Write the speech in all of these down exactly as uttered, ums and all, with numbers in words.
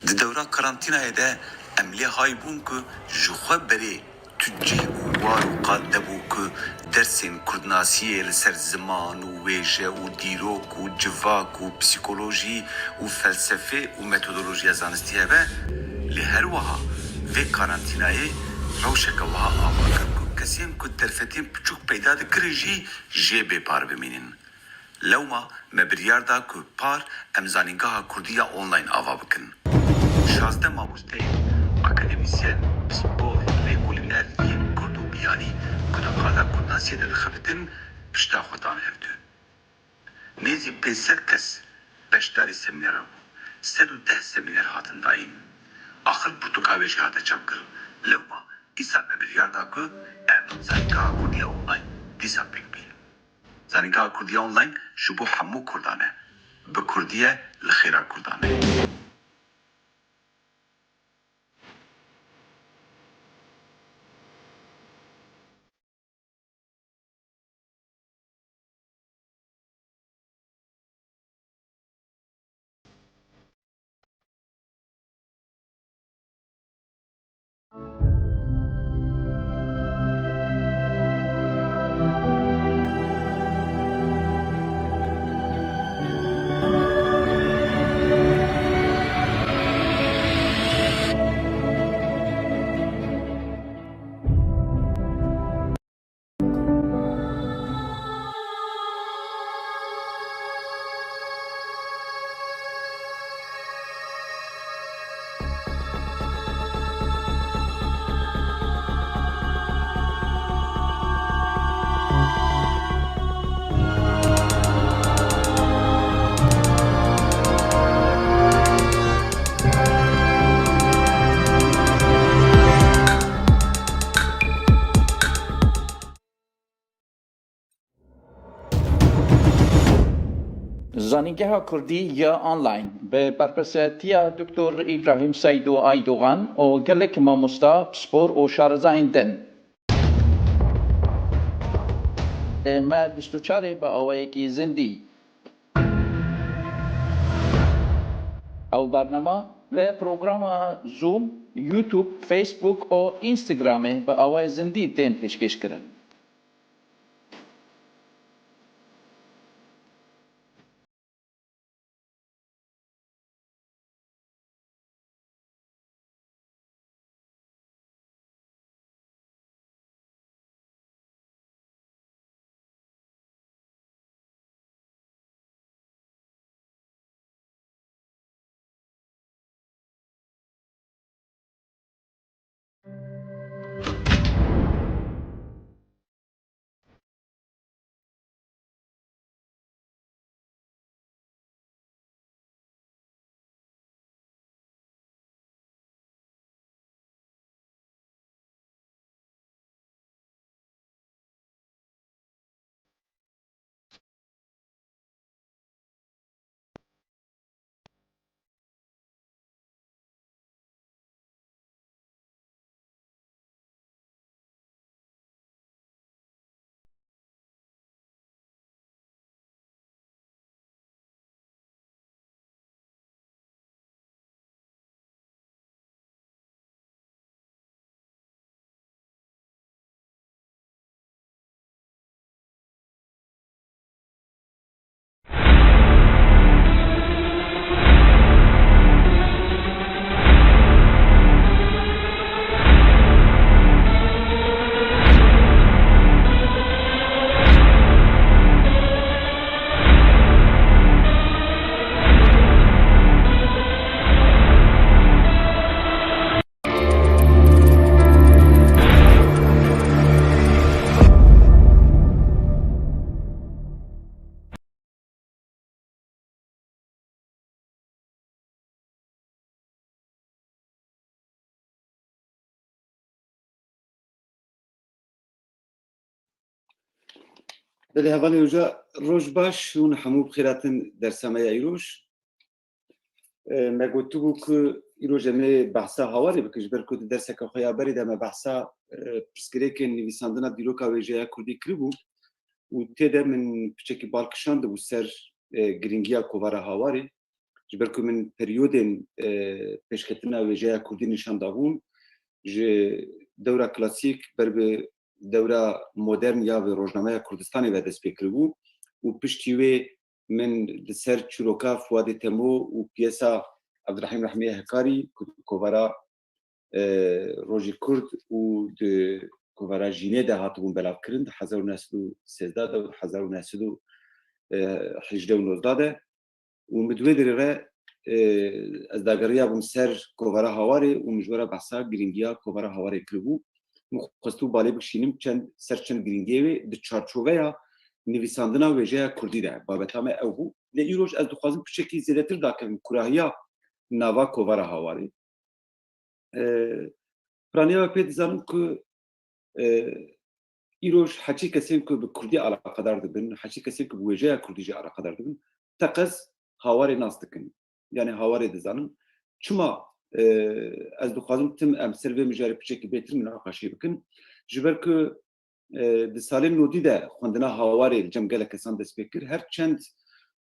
Di dewra karantînayê de em lê hay bûn ku ji xwe berê tu cih û war û qad nebû ku dersên kurdnasiyê li ser ziman û wêje û dîrok û civak û psîkolojî û felsefê û metodolojiya zanistî hebe, lê her wiha vê karantînayê rewşeke wiha ava kir ku kesên ku derfetên piçûk peyda dikirin jî jê bê par bimînin. Lewma me biryar da ku par em Zanîngeha Kurdî ya Online ava bikin. Şazdeh mamosteyên akademîsyen, pispor, lêkolîner yên kurd û biyanî ku di qada kurdnasiyê de dixebitin, pişta xwe dan hevdu. Nêzî pênc sed kes beşdarî semînera bû. Sed û deh semîner hatin dayîn. Axir pirtûka wê jî hate çapkirin. Lewma îsal me biryar da ku em Zanîngeha Kurdî ya Online dîsa pêk bînin. Zanîngeha Kurdî ya Online ji bo hemû Kurdan e. Bi Kurdî ye, li xêra Kurdan e. Zanîngeha Kurdî ya Online bi berpirsiyatiya Doktor Îbrahîm Seîd û Aydogan û gelek mamosta, pispor û şarezayên din. Me bîst û çar ê bi awayekî zindî. Ew bernama li programa Zoom, YouTube, Facebook û Instagramê bi awayê zindî tên pêşkêşkirin. Belê hevalên hêja, roj baş, hûn hemû bi xêr hatin dersa me ya îroj. E, me gotibû ku îroj em ê behsa hawarê bikin, ji ber ku di derseke xwe ya berê de me behsa, e, pirsgirêkên nivîsandina dîroka wêjeya kurdî kiribû û tê de min piçekî bal kişandibû ser, e, girîngiya kovara hawarê. Ji ber ku min periyodên, e, pêşketina wêjeya kurdî nîşan dabûn, ji dewra klasîk ber bi dewra modern ya bi rojnameya Kurdistanê ve dest pê kiribû û piştî wê min di ser çîroka Fuadê Temo û piyesa Abdurrahîm Rehmiyê Hekarî ku di kovara, e, Rojî Kurd û di kovara Jînê de hatibûn belavkirin, di hezar û neh sed û sêzdeh de û di hezar û neh sed û hejde û nozdeh de. Û min di wê derê re, e, ez dageriyabûm ser kovara Hawarê û min ji we re behsa girîngiya kovara Hawarê kiribû. Min xwestibû balê bikişînim çend, ser çend girîngiyê wê di çarçoveya nivîsandina wêjeya kurdî de. Babeta me ew bû. Lê îroj ez dixwazim piçekî zêdetir dakevim kurahiya nava kovara Hawarê. E, piraniya me pê dizanin ku, e, îroj heçî kesên ku bi kurdî alaqedar dibin, heçî kesên ku bi wêjeya kurdî jî alaqedar dibin, teqez Hawarê nas dikin. Yani Hawarê dizanin. Çima, e, ez dixwazim tim em ser vê mijarê piçekî bêtir minaqaşê bikin? Ji ber ku, e, di salên nodî de xwendina Hawarê li cem gelek kesan dest pê kir. Her çend,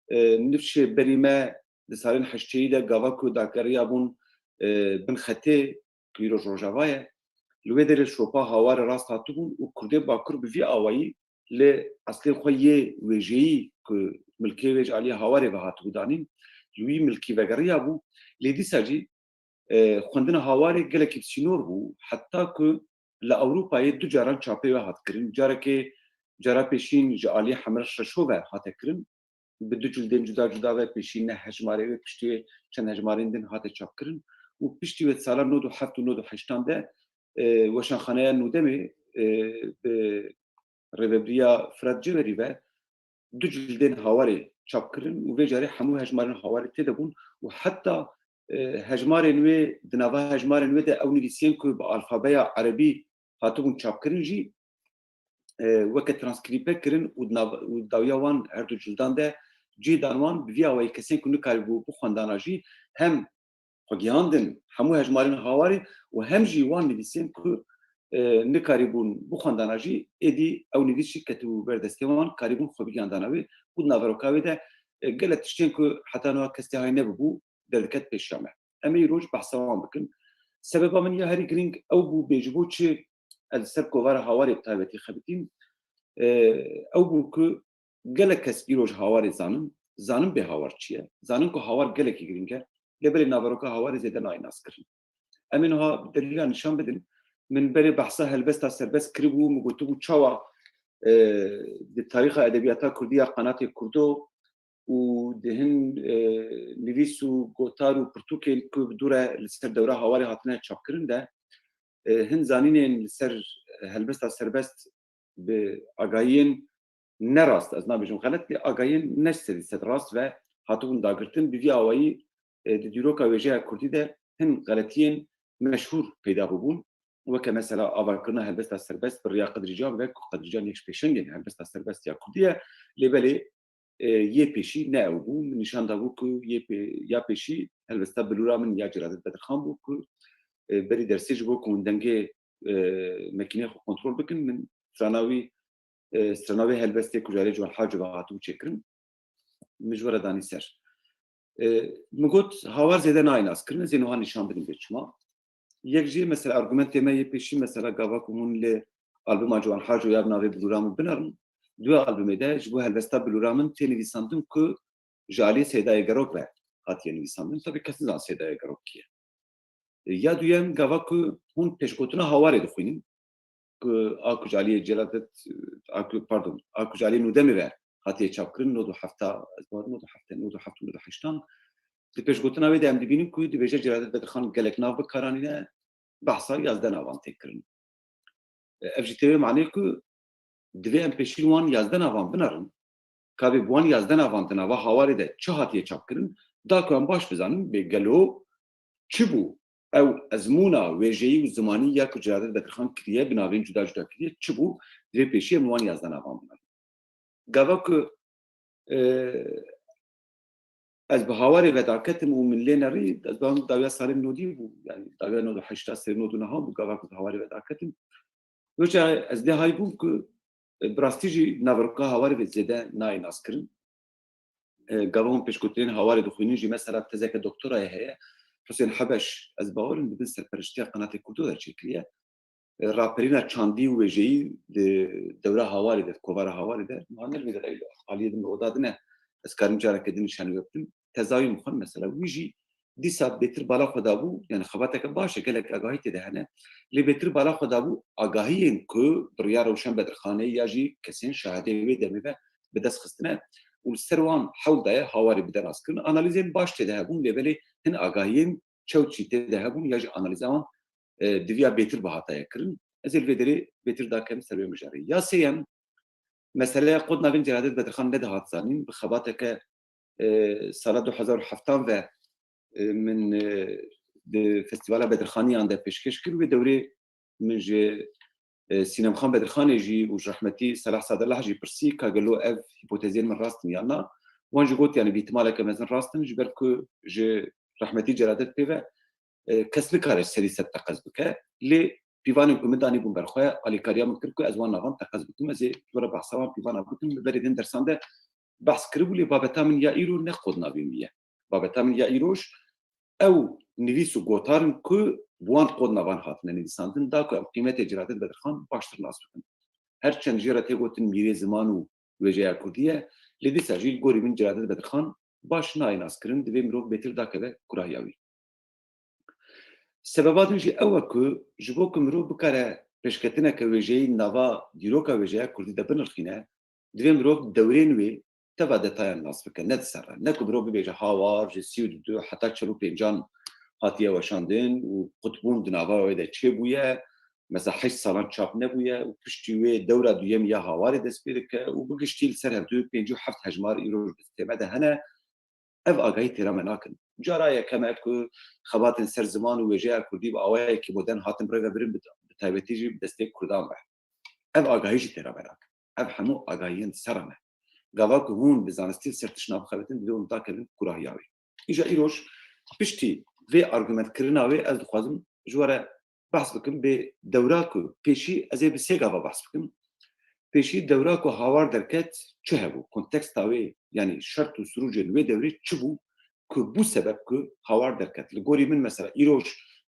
e, nifşê berî me di salên heştêyî de gava ku dageriyabûn, e, bin xetê ku îroj Rojava ye, li wê derê şopa Hawarê rast hatibûn û Kurdê Bakur bi vî awayî li eslê xwe yê wêjeyî ku milkê wê ji aliyê Hawarê ve hatibû danîn, li wî milkî vegeriyabû. Lê dîsa jî, e, xwendina Hawarê gelekî bi sînor bû, heta ku li Ewropayê du caran çapê wê hat kirin. Carekê, cara pêşîn ji aliyê Hemreş Reşo ve hate kirin. Bi du cildên cuda cuda ve, pêşî neh hejmarê wê, piştî wê çend hejmarên din hate çapkirin. Û piştî wê sala nod û heft û nod û heştan de, e, Weşanxaneya Nûdemê, e, bi rêvebiriya Firat Cewerî ve du cildên Hawarê çap kirin û vê carê hemû hejmarên Hawarê tê de bûn û heta, e, hejmarên wê, di nava hejmarên wê de ew nivîsiyên ku bi alfabeya erebî hatibûn çapkirin jî, e, weke transkrîpe kirin û di nav, û dawiya wan her du cildan de cih dan wan, bi vî awayî kesên ku nikarîbû bixwendana jî hem xwe gihandin hemû hejmarên Hawarê û hem jî wan nivîsên ku, e, nikarîbûn bixwendana jî êdî ew nivîs jî ketibû ber destê wan, karîbûn xwe bigihandana wê û di naveroka wê de, e, gelek tiştên ku heta niha kes tê hay nebibû, derdiket pêşiya me. Em ê îroj behsa wan bikin. Sebeba min ya herî girîng ew bû, bê ji bo çi ez li ser kovara Hawarê bi taybetî xebitîm, e, ew bû ku gelek kes îroj Hawarê zanin, zanin bê Hawar çi ye, zanin ku Hawar gelekî girîng e, lê belê naveroka Hawarê zêde nayê naskirin. Em ê niha bi delîlan nîşan bidin. Min berê behsa helbesta serbest kiribû, min gotibû çawa, e, di tarîxa edebiyata kurdî ya qanatê Kurdo û di hin, e, nivîs û gotar û pirtûkên ku bi dû re li ser dewra Hawarê hatine çapkirin de, e, hin zanînên li ser helbesta serbest bi agahiyên ne rast, ez nabêjim xelet, lê agahiyên ne sedî sed rast ve hatibûn dagirtin. Bi vî awayî, e, di dîroka wêjeya kurdî de hin xeletiyên meşhûr peyda bûbûn. Weke mesela avakirina helbesta serbest bi riya Qedrî Can ve, ku Qedrî Can yek ji pêşengên helbesta serbest ya kurdî ye. Lê belê, e, yê pêşî ne ew bû. Min nîşan dabû ku yê pê-, ya pêşî helbesta Bilûra Min ya Celadet Bedirxan bû ku, e, berî dersê ji bo ku hûn dengê, e, mekîneyê xwe kontrol bikin, min strana wî, e, strana wê helbestê ku ji alî Ciwan Haco ve hatibû çêkirin, min ji we re danî ser. E, min got, Hawar zêde nayê naskirin, ez ê niha nîşan bidim bê çima. Yek jî mesela argumentê me yê pêşî, mesela gava ku hûn li albuma Ciwan Haco ya bi navê Bilûra Min binerin, di wê albumê de ji bo helbesta Bilûra Min tê nivîsandin ku ji alî Seydayê Gerok ve hatiye nivîsandin. Tabii kes nizan Seydayê Gerok kî ye. Ya duyem, gava ku hûn pêşgotina Hawarê dixwînin, ku a ku ji alî Celadet, a ku, pardon, a ku ji alî Nûdemê ve hatiye çapkirin, nod û heft, ez bawer, nod û heft, nod û heft û nod û heştan. Di pêşgotina wê de em dibînin ku dibêje Celadet Bedirxan gelek nav bi kar anîne, behsa yazdeh navan tê kirin. Ev jî tê wê manê ku divê em pêşî wan yazdeh navan binerin. Ka bê bi wan yazdeh navan di nava Hawarê de çi hatiye çapkirin, da ku em baş bizanin, bê gelo çi bû? Ew ezmûna wêjeyî û zimanî ya ku Celadet Bedirxan kiriye, bi navên cuda cuda kiriye, çi bû? Divê pêşî em wan yazdeh navan binerin. Gava ku, e, ez bi Hawarê vedaketim û min lê nerî, ez bi dawiya salên nodî bû, yani dawiya nod û heşta serê nod û nehan bû, gava ku bi Hawarê vedaketim. Wê çaxê ez lê hay bûm ku, e, bi rastî jî naveroka Hawarê ve zêde nayê naskirin. E, gava hûn pêşgotinên Hawarê dixwînin jî, mesela tezeke doktorayê heye, Husên Hebeş, ez bawer im di bin serperiştiya Qenatê Kurdo de çêkiriye. E, raperîna çandî û wêjeyî di dewra Hawarê de, di kovara Hawarê de, niha ne li vê derê, aliyê din li oda din e, ez karim careke din nîşanî we bidim. Teza wî min xwend mesela, wî jî dîsa bêtir bala xwe dabû, yani xebateke baş e, gelek agahî tê de hene. Lê bêtir bala xwe dabû agahiyên ku bi riya Rewşen Bedirxanê ya jî kesên şahidê wê demê ve bi dest xistine û li ser wan hewl daye Hawarê bide naskirin. Analîzên baş tê de hebûn, lê belê hin agahiyên çewt jî tê de hebûn ya jî analîza wan, e, diviya bêtir bihataye kirin. Ez ê li vê derê bêtir dakem ser wê mijarê. Ya sêyem, meseleya qod navên Celadet Bedirxan nedihat zanîn, bi xebateke, e, sala du hezar û heftan ve, e, min, e, di Festîvala Bedirxaniyan de pêşkêş kir. Wê dewrê min ji, e, Sînemxan Bedirxanê jî û ji rehmetî Selah Sadelah jî pirsî ka gelo ev hîpotezên min rast in yan na. Wan jî got, yani, bi îhtimaleke mezin rast in, ji ber ku ji rehmetî Celadet pê ve, e, kes nikare serî ser teqez bike. Lê pîvanên ku min danîbûn ber xwe, alîkariya min kir ku ez wan navan teqez bikim. Ez ê ji we re behsa wan pîvana bikim. Li berê din dersan de behs kiribû, lê babeta min ya îro ne qodnavên wî ye. Babeta min ya îroj ew nivîs û gotar in ku bi wan qodnavan hatine nivîsandin, da ku em qîmetê Celadet Bedirxan baştir nas bikin. Her çend jê re tê gotin mîrê ziman û wêjeya kurdî ye, lê dîsa jî li gorî min Celadet Bedirxan baş nayê naskirin, divê mirov bêtir dakeve kurahiya wî. Sebeba din jî ew e ku ji bo ku mirov bikare pêşketineke wêjeyî nava dîroka wêjeya kurdî de binirxîne, divê mirov dewrên wê teva detayan nas bike, ne di ser re. Ne ku mirov bibêje Hawar ji sî û du heta çil û pêncan hatiye weşandin û qutbûn di nava wê de çêbûye, mesela heşt salan çap nebûye û piştî wê dewra duyem ya Hawarê dest pê dike û bi giştî li ser hevdû pêncî û heft hejmar îro ji destê me de hene. Ev agahî têra me nakin. Cara yekem e ku xebatên ser ziman û wêjeya kurdî bi awayekî modern hatin birêvebirin, bi, bi taybetî jî bi destê kurdan ve. Ev agahî jî têra me nakin. Ev hemû agahiyên di ser re ne. Gava ku hûn bi zanistî li ser tiştna bixebitin, divê hûn dakevin kurahiya wê. Îja îroj piştî vê argumentkirina wê ez dixwazim ji we re behs bikim, bê dewra ku pêşî, ez ê bi sê gava behs bikim. Pêşî dewra ku Hawar derket çi hebû? Konteksta wê, yanî şert û sirûcên wê dewrê çi bû ku bû sebeb ku Hawar derket? Li gorî min mesela îroj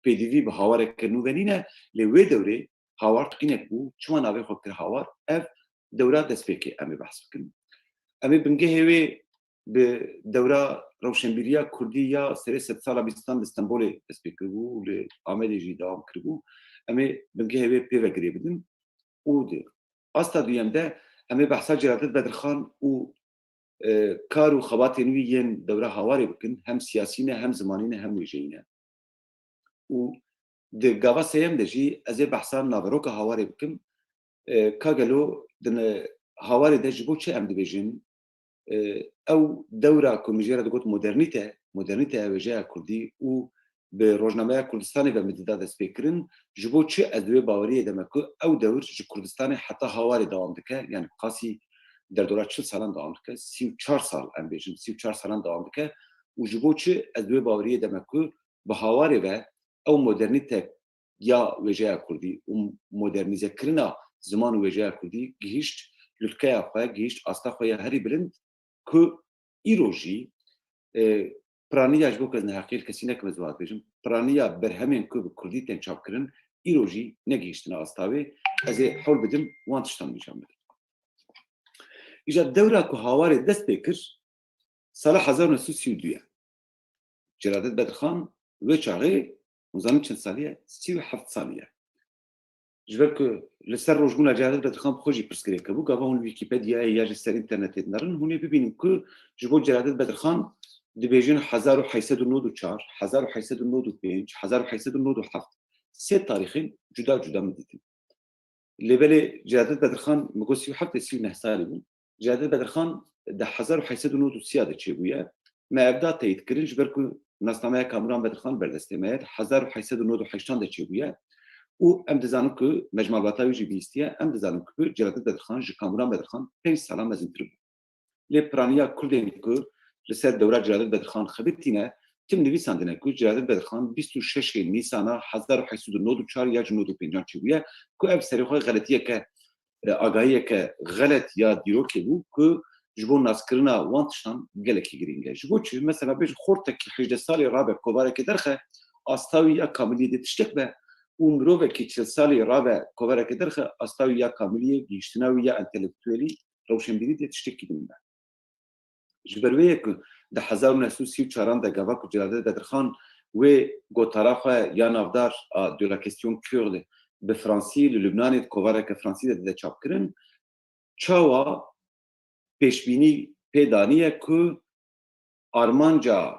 pêdivî bi Hawareke nû ve nîne, lê wê dewrê Hawar qînek bû, çima navê xwe kir Hawar? Ev dewra destpêkê em ê behs bikin. Em ê bingehê wê bi dewra rewşenbîriya kurdî ya serê sedsala bîstan li Stenbolê dest pê kiribû û li Amedê jî dewam kiribû. Em ê bingehê wê pê ve girê bidin û di asta duyem de em ê behsa Celadet Bedirxan û, e, kar û xebatên wî yên dewra Hawarê bikin, hem siyasî ne, hem zimanî ne, hem wêjeyî ne. Û di gava sêyem de jî ez ê behsa naveroka Hawarê bikim. E, ka gelo di ne-, Hawarê de ji bo çi em dibêjin, e, ew dewra ku min jê re digot modernîte, modernîteya wêjeya kurdî û bi rojnameya Kurdistanê ve min dida destpêkirin, ji bo çi ez di wê baweriyê de me ku ew dewr ji Kurdistanê heta Hawarê dewam dike, yani qasî derdora çil salan dewam dike, sî û çar sal em bêjin, sî û çar salan dewam dike û ji bo çi ez di wê baweriyê de me ku bi Hawarê ve ew modernîte ya wêjeya kurdî û modernîzekirina ziman û wêjeya kurdî gihîşt lutkeya xwe, gihîşt asta xwe ya herî bilind ku îro jî, e, piraniya, ji bo ku ez neheqiyê li kesî nekim ez wiha dibêjim, piraniya berhemên ku bi kurdî tên çapkirin îro jî negihîştine asta wê. Ez ê hewl bidim wan tiştan nîşan bidim. Îja dewra ku Hawarê dest pê kir, sala hezar û neh sed û sî û du ye. Celadet Bedirxan wê çaxê, hûn zanin çend salî ye? Sî û heft salî ye. Ji ber ku li ser rojbûna Celadet Bedirxan bi xwe jî pirsgirêk hebû, gava hûn Wîkîpediyayê ya ji ser înternetê dinerin, hûn ê bibînin ku ji bo Celadet Bedirxan dibêjin hezar û heyt sed û nod û çar, hezar û heyt sed û nod û pênc, hezar û heyt sed û nod û heft. Sê tarîxên cuda cuda min dîtin. Lê belê Celadet Bedirxan, min got sî û heft ê sî û neh salî bû. Celadet Bedirxan di hezar û heyt sed û nod û sê de çêbûye. Me ev da teyîd kirin, ji ber ku nasnameya Kamuran Bedirxan ber destê me ye, di hezar û heyt sed û nod û heştan de çêbûye. Û em dizanin ku me ji malbata wî jî bihîstiye, em dizanin ku Celadet Bedirxan ji Kamuran Bedirxan pênc sala mezintir bû. Lê piraniya Kurdên ku li ser dewra Celadet Bedirxan xebitîne, tim nivîsandine ku Celadet Bedirxan bîst û şeş ê Nîsana hezar û heyt sed û nod û çar ya ji nod û pêncan çêbûye, ku ev serê xwe xeletiyeke, e, agahiyeke xelet ya dîrokê bû ku ji bo naskirina wan tiştan gelekî girîng e. Ji bo çi? Mesela bêjin xortekî hejdeh salî rabe kovareke derxe, asta wî ya kamiliyê dê tiştek be û mirovekî çil salî rabe kovareke derxe, asta wî ya kamiliyê, gihiştina wî ya entelektuelî, rewşenbîrî dê tiştekî din be. Ji ber wê ye ku di hezar û neh sed û sî û çaran de gava ku Celaldet Bedirxan wê gotara xwe ya navdar a De la question kurde bi fransî li Lubnanê di kovareke fransî de dide çapkirin, çawa pêşbînî pê daniye ku armanca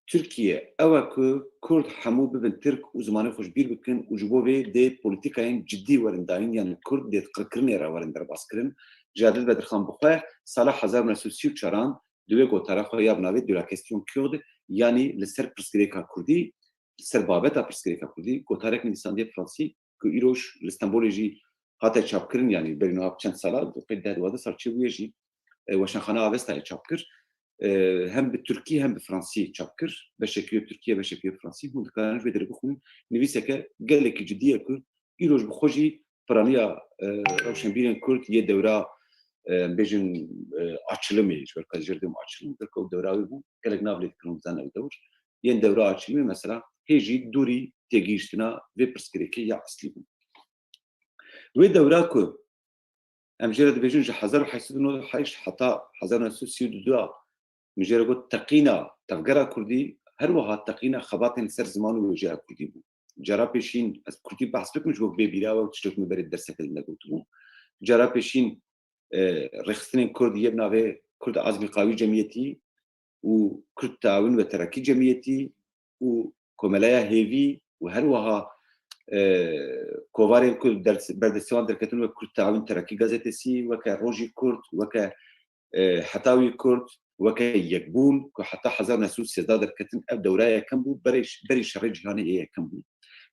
Tirkiye ew e ku Kurd hemû bibin Tirk û zimanê xwe ji bîr bikin û ji bo vê dê polîtîkayên cidî werin dayîn, yanî Kurd dê di qirkirinê re werin derbas kirin. Celaldet Bedirxan bi xwe sala hezar û neh sed û sî û çaran di wê gotara xwe ya bi navê De la question kurde, yanî li ser pirsgirêka Kurdî, li ser babeta pirsgirêka Kurdî gotarek nivîsandiye bi fransî ku îroj li Stenbolê jî hate çapkirin, yanî berî niha çend sala, qey deh duwazdeh sal çêbûye jî, e, Weşanxana Avestayê çap kir. E, hem bi tirkî hem bi fransî çap kir. Beşekî wê bi tirkî ye, beşekî wê bi fransî. Hûn dikarin ji vê derê bixwînin. Nivîseke gelekî cidî ye ku îroj bi xwe jî piraniya, e, rewşenbîrên Kurd yê dewra, e, em bêjin, e, açilimê, ji ber ku ez jê re dibêm açilim, derkew dewra wê bû, gelek nav lê dikirin, dizan ew dewr. Yên dewra açilimê mesela hê jî dûrî têgihiştina vê pirsgirêkê ya eslî bûn. Wê dewra ku em jê re dibêjin ji hezar û heşt sed û nod û heşt heta hezar û neh sed û sî û du de, min jê re got, teqîna tevgera kurdî, her wiha teqîna xebatên li ser ziman û wêjeya kurdî bû. Cara pêşîn, ez kurdî behs bikim, ji bo bê bîra we û tiştek min berê derseke din de gotibû. Cara pêşîn, e, rêxistinên kurd yê bi navê Kurd Azmî Qawî Cemiyetî û Kurd Teawin ve Terakî Cemiyetî û Komeleya Hêvî û her wiha, e, kovarên ku ders-, berdestê wan derketin wek Kurd Teawin Terakî Gazetesi, weke Rojî Kurd, weke, e, Hetawî Kurd, weke Yekbûn ku heta hezar neh sed û sêzdeh derketin, ev dewra yekem bû, berê, berî şerê cîhanê yê yekem bû.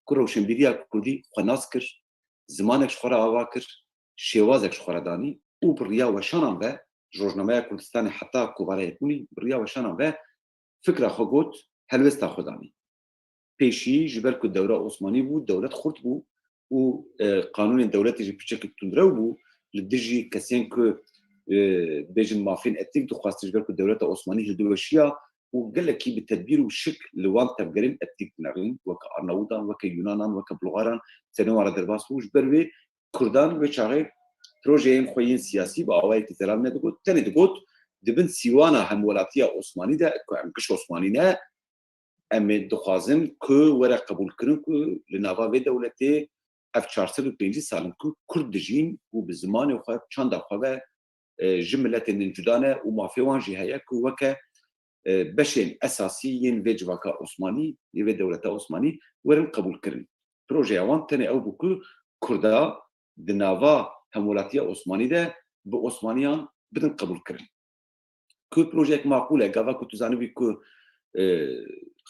Ku rewşenbîriya kurdî xwe nas kir, zimanek ji xwe re ava kir, şêwazek ji xwe re danî û bi riya weşanan ve, ji Rojnameya Kurdistanê heta Kovara Yekbûnî, bi riya weşanan ve fikra xwe got, helwesta xwe danî. Pêşî ji ber ku dewra Osmanî bû, dewlet xurt bû û, e, qanûnên dewletê jî piçekî tundrew bû, li dijî kesên ku, e, bêjin mafên etnîk dixwestin, ji ber ku dewleta Osmanî hildiweşiya û gelekî bi tedbîr û şik li wan tevgerên etnîk dinerîn, weke Arnawudan, weke Yunanan, weke Bulgaran, tenê wan re derbas bû. Ji ber wê Kurdan wê çaxê projeyên xwe yên siyasî bi awayekî zelal nedigot, tenê digot, di bin sîwana hemwelatiya Osmanî de, ku em giş Osmanî ne, em ê dixwazin ku were qebûlkirin ku li nava vê dewletê ev çar sed û pêncî sal in ku Kurd dijîn û bi zimanê xwe, çanda xwe ve, e, ji miletên din cuda ne û mafê wan jî heye ku weke, e, beşên esasî yên vê civaka Osmanî, yê vê dewleta Osmanî werin qebûlkirin. Projeya wan tenê ew bû ku Kurda di nava hemwelatiya Osmanî de bi Osmaniyan bidin qebûlkirin. Ku projeyek maqûl e, gava ku tu zanibî ku, e,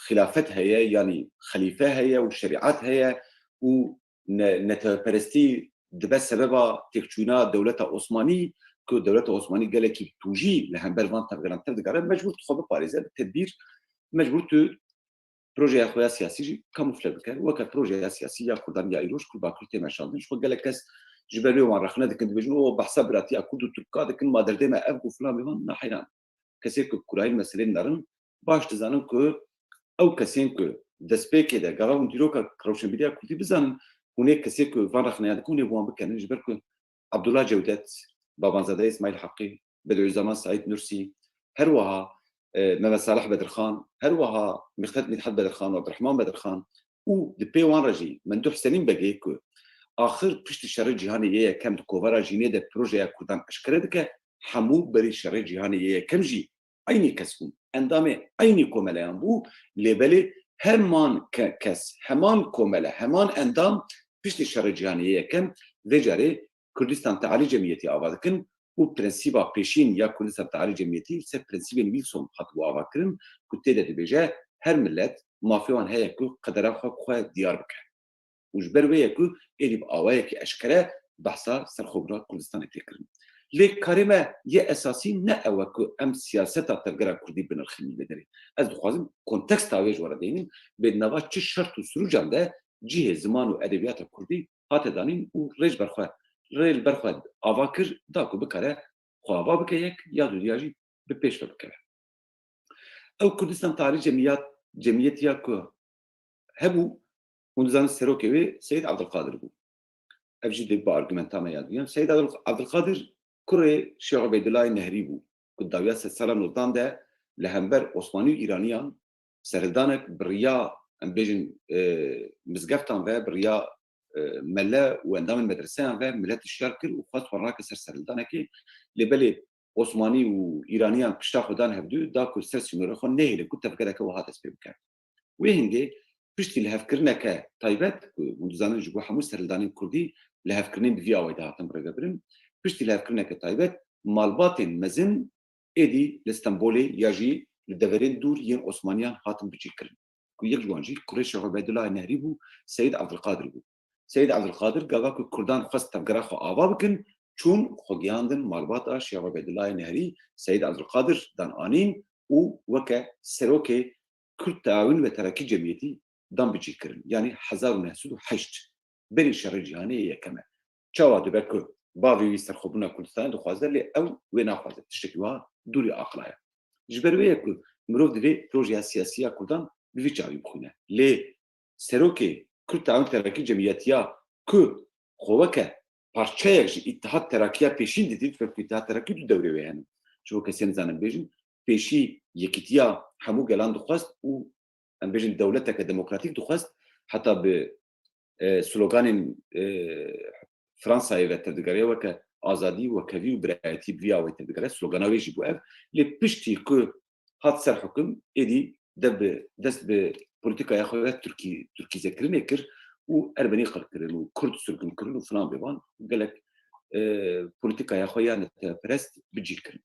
xilafet heye, yanî xelîfe heye û şerîat heye û ne-, neteweperestî dibe sebeba têkçûna dewleta Osmanî, ku dewleta Osmanî gelekî bi tûjî li hember van tevgeran tev digere, mecbûr tu xwe biparêze, bi tedbîr mecbûr tu projeya xwe ya siyasî jî kamufle bike. Weke projeya siyasî ya Kurdan ya îroj ku li Bakur tê meşandin, ji xwe gelek kes ji ber wê wan rexne dikin, dibêjin, o behsa biratiya Kurd û Tirka dikin, ma derdê me ev bû filan bêvan, na heyran. Kesê ku kurayên meselê dinerin, baş dizanin ku ew kesên ku destpêkê de gava hûn dîroka rewşenbîriya Kurdî bizanin, hûn ê kesê ku van rexneyan dikin, hûn ê bi wan bikenin, ji ber ku Abdullah Cewdet, Babanzadeh Îsmaîl Heqî, Bediüzzaman Seîd Nursî, her wiha, e, Mehmet Salih Bedirxan, her wiha Mîqdet Mîdhet Bedirxan û Abdurrahman Bedirxan û di pê wan re jî Menduh Selîm Begê ku axir piştî şerê cîhanê yê yekem di kovara jînê de projeya Kurdan eşkere dike, hemû berî şerê cîhanê yê yekem jî eynî kes bûn. Endamê eynî komeleyan bû, lê belê heman ke-, kes, heman komele, heman endam piştî şerê cîhanê yê yekem vê carê Kurdistan Tealî Cemiyetî ava dikin û prensîba pêşîn ya Kurdistan Tealî Cemiyetî li ser prensîbên Wilson hatibû avakirin ku tê de dibêje her milet mafê wan heye ku qedera xwe bi xwe diyar bike. Û ji ber wê ye ku êdî bi awayekî eşkere behsa serxwebûna Kurdistanê tê kirin. Lê karê me yê esasî ne ew e ku em siyaseta tevgera Kurdî binirxînin vê derê. Ez dixwazim konteksta wê ji we re deynim, bê di nava çi şert û sirûcan de cihê ziman û edebiyata Kurdî hate danîn û rê ji ber xwe, rê li ber xwe ava kir, da ku bikare xwe ava bike yek, ya dudiya jî bi pêş ve bikeve. Ew Kurdistan Tarî Cemiyat, Cemiyetiya ku hebû, hûn dizanin serokê wê Seyîd Evdilqadir bû. Ev jî dê bi argumenta me ya duyem. Seyîd Evdil-, Evdilqadir kurê Şêx Ubeydullayê Nehrî bû, ku dawiya sedsala nozdan de li hember Osmanî û Îraniyan serhildanek bi riya, em bêjin, e, mizgeftan ve, bi riya, e, mele û endamên medreseyan ve milet hişyar kir û xwest xwe rake ser serhildanekê. Lê belê Osmanî û Îraniyan pişta xwe dan hevdu, da ku ser sînorê xwe nehêlin ku tevgereke wiha dest pê bike. Wê hingê piştî lihevkirineke taybet, ku hûn dizanin ji bo hemû serhildanên Kurdî lihevkirinên bi vî awayî de hatin birêvebirin, piştî lihevkirineke taybet malbatên mezin êdî li Stenbolê ya jî li deverên dûr yên Osmaniyan hatin bicîkirin. Ku yek ji wan jî kurê Şêx Ubeydullah Nehrî bû, Seyîd Evdilqadir bû. Seyîd Evdilqadir gava ku Kurdan xwest tevgera xwe ava bikin, çûn xwe gihandin malbata Şêx Ubeydullah Nehrî, Seyîd Evdilqadir dan anîn û weke serokê Kurd Teawîn ve Terakî Cemiyetî dan bicîkirin. Yanî hezar û neh sed û heşt, berî şerê cîhanê yê yekem e. Çawa dibe ku bavê wî serxwebûna Kurdistanê dixwaze, lê ew wê naxwaze. Tiştekî wiha dûrî aqila ye. Ji ber wê ye ku mirov divê projeya siyasî ya Kurdan bi vî çavî bixwîne. Lê serokê Kurd Teawîn Terakî Cemiyetiya ku xwe weke parçeyek ji Îttihat Terakî ya pêşîn didît, wekî Îttihat Terakî du dewrê wê hene. Ji bo kesên nizanin bêjin, pêşî yekîtiya hemû gelan dixwest û, em bêjin, dewleteke demokratîk dixwest, heta bi, e, sloganên, e, Fransayê ve tevdigere, weke azadî, wekhevî û birayetî bi vî awayî tevdigere, slogana wê jî bû ev. Lê piştî ku hat ser hukum, êdî de bi, dest bi polîtîkaya xwe ya Tirkî, Tirkîzekirinê kir û Ermenî qirkirin û Kurd sirgûn kirin û filan bêvan gelek, e, polîtîkaya xwe ya neteweperest bi cî kirin.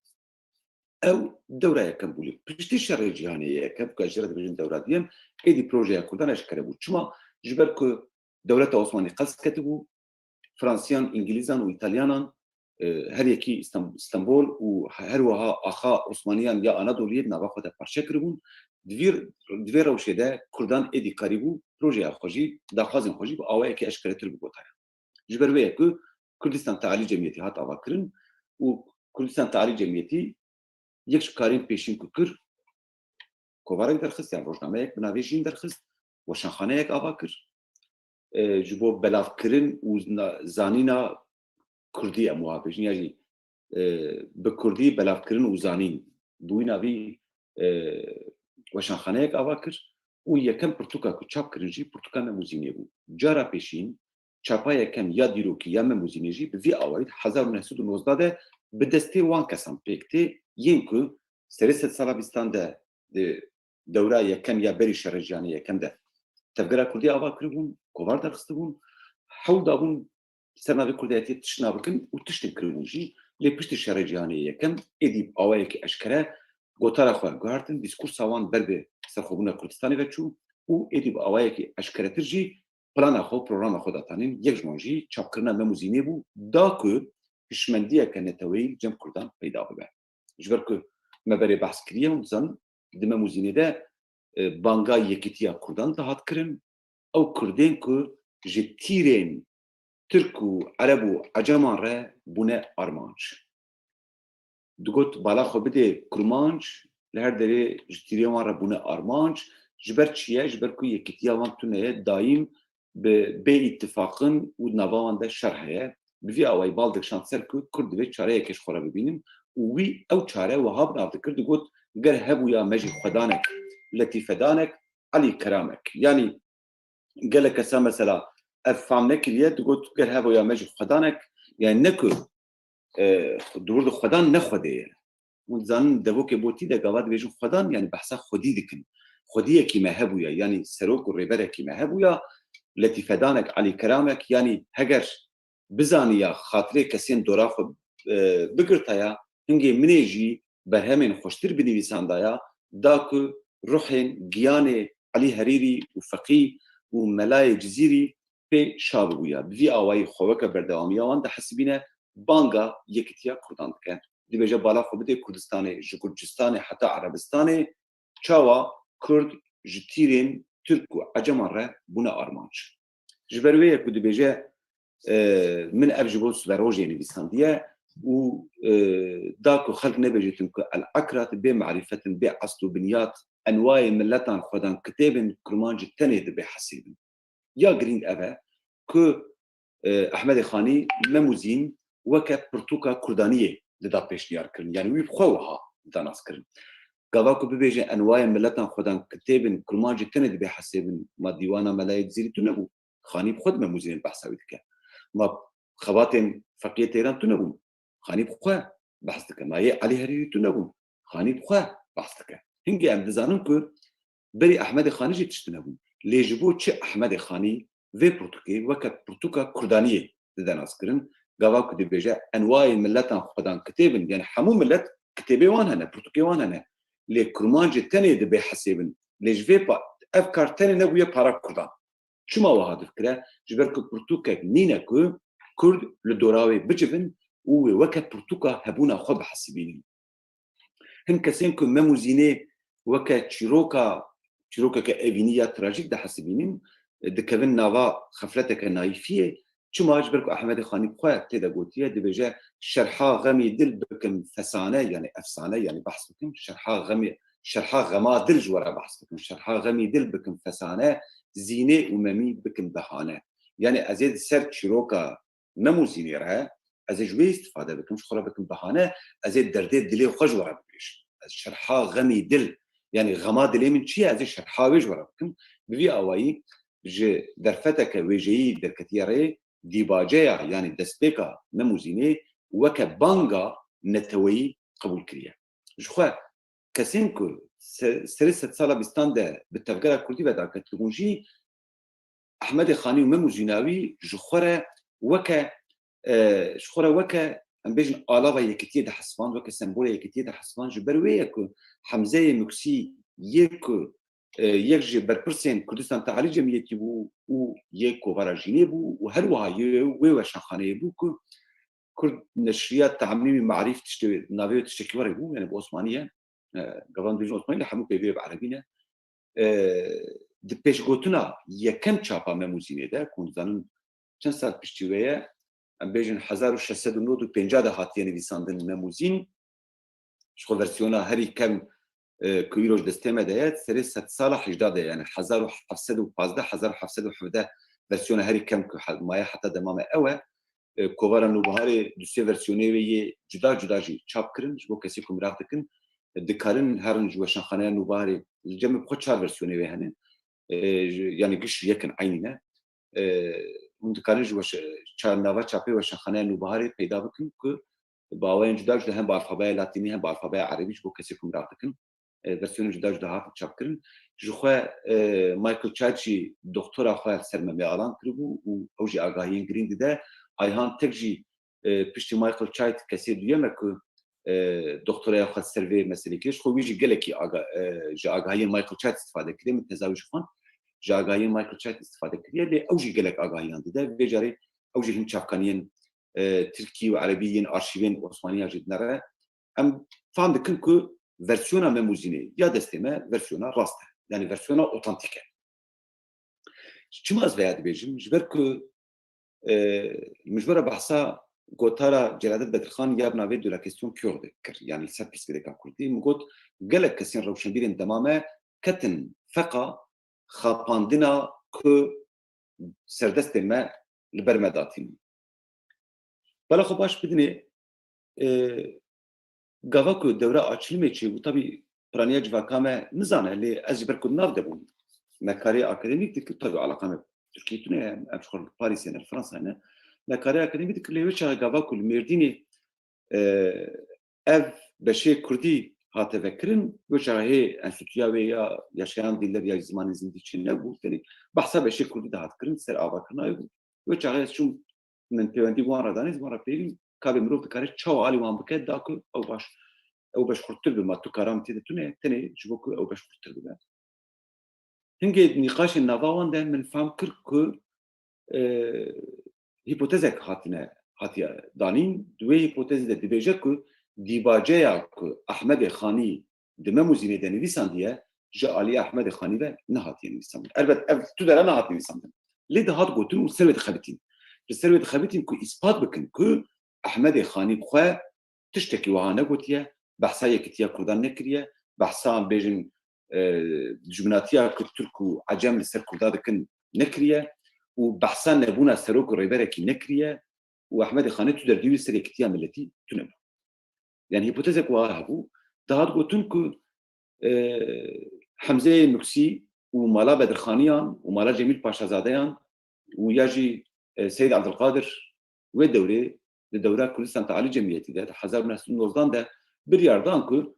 Ew dewra yekem bû. Lê piştî şerê cîhanê yê yekem, ku ez jê re dibêjim dewra duyem, êdî projeya Kurdan eşkere bû. Çima? Ji ber ku dewleta Osmanî qels ketibû, Fransiyan, Îngilîzan û Îtalyanan, e, her yekî Îstem-, Stenbol û her wiha axa Osmaniyan ya Anadoliyê di nava xwe de parçe kiribûn. Di vî, di vê rewşê de Kurdan êdî karîbû projeya xwe jî, daxwazên xwe jî bi awayekî eşkeretir bigotaya. Ji ber wê ye ku Kurdistan Tealî Cemiyetî hat avakirin û Kurdistan Tealî Cemiyetî yek ji karên pêşîn ku kir, kovarek derxist, yan rojnameyek bi navê Jîn derxist, weşanxaneyek ava kir. E, ji bo belavkirin û na-, zanîna Kurdî, em wiha bêjin, ya jî, e, bi Kurdî belavkirin û zanîn, bi wî navî, e, weşanxaneyek ava kir û yekem pirtûka ku çap kirin jî pirtûka Mem û Zînê bû. Cara pêşîn çapa yekem ya dîrokî ya Mem û Zînê jî bi vî awayî di hezar û neh sed û nozdeh de bi destê wan kesan pêk tê, yên ku serê sedsala bîstan de di dewra yekem ya berî şerê cîhanê yekem de tevgera Kurdî ava kiribûn, kovar derxistibûn, hewl dabûn ser navê Kurdayetiyê tiştina bikin û tiştin kiribûn jî. Lê piştî şerê cîhanê yekem êdî bi awayekî eşkere gotara xwe guhertin, dîskursa wan ber bi serxwebûna Kurdistanê ve çû û êdî bi awayekî eşkeretir jî plana xwe, programa xwe datanîn. Yek ji wan jî çapkirina Mem û Zînê bû, da ku hişmendiyeke neteweyî li cem Kurdan peyda bibe. Ji ber ku me berê behs kiriye, hûn dizanin, di Mem û Zînê de, e, banga yekîtiya Kurdan dihat kirin. Ew Kurdên ku ji tîrên Tirk û Ereb û Eceman re bûne armanc. Digot, bala xwe bidê Kurmanc, li her derê ji tîrên wan re bûne armanc. Ji ber çi ye? Ji ber ku yekîtiya wan tune ye, dayîm bi bê îtifaqin û di nava wan de şer heye. Bi vî awayî bal dikişand ser ku Kurd divê çareyekê ji xwe re bibînin û wî ew çare wiha bi nav dikir, digot, ger hebûya me jî xwedanek, letîfedanek, Elî Keramek. Yanî gelek kesa mesela ev fam nekiriye, digot, ger hebûya me jî xwedanek, yani ne ku, e, di wir de xwedan ne Xwedê ye. Hûn dizanin devokê botî de gava dibêjin xwedan, yani behsa xwedî dikin. Xwediyekî me hebûya, yani serok û rêberekî me hebûya, letîfedanek, Elî Keramek, yani heger bizaniya xatirê kesên dora xwe, e, bigirtaya, hingê minê jî berhemên xweştir binivîsandaya, da ku ruhên giyanê Elî Herîrî û Feqî û Melayê Cizîrî pê şa bibûya. Bi vî awayî xwe weke berdewamiya wan dihesibîne, banga yekîtiya Kurdan dike. Dibêje bala xwe bidê Kurdistanê, ji Gurcistanê heta Erebistanê, çawa Kurd ji tîrên Tirk û Eceman re bûne armanc. Ji ber wê ye ku dibêje, e, min ev ji bo siberojê nivîsandiye, û, e, da ku xelk nebêjêtin ku El Akrat bê marîfet in, bê esl û binyat, enwayê miletan xwedan kitêbin, kurmancî tenê dibê hesêbin. Ya girîng ev e ku, e, Ehmedê Xanî Mem û Zîn weke pirtûka kurdaniyê dida pêşniyar kirin. Yanî wî bi xwe wiha dida nas kirin. Gava ku bibêje enwayê miletan xwedan kitêbin, kurmancî tenê dibê hesêbin, ma dîwana Melayê Cizîrî tune bû. Xanî bi xwe di Mem û Zînê behsa wî dike. Ma xebatên Feqiyê Teyran tune bûn. Xanî bi xwe behs dike. Ma yê Elî Herîrî tune bûn. Xanî bi xwe behs dike. Hingê em dizanin ku berî Ehmedê Xanî jî tişt tune bûn. Lê ji bo çi Ehmedê Xanî vê pirtûkê weke pirtûka kurdaniyê dide naskirin? Gava ku dibêje enwayê miletan xwedan kitêbin, yani hemû milet kitêbê wan hene, pirtûkê wan hene. Lê kurmancê tenê dibê hesêbin. Lê ji vê pa-, ev kar tenê nebûye para kurdan. Çima wiha difikire? Ji ber ku pirtûkek nîne ku kurd li dora wê bicivin û wê weke pirtûka hebûna xwe bihesibînin. Hin kesên ku Mem û Zînê weke çîroka, çîrokeke evînî ya trajîk dihesibînin, dikevin nava xefleteke naîfiyê. Çima? Ji ber ku Ehmedê Xanî bi xwe tê de gotiye, dibêje, "Şerha xemî dil bikim fesane, yani efsane, yani behs bikim, şerha xemî, şerha xema dil ji we re behs bikim, şerha xemî dil bikim fesane, Zînê û Memî bikim behane." Yani ez ê di ser çîroka Mem û Zînê re, ez ê ji wê îstîfade bikim, ji xwe re bikim behane, ez ê derdê dilê xwe ji we re bibêjim. Ez şerha xemî dil, yani xema dilê min çi ye, ez ê şerha wê ji we re bikim. Bi vî awayî ji derfeteke wêjeyî derketiye rê, dîbaceya, yani destpêka Mem û Zînê weke banga neteweyî qebûl kiriye. Ji xwe kesên ku se-, serê sedsala bîstan de bi tevgera kurdî ve daketibûn jî, Ehmedê Xanî û Mem û Zînawî ji xwe re weke, e, ji xwe re weke, em bêjin, alava yekitiyê dihesiband, weke sembola yekitiyê dihesiband. Ji ber wê ye ku Hemzeyê Muksî yê ku, e, yek ji berpirsên Kurdistan Tealî Cemiyetî bû û yê Kovara Jînê bû û her wiha yê wê weşanxaneyê bû ku Kurd neşriya Te'mîmî Me'rîf tiştê, navê wê tiştekî were bû, yani bi Osmanî ye. E, gavan dibêjin Osmanî, lê hemû peyvê bi erebî ne. E, di pêşgotina yekem çapa Mem û Zînê de, ku hûn dizanin çend sal piştî wê ye, em bêjin hezar û şeş sed û nod û pêncî de hatiye nivîsandin Mem û Zîn. Ji xwe versiyona herî kem, e, ku îroj destê me de ye, serê sedsala hejda de ye, yani hezar û heft sed û pazdeh, hezar û heft sed û hevdeh versiyona herî kem ku he-, maye heta dema me ew e. E, Kovara Nûbiharê du sê versiyonê wê yê cuda cuda jî çap kirin. Ji bo kesê ku miraq dikin, e, dikarin herin ji Weşanxaneya Nûbiharê. Li cem bi xwe çar versiyonê wê hene. E, ji, yani giş yek in, eynî ne. E, hûn dikarin ji weş-, ça-, nava çapê Weşanxaneya Nûbiharê peyda bikin ku bi awayên cuda cuda, hem bi alfabeya latînî hem bi alfabeya erebî, ji bo kesê ku miraq dikin, e, versiyonên cuda cuda hatin çapkirin. Ji xwe, e, Michael Chait jî doktora xwe li ser Memê Alan kiribû û ew jî agahiyên girîng dide. Ayhan Tek jî, e, piştî Michael Chait kesê duyem e ku, e, doktoraya xwe ser vê meselê kiriye. Ji xwe wî jî gelekî aga-, e, ji agahiyên Michael Chait îstîfade kiriye. Min teza wî jî xwend. Ji agahiyên Michael Chait îstîfade kiriye, lê ew jî gelek agahiyan dide. Vê carê ew jî hin çavkaniyên, e, tirkî û erebî yên arşîvên Osmaniya jî dinere. Em fam dikin ku versiyona Mem û Zînê ya destê me versiyona rast e. Yani versiyona otantîk e. Çima ez veya dibêjim? Ji ber ku, e, min ji we re behsa gotara Celadet Bedirxan ya bi navê De la question kurde kir. Yani li ser pirsgirêka kurdî. Min got, gelek kesên rewşenbîrên dema me ketin feqa xapandina ku serdestên me li ber me datînin. Bala xwe baş bidinê, e, gava ku dewra açilimê çêbû, tabî piraniya civaka me nizane, lê ez ji ber ku nav de bûm, me karê akademîk dikir, tabî alaqa me Tirkiyê tune ye, em ji xwe li Parîsê ne, li Fransayê ne, me karê akademîk dikir, lê wê çaxê gava ku li Mêrdînê, e, ev beşê kurdî hate vekirin, wê çaxê hê enstîtuya wê ya yaşayan diller ya zimanên zindî çi nebû, tenê behsa beşê kurdî de hat kirin, ser avakirina wê bû. Wê çaxê ez çûm, min pêwendî wan re danî, ji wan re pirî, ka bê mirov dikare çawa alî wan bike, da ku ew baş, ew beş xurttir bibe. Ma tu kara min tê de tune, tenê ji bo ku ew beş xurttir bibe. Hingê nîqaşên nava wan de min fehm kir ku, e, hîpotezek hatine, hatiye danîn. Di wê hîpotezê de dibêje ku dîbaceya ku Ehmedê Xanî di Mem û Zînê de nivîsandiye, ji alî Ehmedê Xanî ve nehatiye nivîsandin. Elbet ev tu dera nehat nivîsandin. Lê dihat gotin û ser wê dixebitîn. Li ser wê dixebitîn ku îspat bikin ku Ehmedê Xanî bi xwe tiştekî wiha negotiye, behsa yekîtiya Kurdan nekiriye, behsa bêjin, e, dijminatiya ku Tirk û Ecem li ser Kurda dikin nekiriye û behsa nebûna serok û rêberekî nekiriye û Ehmedê Xanî tu derdî wî ser yekîtiya miletî tune bû. Yani hîpotezek wiha hebû, dihat gotin ku, e, Hemzeyê Muksî û mala Bedirxaniyan û mala Cemîl Paşazadeyan û ya jî, e, Seyîd Ebdulqadir wê dewrê, di dewra Kurdistan Tealî Cemiyetî de, di hezar û neh sed û nozdan de biryar dan ku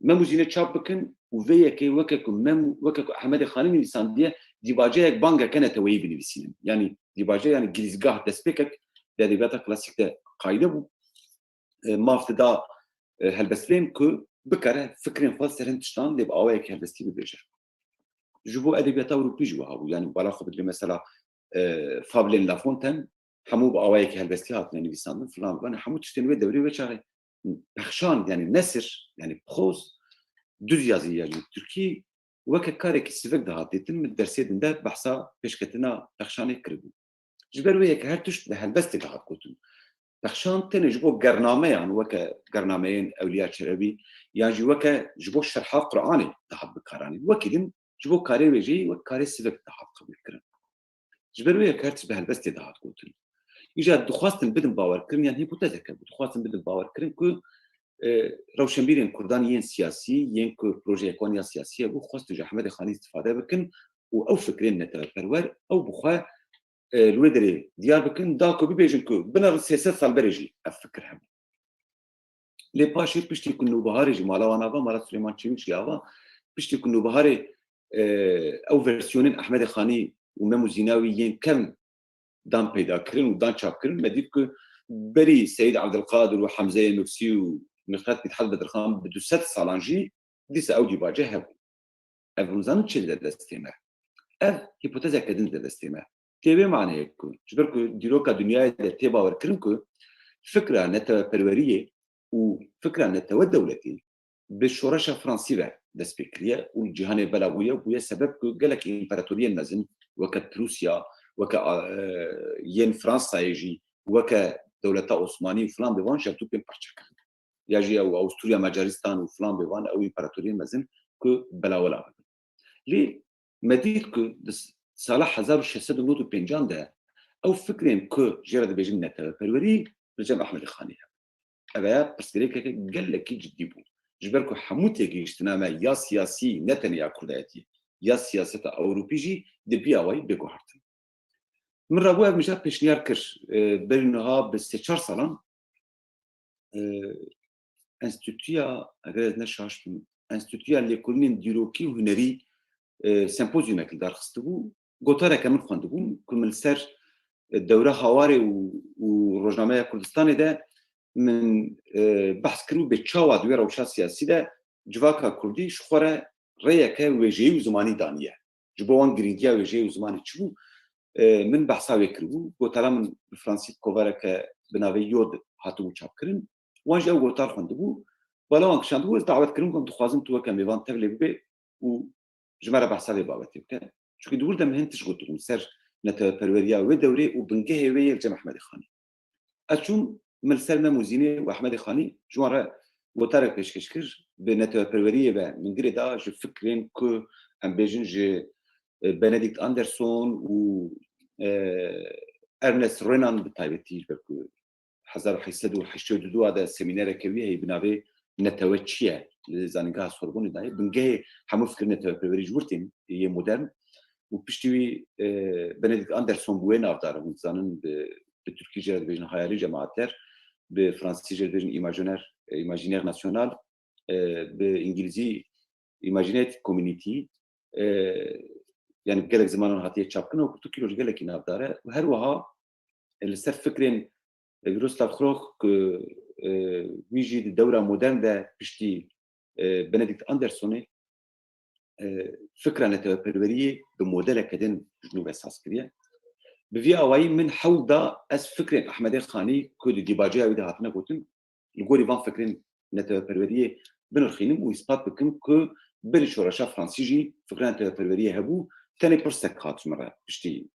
Mem û Zînê çap bikin û vê yekê weke ku Mem, weke ku Ehmedê Xanî nivîsandiye, dîbaceyek bangeke neteweyî binivîsînin. Yani dîbace, yani girîzgah, destpêkek di edebiyata klasîk de qayde bû. E, maf dida, e, helbestvên ku bikare fikrên xwe ser hin tiştan lê bi awayekî helbestî bibêje. Ji bo edebiyata Ewropî jî wiha bû. Yani bala xwe bigire mesela, e, fablên La Fontaine hemû bi awayekî helbestî hatine nivîsandin filan. Yani hemû tiştên wê dewrê wê çaxê pexşan, yani nesir, yani prose, duz yazî ya ji Tirkî weke karekî sivik dihat dîtin. Min dersê din de behsa pêşketina pexşanê kiribû. Ji ber wê yek her tişt bi helbestê dihat gotin. Pexşan tenê ji bo gernameyan, weke gernameyên Ewliya Çelebî, yan jî weke ji bo şerha Quranê dihat bikaranîn. Wekî din ji bo karê wêjeyî wek karê sivik dihat qebûlkirin. Ji ber wê yek her tişt bi helbestê dihat gotin. Îja dixwastin bidin bawerkirin, yan hîpotezeke bû, dixwastin bidin bawerkirin ku, e, rewşenbîrên Kurdan yên siyasî, yên ku projeyek wan ya siyasî hebû, xwestin ji Ehmedê Xanî îstifade bikin û ew fikrên neteweperwer ew bi xwe, e, li wê derê diyar bikin, da ku bibêjin ku binerin sê sed sal berê jî ev fikir hebû. Lê paşê piştî ku Nûbiharê jî mala wan ava, mala Silêman Çêmîk jî ava, piştî ku Nûbiharê, e, ew versiyonên Ehmedê Xanî û Mem û Zîna wî yên kevn dan peyda kirin û dan çap kirin, me dît ku berî Seyîd Ebdilqadir û Hemzeyê Nursî û Mîqdat Mîthat Bedirxan bi du sed salan jî dîsa ew dîbace hebû. Ev hûn zanin çi dide destê me? Ev hîpotezeke din dide destê me. Tê vê maneyê ku, ji ber ku dîroka dinyayê de tê bawerkirin ku fikra neteweperweriyê û fikra netewe dewletî bi şoreşa Fransî ve dest pê kiriye û li cîhanê bela bûye, bûye sebeb ku gelek împaratoriyên mezin weke Prûsya, weke, e, yên Fransayê jî, weke dewleta Osmanî û filan bê wan ji hev du pê parçe kirin. Ya jî ew Awusturya, Macaristan û filan bê wan ew împaratoriyên mezin ku belawela bibin. Lê me dît ku di sala hezar û şeş sed û nod û pêncan de ew fikrên ku jê re dibêjin neteweperwerî li cem Ehmedê Xanî hebû. Ev ya pirsgirêkeke gelekî cidî bû. Ji ber ku hemû têgihiştina me ya siyasî, ne tenê ya kurdayetî, ya siyaseta Ewropî jî di vî awayî bê guhertin. Min rabû ev mijara pêşniyar kir. E, berî niha bi sê çar salan, e, Enstîtuya, eger ez ne şaş bim, Enstîtuya Lêkolînên Dîrokî û Hunerî, e, sempozyumek li dar xistibû. Gotareke min xwendibûn ku min li ser, e, dewra Hawarê û, û Rojnameya Kurdistanê de min, e, behs kiribû bê çawa di wê rewşa siyasî de civaka kurdî ji xwe re rêyeke wêjeyî û zimanî daniye. Ji bo wan girîngiya wêjeyê û zimanê çi bû? E, min behsa wê kiribû. Gotara min bi fransî kovareke bi navê Yod hatibû çapkirin. Wan jî ew gotar xwendibû. Bala wan kişandibû, ez dawet kirim, got, dixwazim tu weke mêvan tevlê bibê û ji me re behsa vê babetê bike. Çunkî di wir de min hin tişt gotibûn ser neteweperweriya wê dewrê û bingehê wê yê li cem Ehmedê Xanî. Ez çûm, min li ser Mem û Zînê û Ehmedê Xanî ji wan re gotarek pêşkêş kir, bi neteweperweriyê ve min girê da ji fikrên ku em bêjin ji, e, Benedict Anderson û, e, Ernest Renan bi taybetî, ji ber ku hezar û heşt sed û heştê û du de semînereke wî heye bi navê Netewe Çi Ye? Li Zanîngeha Sorbonê dayê. Bingehê hemû fikir neteweperwerî ji wir tên yê modern. Û piştî wî, e, Benedict Anderson bi wê navdar e. Hûn dizanin bi, bi tirkî jê re dibêjin hayalî cemaatler, bi fransî jê re dibêjin imaginaire, e, imaginaire national, e, bi îngilîzî imaginative community, e, yani gelek zimanan hatiye çapkirin û pirtûkî ji gelekî navdar e. Û her wiha, e, li ser fikrên, e, Miroslav Hrox ku, e, wî jî di dewra modern de piştî, e, Benedict Andersonê, e, fikra neteweperweriyê bi modeleke din ji nû ve saz kiriye. Bi vî awayî min hewl da ez fikrên Ehmedê Xanî ku di dîbaceya wî de hatine gotin, li gorî van fikrên neteweperweriyê binirxînim û îspat bikim ku berî şoreşa fransî jî fikra neteweperweriyê hebû, tenê pirsek hat ji min re piştî,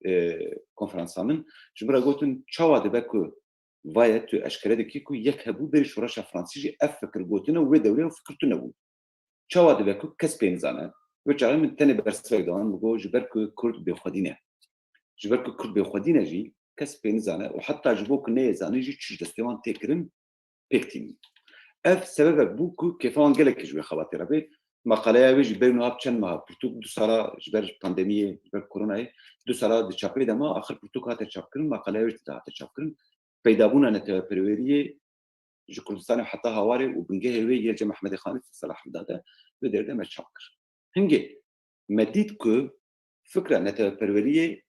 e, konferansa min. Ji min re gotin, çawa dibe ku Vaye tu eşkere dikî ku yek hebû berî şoreşa fransî jî ev fikir gotine û wê dewrê ew fikir tune bû. Çawa dibe ku kes pê nizane? Wê çaxê min tenê bersivek da min, min got, ji ber ku Kurd bêxwedî ne. Ji ber ku Kurd bêxwedî ne jî kes pê nizane û heta ji bo ku neyê zanîn jî çi ji destê wan tê kirin pêk tînin. Ev sebebek bû ku kêfa wan gelekî ji wê xebatê re bê. Maqaleya wê jî berî niha bi çend meha, pirtûk du sala ji ber pandemiyê, ji ber koronayê, du sala di çapê de ma, axir pirtûk hate çapkirin, maqaleya wê jî tê de hate çapkirin. Peydabûna neteweperweriyê ji Kurdistanê heta Hawarê û bingehê wê yê cem Ehmedê Xanî sed sala hevdeh de wê derdê me çap kir. Hingê me dît ku fikra neteweperweriyê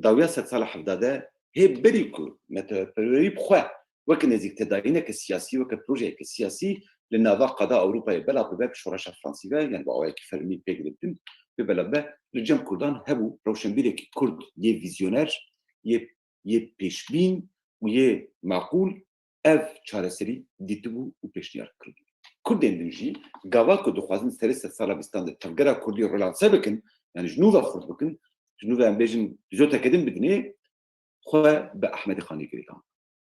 dawiya sed sala hevdeh de hê berî ku neteweperwerî bi xwe weke nêzîktedayîneke siyasî, weke projeyeke siyasî li nava qada Ewropayê belav bibe, bi şoreşa fransî ve, yani bi awayekî fermî pêk dibitin, bê belav bibe, li cem Kurdan hebû rewşenbîrekî Kurd yê vîzyoner, yê, yê pêşbîn û yê maqûl ev çareserî dîtibû û pêşniyar kiribû. Kurdên din jî gava ku dixwazin serê sedsala bîstan de tevgera Kurdî relanse bikin, yani ji nû ve xurt bikin, ji nû ve em bêjin zoteke din bidinê, xwe bi Ehmedê Xanî girêdan.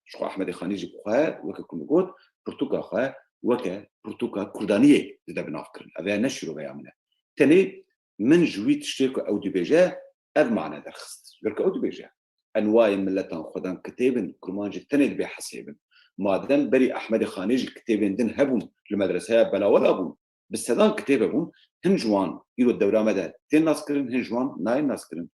Ji xwe Ehmedê Xanî jî bi xwe weke ku min got, pirtûka xwe weke pirtûka Kurdaniyê dide bi nav kirin. Ev ya ne şîroveya min e. Tenê min ji wî tiştê ku ew dibêje, ev mane derxist. Ji ber ku ew dibêje, enwayê miletan xwedan kitêb in, kurmancî tenê dibê hesêbin. Madem berî Ehmedê Xanê jî kitêbên din hebûn, li medreseya Belawela bûn, bi sedan kitêbe bûn, hin ji wan îro dewra me de tên naskirin, hin ji wan nayên naskirin.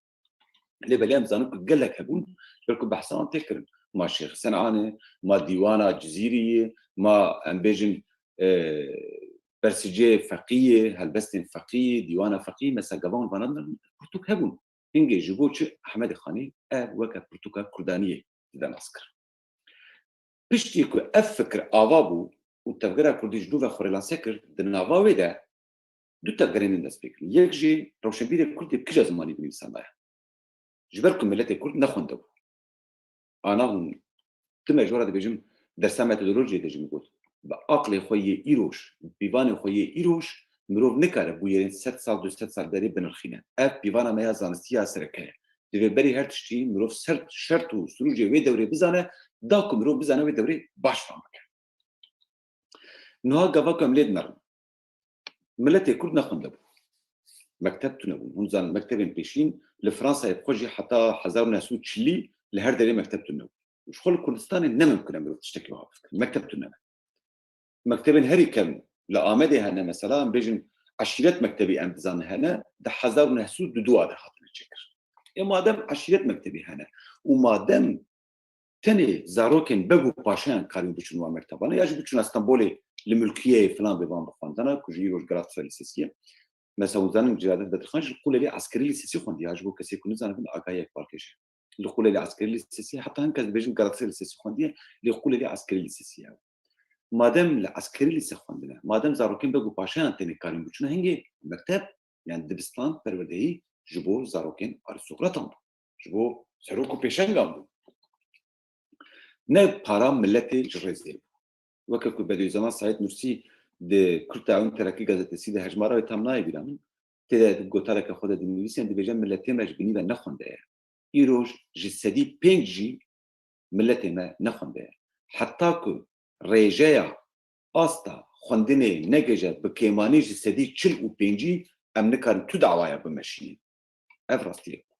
Lê belê em zanin ku gelek hebûn, ji ber ku behsa wan tê kirin. Ma Şêx Sen'an e, ma Dîwana Cizîrî ye, ma em bêjin, e, Bersicê Feqî ye, helbestên Feqî ye, Dîwana Feqî, mesela gava wan vana din pirtûk hebûn. Hingê ji bo çi Ehmedê Xanî ev weke pirtûka Kurdaniyê dide nas kir. Piştî ku ev fikir ava bû û tevgera Kurdî ji nû ve xwe relanse kir, di nava wê de du tevgerên din dest pê kirin. Yek jî rewşenbîrê Kurd ê bi kîja zimanî binivîsandaye. Ji ber ku miletê Kurd nexwendebû. Ana hûn, ti me ji we re dibêjim, dersa metodolojiyê de jî min got. Bi aqlê xwe yê îroj, bi pîvanê xwe yê îroj, mirov nikare bûyerên sed sal, du sed sal berê binirxîne. Ev pîvana me ya zanistî ya sereke ye. Divê berî her tiştî mirov ser, şert û sirûcê wê dewrê bizane, da ku mirov bizane wê dewrê baş fam bike. Niha gava ku em lê dinerin. Miletê Kurd nexwendebû. Mekteb tune bûn. Hûn zanin, mektebên pêşîn li Fransayê bi xwe jî heta hezar û neh sed û çilî li her derê mekteb tune bû. Ji xwe li Kurdistanê ne mimkun e mirov tiştekî wiha bifkire. Mekteb tune ne. Mektebên herî kevn li Amedê hene, mesela, em bêjin Eşîret Mektebî em dizanin hene, di hezar û neh sed û du de hatine çêkir. Ê madem Eşîret Mektebî hene û madem tenê zarokên beg û paşayan karîn biçûn wan mektebanê, ya jî biçûna Stenbolê li Mulkiyeyê filan bê van bixwendana, ku ji îroj Galatasaray Lisesi ye. Mesela, hûn zanin Celadet Bedirxan jî li Qûlelê Eskerî Lisesî xwendiye, ya ji bo kesê ku nizanibin agahiyek balkêş e. Li Qûlelê Eskerî Lisesî ye, heta hin kes dibêjin Galatasaray Lisesî xwendiye, lê Qûlelê Eskerî Lisesî ye. Madem li Eskerî Lise xwendine, madem zarokên beg û paşayan tenê karîn biçûna hingê mekteb, yani dibistan, perwerdehî ji bo zarokên arîstokratan bû. Ji bo serok û pêşengan bû. Ne para miletê ji rêzê bû. Weke ku Bedîuzzeman Saîd Nursî di Kurd Taûn Terakî gazetesî de, hejmara wê tam nayê bîra min, tê de gotareke xwe de dinivîse, dibêje, miletê me ji binî ve nexwendeye. Îroj ji sedî pênc jî miletê me nexwendeye. Heta ku rêjeya asta xwendinê negihîje bi kêmanî ji sedî çil û pêncî, em nikarin tu dawaya bimeşînin. Ev rastiyek bû.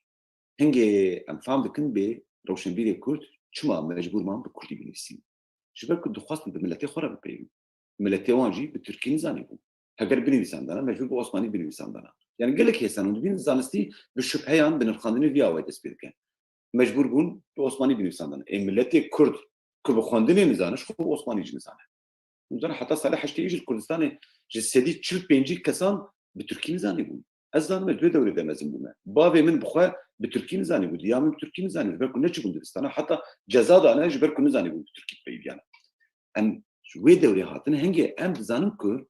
Hingê em fam dikin bê rewşenbîrê Kurd çima mecbûr man bi Kurdî binivîsîn. Ji ber ku dixwastin bi miletê xwe re bipeyivin. Miletê wan jî bi Tirkî nizanîbûn. Heger binivîsandana, mecbûr bi Osmanî binivîsandana. Yani gelek hêsan hûn dibînin zanistî bi şubheyan, bi nirxandinê vî awayî dest pê dike. Mecbûr bûn bi Osmanî binivîsandana. Ê miletê Kurd ku bi xwendinê nizane, ji xwe bi Osmanî jî nizane. Hûn zanin heta salê heştê jî li Kurdistanê ji sedî çil pêncî kesan bi Tirkî nizanîbûn. Ez zanim, ez di wê dewrê de mezin bûme. Bavê min bi xwe bi Tirkî nizanîbû, diya min bi Tirkî nizanîbû, ji ber ku neçûbûn dibistana, heta ceza dane ji ber ku nizanîbûn bi Tirkî peyiviyane. Em ji wê dewrê hatine, hingê em dizanin ku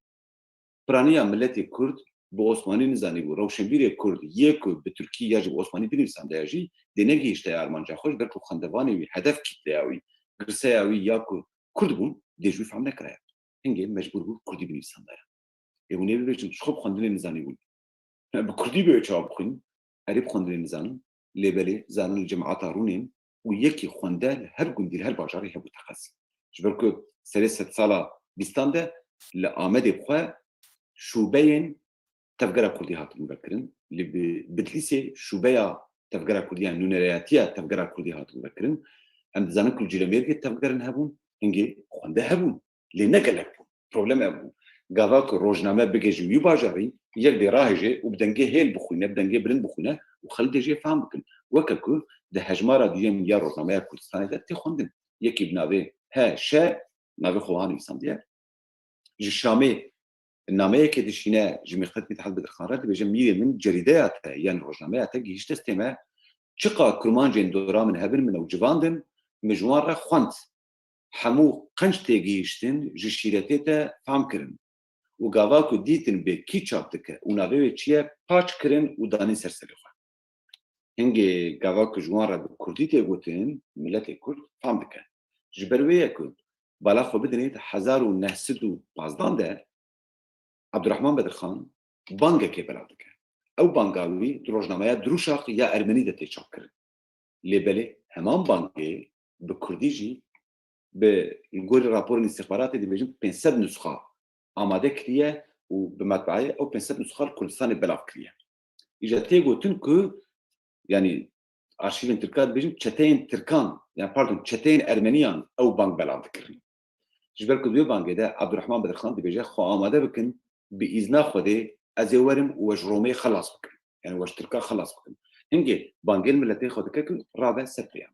piraniya miletê Kurd bi Osmanî nizanîbû, rewşenbîrê Kurd yê ku bi Tirkî ya jî bi Osmanî binivîsandaye jî, dê negihîştaya armanca xwe, ji ber ku xwendevanê wî, hedef kîtleya wî, girseya wî ya ku Kurd bûn, dê ji wî fehm nekiraya. Hingê mecbûr bû Kurdî binivîsandaya. Ê hûn ê bibêjin, ji xwe bi xwendinê nizanîbûn. Bi Kurdî bê çawa bixwînin? Erê bi xwendinê nizanin, lê belê zanin li cemaeta rûnên, û yekî xwende li her gundî, li her bajarê hebû teqez. Ji ber ku serê sedsala bîstan de li Amedê bi xwe şûbeyên tevgera kurdî hatin vekirin. Li Bi-, Bitlîsê şûbeya tevgera kurdî, yani nûnerayetiya tevgera kurdî hatin vekirin. Em dizanin ku li Cîlemêrgê tevgerin hebûn, hingê xwende hebûn. Lê ne gelek bûn. Problem ev bû. Gava ku rojname bigihîje wî bajarî, yek dê rahêje û bi dengê hêl bixwîne, bi dengê bilind bixwîne û xelk dê jê fehm bikin. Weke ku di hejmara duyem ya rojnameya Kurdistanê de tê xwendin. Yekî bi navê H Ş navê xwe wiha nivîsandiye. Ji Şamê nameyekê dişîne ji Mîqret Mîthat Bedirxan re, dibêje, mîrê min cerîdeya te, yani rojnameya te gihîşt destê me. Çiqa kurmancên dora min hebin, min ew civandim, min ji wan re xwend. Hemû qenc têgihîştin ji şîretê te fam kirin û gava ku dîtin bê kî çap dike û navê wê çi ye, paç kirin û danîn ser serê xwe. Hingê gava ku ji wan re bi kurdî tê gotin, miletê kurd fam dike. Ji ber wê ye ku bala xwe bidinê di hezar û neh sed û pazdan de Abdurrahman Bedirxan bangekê belav dike. Ew banga wî di rojnameya Dirûşax ya Ermenî de tê çapkirin. Lê belê heman bangê bi kurdî jî bi, li gorî raporên îstixbaratê dibêjin pênc sed nusxa amade kiriye û bi metbeayê ew pênc sed nusxa li Kurdistanê belav kiriye. Îja tê gotin ku, yanî arşîvên tirka dibêjin çeteyên tirkan, yani pardon, çeteyên ermeniyan ew bang belav dikirin. Ji ber ku di wê bangê de Abdurrahman Bedirxan dibêje, xwe amade bikin, bi îzna Xwedê ez ê werim û we ji Romê xelas bikim. Yani we ji tirka xelas bikim. Hingê bangên miletê xwe dike ku rabe ser pêyan.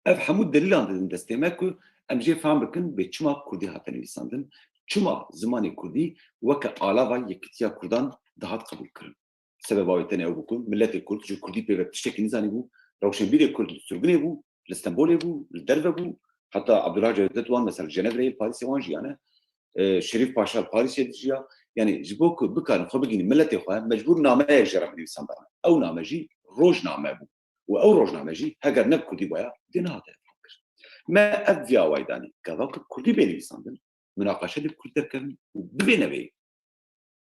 Ev hemû delîlan didin destê me ku em jê fehm bikin bê çima kurdî hate nivîsandin, çima zimanê kurdî weke alava yekîtiya kurdan dihat qebûl kirin. Sebeba wê tenê ew bû ku miletê kurd ji kurdî pê ve tiştekî nizanîbû, rewşenbîrê kurd li sirgûnê bû, li Stenbolê bû, li derve bû. Heta Abdullah Cevdet wan mesela li Jenevreyê, li Parîsê wan jiyane. E, Şerîf Paşa li Parîsê dijiya. Yani ji bo ku bikarin xwe bigihînin miletê xwe, mecbûr nameyek jê re binivîsandane. Ew name jî Rojname bû. Û ew rojname jî heger ne bi kurdî baya, dê nehate fam kir. Me ev vî awayî danî. Gava ku bi kurdî bê nivîsandin, minaqeşe dê bi kurdî derkevin û bibê nevê.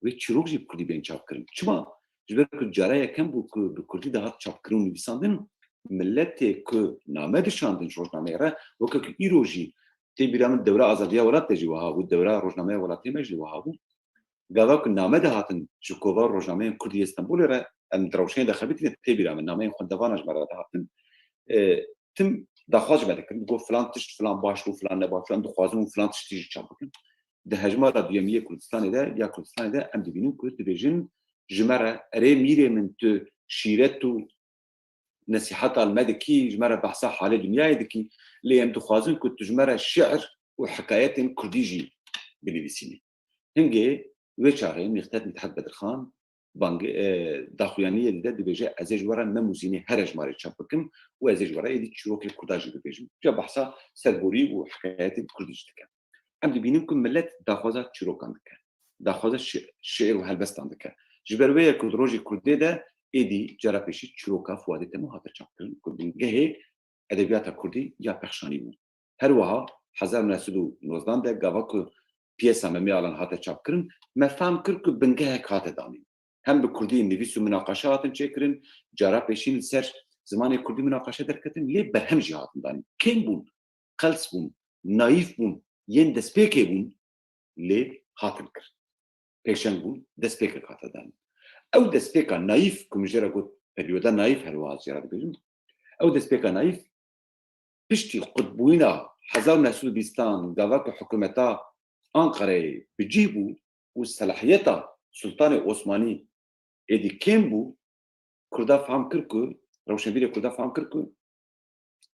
Wê çîrok jî bi kurdî bên çapkirin. Çima? Ji ber ku cara yekem bû ku bi kurdî dihat çapkirin û nivîsandin, miletê ku name dişandin ji rojnameyê re, weke ku îro jî tê bîra min dewra azadiya welat de jî wiha bû, dewra rojnameya welatê me jî wiha bû. Gava ku name dihatin ji kova rojnameyên Kurdî yê Stenbolê re, em di rewşenê de xebitîne, tê bîra min nameyên xwendevana ji me re dihatin. E, tim daxwaz ji me dikirin, digot filan tişt, filan baş bû, filan ne baş, filan dixwazin û filan tiştî jî çap bikin. Di hejmara duyemî yê Kurdistanê de, ya Kurdistanê de em dibînin ku dibêjin ji me re, erê mîrê min, tu şîret û nesîheta li me dikî, ji me re behsa halê dinyayê dikî, lê em dixwazin ku tu ji me re şi'r û hikayetên kurdî jî binivîsînî. Hingê wê çaxê Mîqtet Mîthat Bedirxan bang-, e, daxuyaniyê dide, dibêje, ez ê ji we re ne muzînê, her hejmarê çap bikim û ez ê ji we re êdî çîrokê kurda jî bibêjim. Ya behsa serborî û hikayetên kurdî jî dike. Em dibînin ku milet daxwaza çîrokan dike. Daxwaza şi-, şiir û helbestan dike. Ji ber wê ye ku di rojê kurdê de êdî cara pêşî çîroka Fuadê Temo hate çapkirin, ku bingehê edebiyata kurdî ya pexşanî bû. Her wiha hezar û neh sed û nozdan de gava ku piyesa Memê Alan hate çapkirin, me fehm kir ku bingehek hate danîn. Hem bi kurdî nivîs û minaqeşe hatin çêkirin, cara pêşîn li ser zimanê kurdî minaqeşe derketin, lê berhem jî hatin danîn. Kêm bûn, qels bûn, naîf bûn, yên destpêkê bûn, lê hatin kir. Pêşeng bûn, destpêkek hate dan. Ew destpêka naîf, ku min jê re got peryoda naîf, her wiha ez jê re dibêjim. Ew destpêka naîf, piştî qutbûyîna hezar û neh sed û bîstan, gava ku hikûmeta Anqereyê bi cih bû û selahiyeta Sultanê Osmanî êdî kêm bû, Kurda fam kir ku, rewşenbîrê Kurda fam kir ku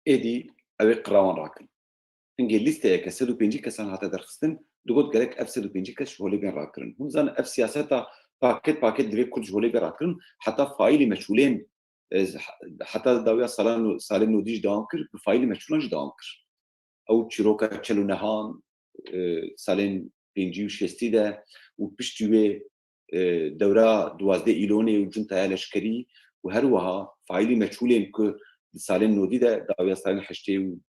êdî ew ê qira wan rakin. Hingê lîsteyeke sed û pêncî kesan hate derxistin, digot gerek ev sed û pêncî kes ji holê bên rakirin. Hûn zanin ev siyaseta paket paket divê Kurd ji holê bê rakirin, heta faîlî meçhûlên, e, heta dawiya salan, salên nodî jî dewam kir, bi faîlî meçhûlan jî dewam kir. Ew çîroka çel û nehan, e, salên pêncî û şêstî de û piştî wê, e, dewra duwazdeh Îlonê û cuntaya leşkerî û her wiha faîlî meçhûlên ku di salên nodî de dawiya salên heştê û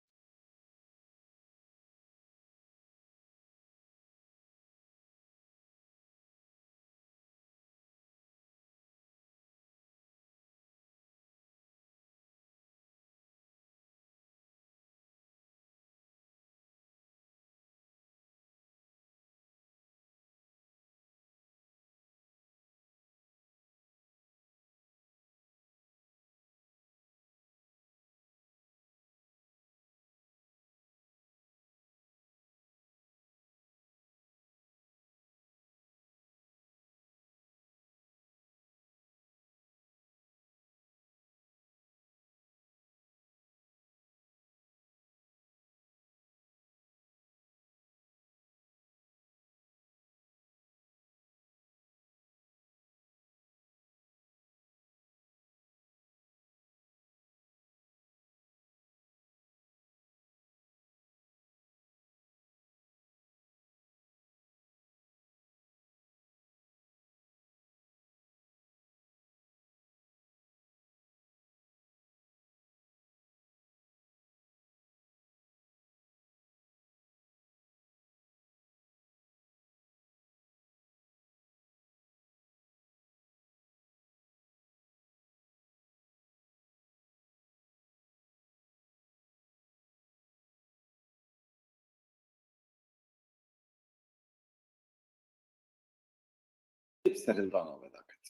serhildana we daket.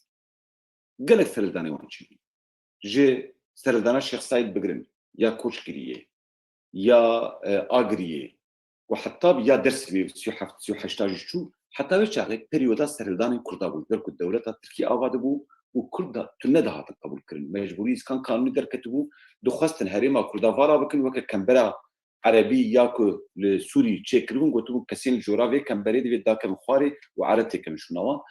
Gelek serhildanê wan çêbû. Ji serhildana Şêx Seîd bigirin, ya Koçgiriyê, ya, e, Agiriyê, û heta ya Dêrsimê sî û heft, sî û heşta jî çû, heta wê çaxê peryoda serhildanên Kurda bû. Ber ku dewleta Tirkî ava dibû û Kurd da, tu nedihatin qebûlkirin. Mecbûrî îskan kanûnî derketibû, dixwestin herêma Kurda vala bikin, weke kembera Erebî ya ku li Sûrî çêkiribûn, gotibûn kesên li jora vê kemberê divê dakevin xwarê û ere têkevin şûna wan.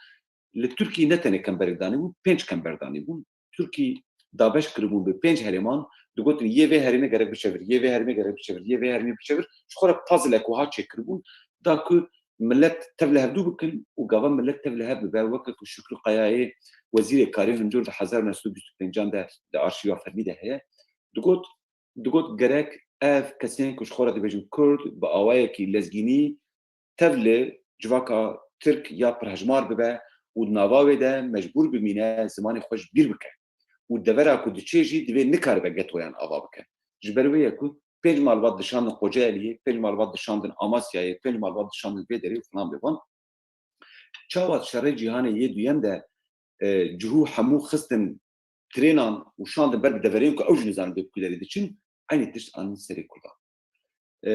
Li Tirkî ne tenê kemberek danîbûn, pênc kember danîbûn. Tirkî dabeş kiribûn bi pênc herêman, digotin yê vê herêmê gerek biçevir, yê vê herêmê gerek biçevir, yê vê herêmê biçevir. Ji xwe re puzzlek wiha çêkiribûn, da ku millet tev li hevdû bikin û gava millet tev li hev bibe, weke ku Şükrü Kayayê, wezîrê karê hundir di hezar û neh sed û bîst û pêncan de di arşîva fermî de heye, digot, digot gerek ev kesên ku ji xwe re dibêjin Kurd bi awayekî lezgînî tev li civaka Tirk ya pirhejmar bibe û di nava wê de mecbûr bimîne zimanê xwe ji bîr bike û devera ku diçe jî divê nikaribe getoyan ava bike. Ji ber wê ye ku pênc malbat dişandin Kocaeliyê, pênc malbat dişandin Amasyayê, pênc malbat dişandin vê derê û filan bêvan. Çawa şerê cîhanê yê duyem de, e, cihû hemû xistin trênan û şandin ber bi deverên ku ew jî nizanin bi ku derê diçin, eynî tişt anin serê Kurdan. E,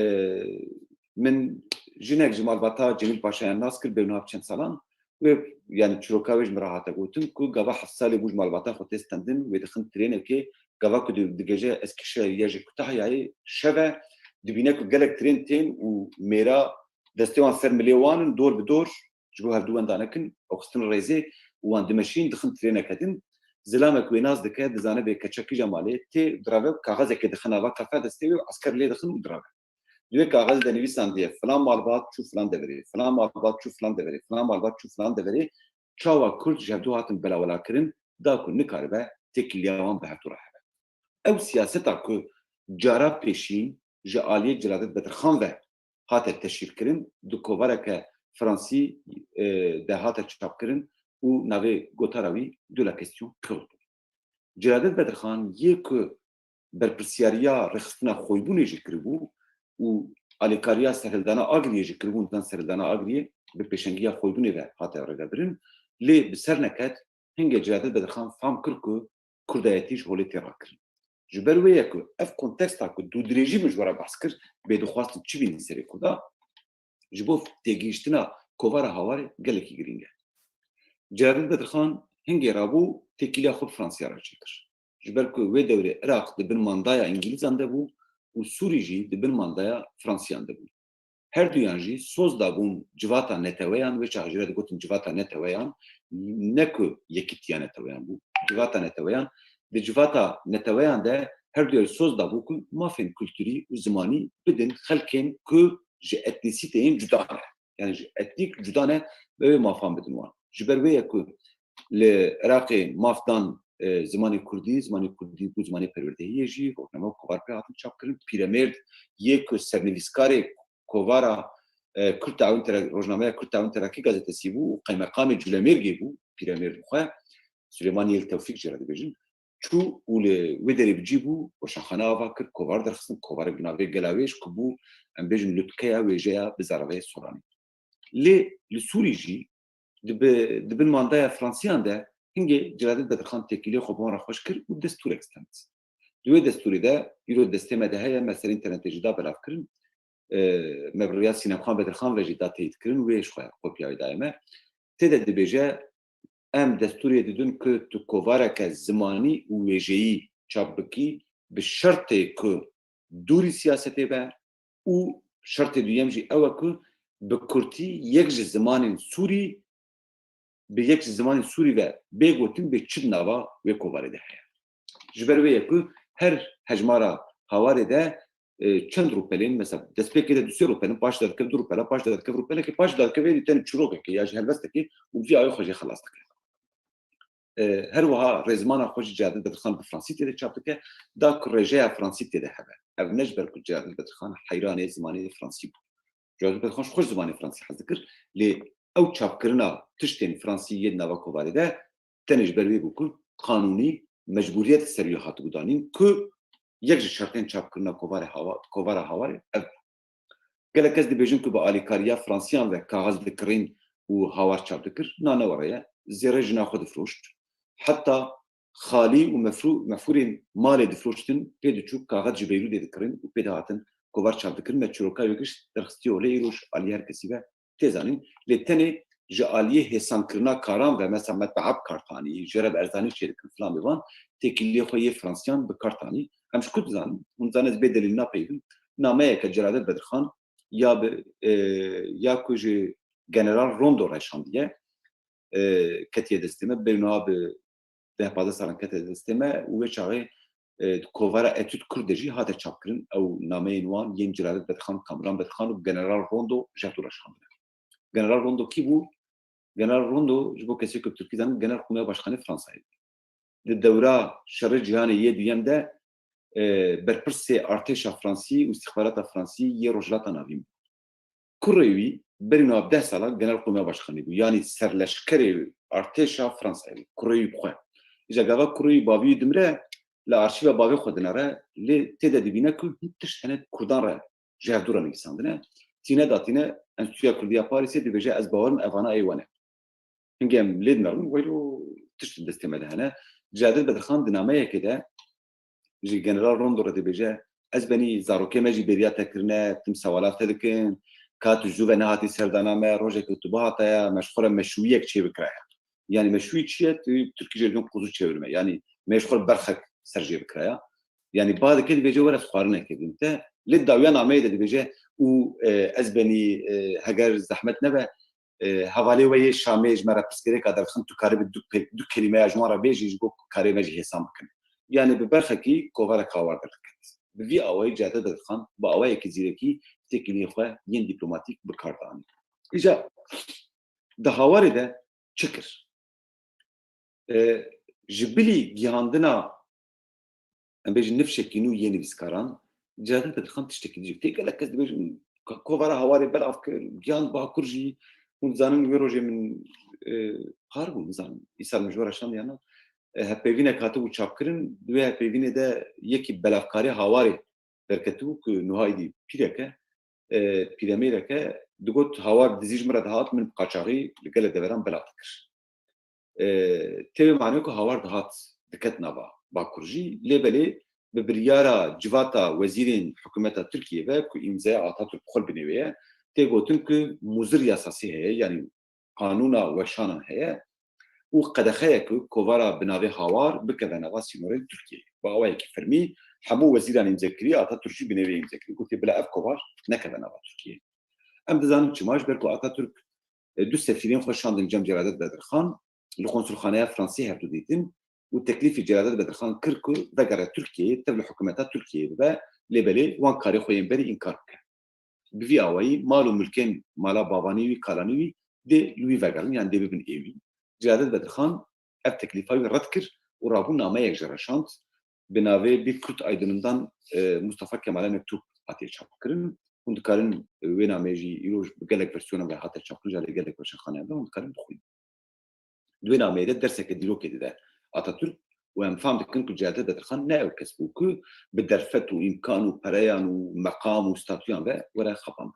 min jinek ji malbata Cemîl Paşayan nas kir, bê nav çend salan. Wê, yani çiroka wê ji min re hate gotin ku gava heft salê bû ji malbata xwe tê stendin, wê dixin trênekê, gava ku di-, digêje Eskişehir ya jî Kütahyayê şev e, dibîne ku gelek trên tên û mêra destê wan ser milê wan in, dor bi dor, ji bo hevdû wenda nekin, ew xistin rêzê û wan dimeşîn, dixin trêneke din. Zilamek wê nas dike, dizane bê keçekî ja malê, tê direve, kaxezekê dixe nava kafa destê wê û esker lê dixin û direve. Di wê kaxezê de nivîsandiye, filan malbat çû filan deverê, filan malbat çû filan deverê, filan malbat çû filan deverê. Çawa Kurd ji hevdû hatin belawela kirin, da ku nikaribe têkiliya wan bi hevdû re hebe. Ew siyaseta ku cara pêşîn ji aliyê Celadet Bedirxan ve hate teşhîrkirin, di kovareke fransî, e, de hate çapkirin û navê gotara wî De la question kurde. Celadet Bedirxan yê ku berpirsiyariya rêxistina Xoybûnê jî kiribû û alîkariya serhildana Agiriyê jî kiribû, dan serhildana Agiriyê bi pêşengiya Xoybûnê ve hate ravebirin. Lê bi ser neket, hingê Celadet Bedirxan fam kir ku kurdayetî ji holê tê rakirin. Ji ber wê ye ku ev konteksta ku dûdirêjî min ji we re behs kir, bê dixwastin çi bînin serê Kurda, ji bo têgihiştina kovara Hawarê gelekî girîng e. Celadet Bedirxan hingê rabû têkiliya xwe bi Fransiya re çêkir. Ji ber ku wê dewrê Iraq di bin mandaya Îngilîzan de bû û Sûrî jî di bin mandaya Fransiyan de bû. Her duyan jî soz dabûn civata neteweyan, wê çax jî re digotin civata neteweyan, ne ku yekîtiya neteweyan bû, civata neteweyan. Di civata neteweyan de her duyan jî soz dabû ku mafên kulturî û zimanî bidin xelkên ku ji etnîsîteyên cuda ne. Yani ji etnîk cuda ne, bi wê mafan bidin wan. Ji ber wê ye ku li Iraqê maf dan, e, zimanê kurdî, zimanê kurdî bû zimanê perwerdehiyê jî, rojname û kovar pê hatin çapkirin. Pîremêrd yê ku sernivîskarê kovara, e, Kurd Tawin Tera-, rojnameya Kurd Tawin Terakî gazetesî bû û qeymeqamê Culemêrgê bû, Pîremêrd xwe, Silêmaniyê li Tewfîk jê re dibêjin. Çû û li wê derê bi cî bû, weşanxane ava kir, kovar derxistin, kovarek bi navê Gelawêj ku bû, em bêjin, lutkeya wêjeya bi zaravayê Soranî. Lê li Sûrî jî di bi-, di bin mandaya Fransiyan de hingê Celadet Bedirxan têkiliyê xwe bi wan re xweş kir û destûrek stend. Di wê destûrê de, îro destê me de heye, me ser înternetê jî da belavkirin, e, me bi rêya Sînemxan Bedirxan ve jî da teyîdkirin, wê ji xwe kopya wê daye me. Tê de dibêje, em destûrê didin ku tu kovareke zimanî û wêjeyî çap bikî, bi şertê ku dûrî siyasetê be û şertê duyem jî ew e ku bi kurtî yek ji zimanên Sûrî, bi yek ji zimanên Sûrî ve bê gotin bê çi di nava wê kovarê de heye. Ji ber wê ye ku her hejmara Hawarê de, e, çend rûpelên, mesela destpêkê de du sê rûpelin, paş de dikeve du rûpela, paş de dikeve rûpelekê, paş de dikeve êdî tenê çîrokekê ya jî helbestekê û vî awê xwe jê xelas dike. E, her wiha rêzimana xwe jî Celadet Bedirxan bi fransî tê de çap dike, da ku rêjeya fransî tê de hebe. Ev ne ji ber ku Celadet Bedirxan heyranê zimanê fransî bû. Celadet Bedirxan ji xwe ji zimanê fransî hez dikir, lê ew çapkirina tiştên fransî yê di nava kovarê de tenê ji ber wê bû ku qanûnî mecbûriyet ser wî hatibû danîn ku yek ji şertên çapkirina kovara Hawa-, kovara Hawarê ev bû. Gelek kes dibêjin ku bi alîkariya Fransiyan ve kaxez dikirîn û Hawar çap dikir. Na, ne were ye. zêrê jina xwe difiroşt. Heta xalî û mefrû-, mefûrên malê difiroştin, pê diçû kaxet ji Beyrûdê dikirin û pê dihatin kovar çap dikirin. Me çîroka wê giş derxistiye holê, îro ji aliyê her kesî ve tê zanîn. Lê tenê ji aliyê hêsankirina karan ve, mesela metbeab kartanî, jê re bi erzanî çêdikin filan, bêvan têkiliyê xwe yê Fransiyan bi kartanî. Em ji ku dizanin? Hûn dizanin ez bê delîl napeyivim. Nameyeke Celadet Bedirxan ya bi, e, ya ku ji General Rondo re şandiye, e, ketiye destê me, bê niha bi deh pazdeh salan kete destê me û wê çaxê, e, di kovara Etüt Kurd de jî hate çapkirin. Ew nameyên wan yên Celadet Bedirxan, Kamuran Bedirxan û General Rondo ji hev du re şandine. General Rondo kî bû? General Rondo, ji bo kesê ku bi Tirkî zanin, Genelkurmay Başkanê Fransayê bû. Di dewra Şerê Cîhanê yê Duyem de, e, berpirsê artêşa Fransî û îstixbarata Fransî yê Rojhilata Navîn bû. Kurê wî berî niha bi deh sala Genelkurmay Başkanî bû. Yanî serleşkerê artêşa Fransayê bû. Kurê wî bi xwe. Îja gava kurê wî bavî wî dimire, li arşîva bavê xwe dinere, lê tê de dibîne ku hin tişt hene kurdan re ji hev du re nivîsandine. Tîne datîne Enstîtuya Kurdî ya Parîsê dibêje, ez bawer im evana ê we ne. Hingê em lê dinerin, weylo tişt di destê me de hene. Celadet Bedirxan di nameyekê de ji General Rondo re dibêje, ez benî zarokê me jî bêriya te kirine, tim sewala te dikin, ka tu ji zû ve nehatî serdana me, rojek ku tu bihataye, me ji xwe re meşûyiyek çêbikiraya. Yanî meşûyî çi ye? Tu Tirkî jê dibin quzu çevirme. Yanî me ji xwe re berxek ser jê bikiraya. Yanî ba dike dibêje, were xwarinekê bidin te. Lê dawiya nameyê de dibêje û, e, ez benî, e, heger zehmet nebe, e, hevalê we yê Şamê ji me re pirsgirêka derxin, tu karibî du pe-, du kelîmeya ji wan re bêjî, ji bo ku karê me jî hêsan bikin. Yanî bi berxekî kovarek hawar derdiket. Bi vî awayî Celadet Bedirxan bi awayekî zîrekî têkiliyê xwe yên dîplomatîk bi kar dianî. Îja di hawarê de çi kir? E, ji bilî gihandina, em bêjin, nifşekî nû yê nivîskaran, Celadet Bedirxan tiştekî dî jî. Tê gelek kes dibêjin, ko-, kovara Hawarê belav kir, gihand Bakur jî, hûn dizanin wê rojê min, e, qar bû, nizanim, îsal min ji we re şand ya na. E, hevpeyvînek hatibû çapkirin, di wê hevpeyvînê de yekî belavkarê Hawarê derketibû ku niha êdî pîrek e, e, pîremêrek e, digot, Hawar dizî ji min re dihat, min bi qaçaxî li gelek deveran belav dikir. E, tê wê manê ku Hawar dihat diket nava Bakur jî, lê belê bi biryara civata wezîrên hikûmeta Tirkiyê ve ku îmzaya Atatürk xwe li binê wê ye, tê gotin ku muzir yasasî heye, yanî qanûna weşanan heye û qedexeyek ku kovara bi navê Hawar bikeve nava sînorên Tirkiyeyê. Bi awayekî fermî hemû wezîran îmzekirî, Atatürk jî binê wê îmzekirî. Gotiye, bila ev kovar nekeve nava Tirkiyeyê. Em dizanin çima, ji ber ku Atatürk, e, du sefîrên xwe şandin cem Celadet Bedirxan, li konsulxaneya Fransî hevdu dîtin û teklîfî Celadet Bedirxan kir ku vegere Tirkiyeyê, tev li hikûmeta Tirkiyeyê bibe, lê belê wan karê xwe yên berî înkar bike. Bi vî awayî mal û milkên mala bavanî wî, kalanî wî dê li wî vegerin, yan dê bibin ê wî. Celadet Bedirxan ev teklîfa wî red kir û rabû nameyek jî re şand. Bi navê Bir Kürt Aydınından, e, Mustafa Kemal'e Mektup hatiye çapkirin. Hûn dikarin, e, wê nameyê jî îroj bi gelek versiyonan ve hate çapkirin, ji alî gelek weşanxaneyan ve hûn dikarin bixwînin. Di wê nameyê de derseke dîrokê dide Atatürk û em fam dikin ku Celadet Bedirxan ne ew kes bû ku bi derfet û îmkan û pereyan û meqam û statûyan ve were xapandin.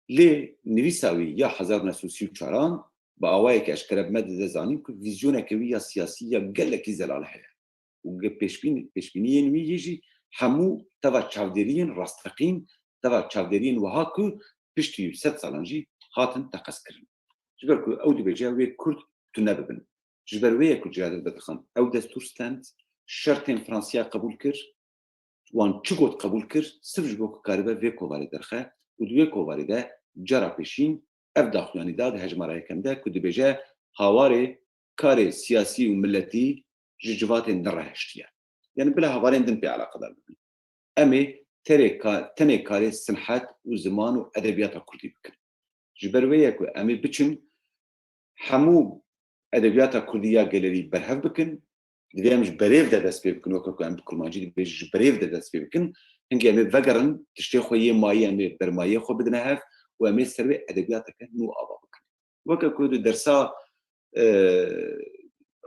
Lê nivîsa wî ya hezar û neh sed û sî û çaran bi awayekî eşkere bi me dide zanîn ku vîzyoneke wî ya siyasî ya gelekî zelal heye. Û ge-, pêşbîn-, pêşbîniyên wî yê jî hemû teva çavdêriyên rasteqîn, teva çavdêriyên wiha ku piştî sed salan jî hatin teqezkirin. Ji ber ku ew dibêje wê Kurd tune bibin. Ji ber wê ye ku Celadet Bedirxan ew destûr stend, şertên Fransiya qebûl kir, wan çi got qebûl kir, sirf ji bo ku karibe vê kovarê derxe û di wê kovarê de cara pêşîn ev daxuyanî da di hejmara yekem de ku dibêje, Hawarê karê siyasî û miletî ji civatên din re hiştiye. Yanî bila hevalên din pê eleqedar bibin. Em ê terê ka-, tenê karê sinhet û ziman û edebiyata kurdî bikin. Ji ber wê ye ku em ê biçin hemû edebiyata kurdî ya gelerî berhev bikin, divê em ji berêv de dest pê bikin, weke ku em bi kurmancî dibêjin, ji berêv de dest pê bikin. Hingê em ê vegerin, tiştê xwe yê mayî em ê bermayiyê xwe bidine hev û em ê ser wê edebiyateke nû ava bikin. Weke ku di dersa, e,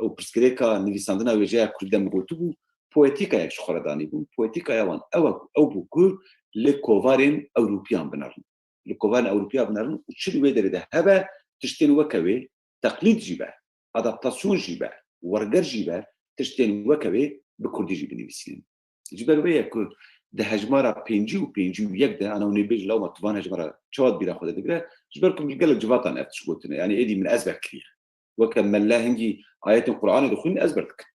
ew pirsgirêka nivîsandina wêjeya kurdî de min gotibû, poetîkayek ji xwe re danîbûn. Poetîkaya wan ew, ew bû ku li kovarên Ewropiyan binerin. Li kovarên Ewropiyan binerin û çi di wê derê de hebe, tiştên weke wê, teqlîd jî be, adaptasyon jî be, werger jî be, tiştên weke wê bi kurdî jî binivîsînin. Ji ber wê ye ku di hejmara pêncî û pêncî û yek de, ana hûn ê bêjin lawma tu van hejmara çawa di bîra xwe de digire, ji ber ku min gelek civatan ev tişt gotine, yanî êdî min ezber kiriye. Weke mele hingî ayetên Qur'anê dixwînin ezber dikin.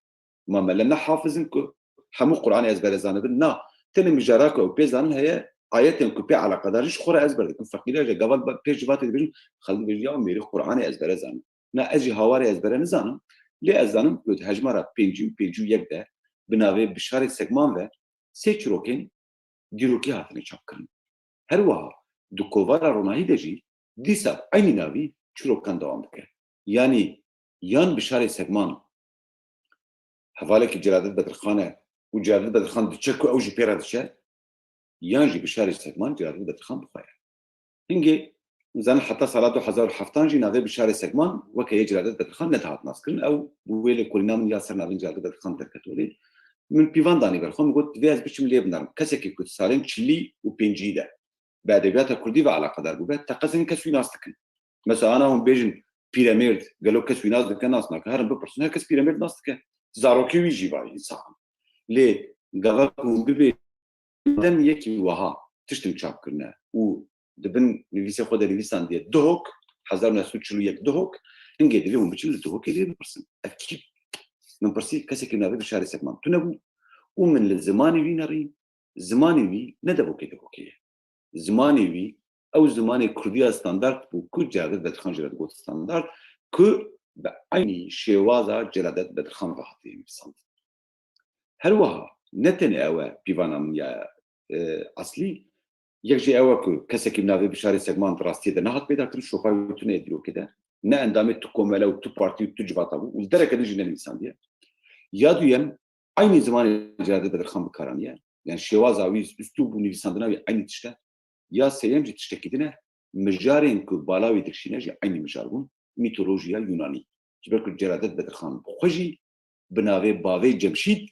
Ma mele ne hafiz in ku hemû Qur'anê ezbere zanibin. Na, tenê mijara ku ew pê zanin heye, ayetên ku pê eleqedar jî ji xwe re ezber dikin. Feqîre ji gava pêş civatê dibêjin, xelk dibêjin, ya mêrî Qur'anê ezbere zanin. Na, ez jî hawarê ezbere nizanim, lê ez zanim ku di hejmara pêncî û pêncî û yek de bi navê Bişarê Segman ve sê çîrokên dîrokî hatine çapkirin. Her wiha di kovara Ronahî de jî dîsa eynî navî çîrokan dewam dike. Yanî yan Bişarê Segman hevalekî Celadet Bedirxan e û Celadet Bedirxan diçe ku ew jî pê re diçe, yan jî Bişarê Segman Celadet Bedirxan bi xwe ye. Hingê, zanin heta sala du hezar û heftan jî navê Bişarê Segman weke yê Celadet Bedirxan nedihat naskirin. Ew bi wê lêkolîna min ya ser navên Celadet Bedirxan derket holê. Min pîvan danî ber xwe, min got, divê ez biçim lê binerim. Kesekî ku di salên çilî û pêncî de bi edebiyata kurdî ve eleqedar bûbe, teqez hingî kes wî nas dikin. Mesela ana hûn bêjin Pîremêrd, gelo kes wî nas dike, nas nake? Herin bipirsin, her kes Pîremêrd nas dike. Zarokê wî jî var însan. Lê gava ku hûn bibê dem yekî wiha tiştin çap kirine û di bin nivîsê xwe de nivîsandiye Duhok, hezar û neh sed û çil û yek Duhok, hingê divê hûn biçin li Duhokê lê bipirsin. Ev kî? Min pirsî, kesekî navê Bişarê Sekman tune bû û min li zimanê wî nerî, zimanê wî ne devokê Duhokê ye. Zimanê wî, ew zimanê kurdiya standard bû ku Celadet Bedirxan jî re digot standard, ku bi eynî şêwaza Celadet Bedirxan ve hatiye nivîsandin. Her wiha ne tenê ew e pîvana min ya, e, eslî, yek jî ew e ku kesekî bi navê Bişarê Segman di rastiyê de nehat peyda kirin, şopayê wî tune ye dîrokê de. Ne endamê tu komele û tu partî û tu civata bû û li dereke din jî nenivîsandiye. Ya duyem, eynî zimanê Celadet Bedirxan bi kar aniye. Yani şêwaza wî, üslûb û nivîsandina wî eynî tişt e. Ya sêyem jî tiştekî din e, mijarên ku bala wî dikişîne jî eynî mijar bûn, mîtolojiya Yunanî. Ji ber ku Celadet Bedirxan bi xwe jî bi navê Bavê Cemşîd